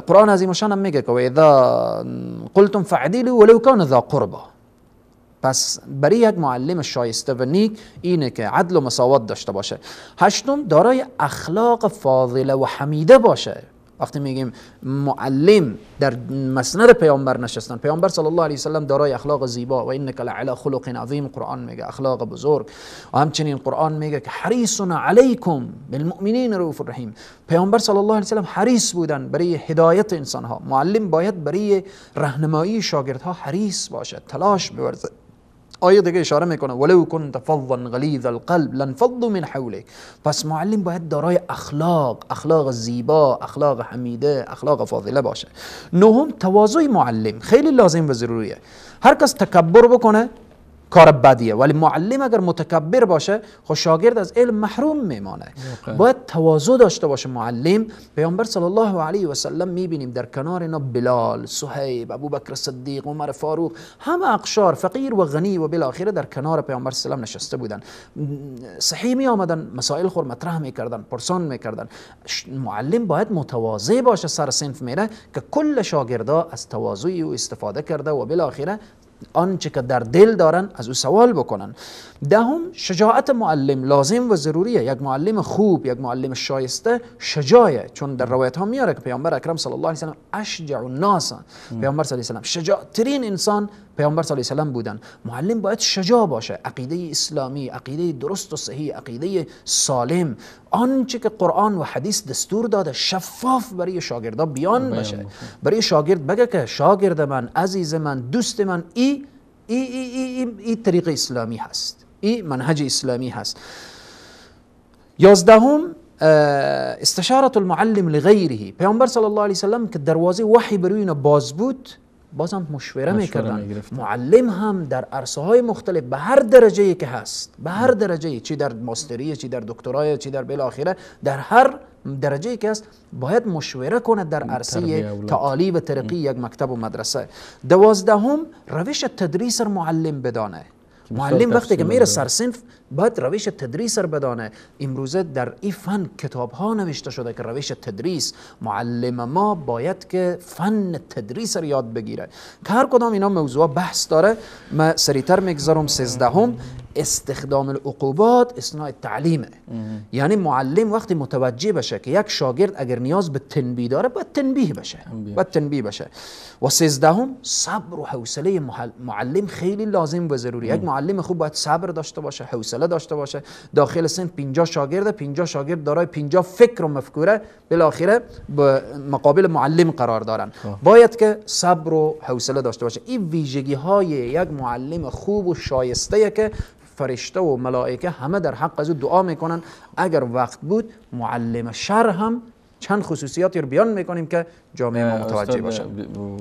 قرآن عظیم الشان هم میگه که و اذا قلتم فاعدلوا ولو کان ذا قربا. پس برای یک معلم شایسته و نیک اینه که عدل و مساوات داشته باشه. هشتم، دارای اخلاق فاضله و حمیده باشه. وقتی میگیم معلم در مسند پیامبر نشستن، پیامبر صلی الله علیه و سلم دارای اخلاق زیبا و انک لعلی خلق عظیم، قرآن میگه اخلاق بزرگ. و همچنین قرآن میگه که حریص علیکم بالمؤمنین رؤوف الرحیم. پیامبر صلی الله علیه و سلم حریص بودن برای هدایت انسانها. معلم باید برای راهنمایی شاگردها حریص باشه، تلاش بورزه. آیه دیگه اشاره میکنه ولو كنت فظا غلیظ القلب لانفضوا من حولك. پس معلم باید دارای اخلاق، اخلاق زیبا، اخلاق حمیده، اخلاق فاضله باشه. نهم، تواضع معلم خیلی لازم و ضروریه. هر کس تکبر بکنه کار بدیه، ولی معلم اگر متکبر باشه خب شاگرد از علم محروم میمانه. باید تواضع داشته باشه معلم. پیامبر صلی الله علیه و سلم میبینیم در کنار اینا بلال، صهیب، ابوبکر صدیق، عمر فاروق، همه اقشار فقیر و غنی و بالاخره در کنار پیامبر صلی الله علیه و نشسته بودن. صحیح می آمدن، مسائل خور مطرح میکردن، پرسان میکردن. معلم باید متواضع باشه سر صنف میره که کل شاگردا از تواضع او استفاده کرده و بالاخره آنچه که در دل دارن از او سوال بکنن. دهم، شجاعت معلم لازم و ضروریه. یک معلم خوب، یک معلم شایسته شجاعه، چون در روایت ها میاره که پیامبر اکرم صلی الله علیه و سلم اشجع الناس، پیامبر صلی الله علیه و سلم شجاع ترین انسان پیامبر صلی الله علیه و سلم بودن. معلم باید شجاع باشه، عقیده اسلامی، عقیده درست و صحیح، عقیده سالم، آنچه که قرآن و حدیث دستور داده شفاف برای شاگردا بیان باشه، برای شاگرد بگه که شاگرد من، عزیز من، دوست من، ای ای ای ای, ای, ای طریق اسلامی هست، ای منهج اسلامی هست. 11، استشارة المعلم لغیره. پیامبر صلی الله علیه و سلم که دروازه وحی بر روی باز بود، بازم مشوره میکردن. معلم هم در عرصه های مختلف به هر درجه که هست، به هر درجه، چی در ماستری، چی در دکترای، چی در بالاخره، در هر درجه که هست باید مشوره کنه در عرصه تعالی و ترقی یک مکتب و مدرسه. 12، روش تدریس معلم بدانه. معلم وقتی که میره سرصنف باید روش تدریس رو بدانه. امروزه در این فن کتاب ها نوشته شده که روش تدریس، معلم ما باید که فن تدریس رو یاد بگیره که هر کدام اینا موضوع بحث داره. ما سریعتر میگذارم. 13، استخدام العقوبات اثناء تعلیمه. یعنی معلم وقتی متوجه بشه که یک شاگرد اگر نیاز به تنبیه داره باید تنبیه بشه، باید تنبیه بشه. و 13، صبر و حوصله معلم خیلی لازم و ضروری. یک معلم خوب باید صبر داشته باشه، حوصله داشته باشه. داخل صنف 50 شاگرد، 50 شاگرد دارای 50 فکر و مفکوره بالاخره به مقابل معلم قرار دارن. باید که صبر و حوصله داشته باشه. این ویژگی های یک معلم خوب و شایسته که فرشته و ملائکه همه در حق از او دعا میکنن. اگر وقت بود معلم شر هم چند خصوصیاتی رو بیان میکنیم که جامعه ما متوجه باشه.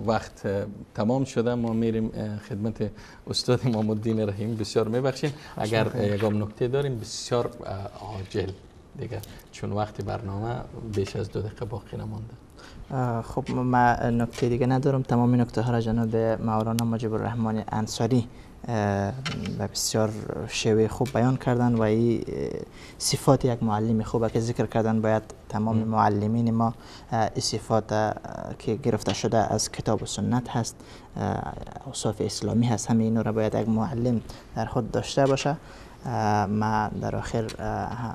وقت تمام شده، ما میریم خدمت استاد امام الدین رحیم. بسیار میبخشیم اگر یکم نکته داریم بسیار عاجل دیگه، چون وقت برنامه بیش از 2 دقیقه باقی نمانده. خب من نکته دیگه ندارم، تمام نکته ها را جناب مولانا مجیب الرحمن انصاری و بسیار شیوه خوب بیان کردن و این صفات یک معلم خوبه که ذکر کردن. باید تمام معلمین ما این صفات که گرفته شده از کتاب و سنت هست، اوصاف اسلامی هست، همه اینا را باید یک معلم در خود داشته باشه. ما در آخر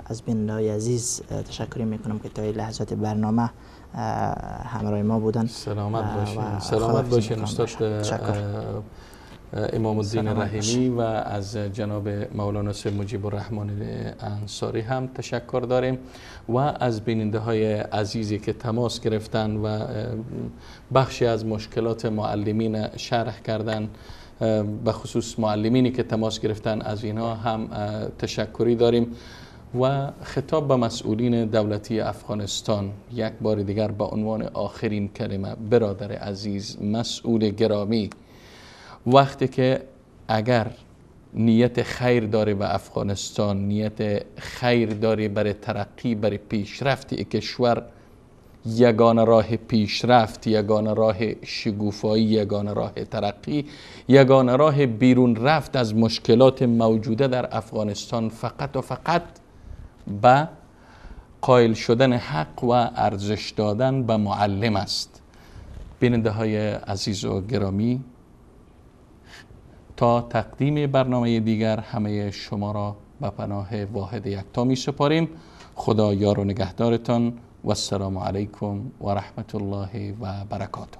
از بیننده‌های عزیز تشکر میکنم که تا این لحظات برنامه همراه ما بودن. سلامت باشین، سلامت باشین استاد امام الدین رحیمی و از جناب مولانا سید مجیب الرحمن انصاری هم تشکر داریم و از بیننده های عزیزی که تماس گرفتن و بخشی از مشکلات معلمین شرح کردن، به خصوص معلمینی که تماس گرفتن از اینها هم تشکری داریم. و خطاب به مسئولین دولتی افغانستان یک بار دیگر به عنوان آخرین کلمه، برادر عزیز مسئول گرامی، وقتی که اگر نیت خیر داری به افغانستان، نیت خیر داری برای ترقی، برای پیشرفت کشور، یگانه راه پیشرفت، یگانه راه شگوفایی، یگانه راه ترقی، یگانه راه بیرون رفت از مشکلات موجوده در افغانستان فقط و فقط به قائل شدن حق و ارزش دادن به معلم است. بیننده های عزیز و گرامی، تا تقدیم برنامه دیگر همه شما را به پناه واحد یکتا می سپاریم. خدا یار و نگهدارتان و السلام علیکم و رحمت الله و برکاته.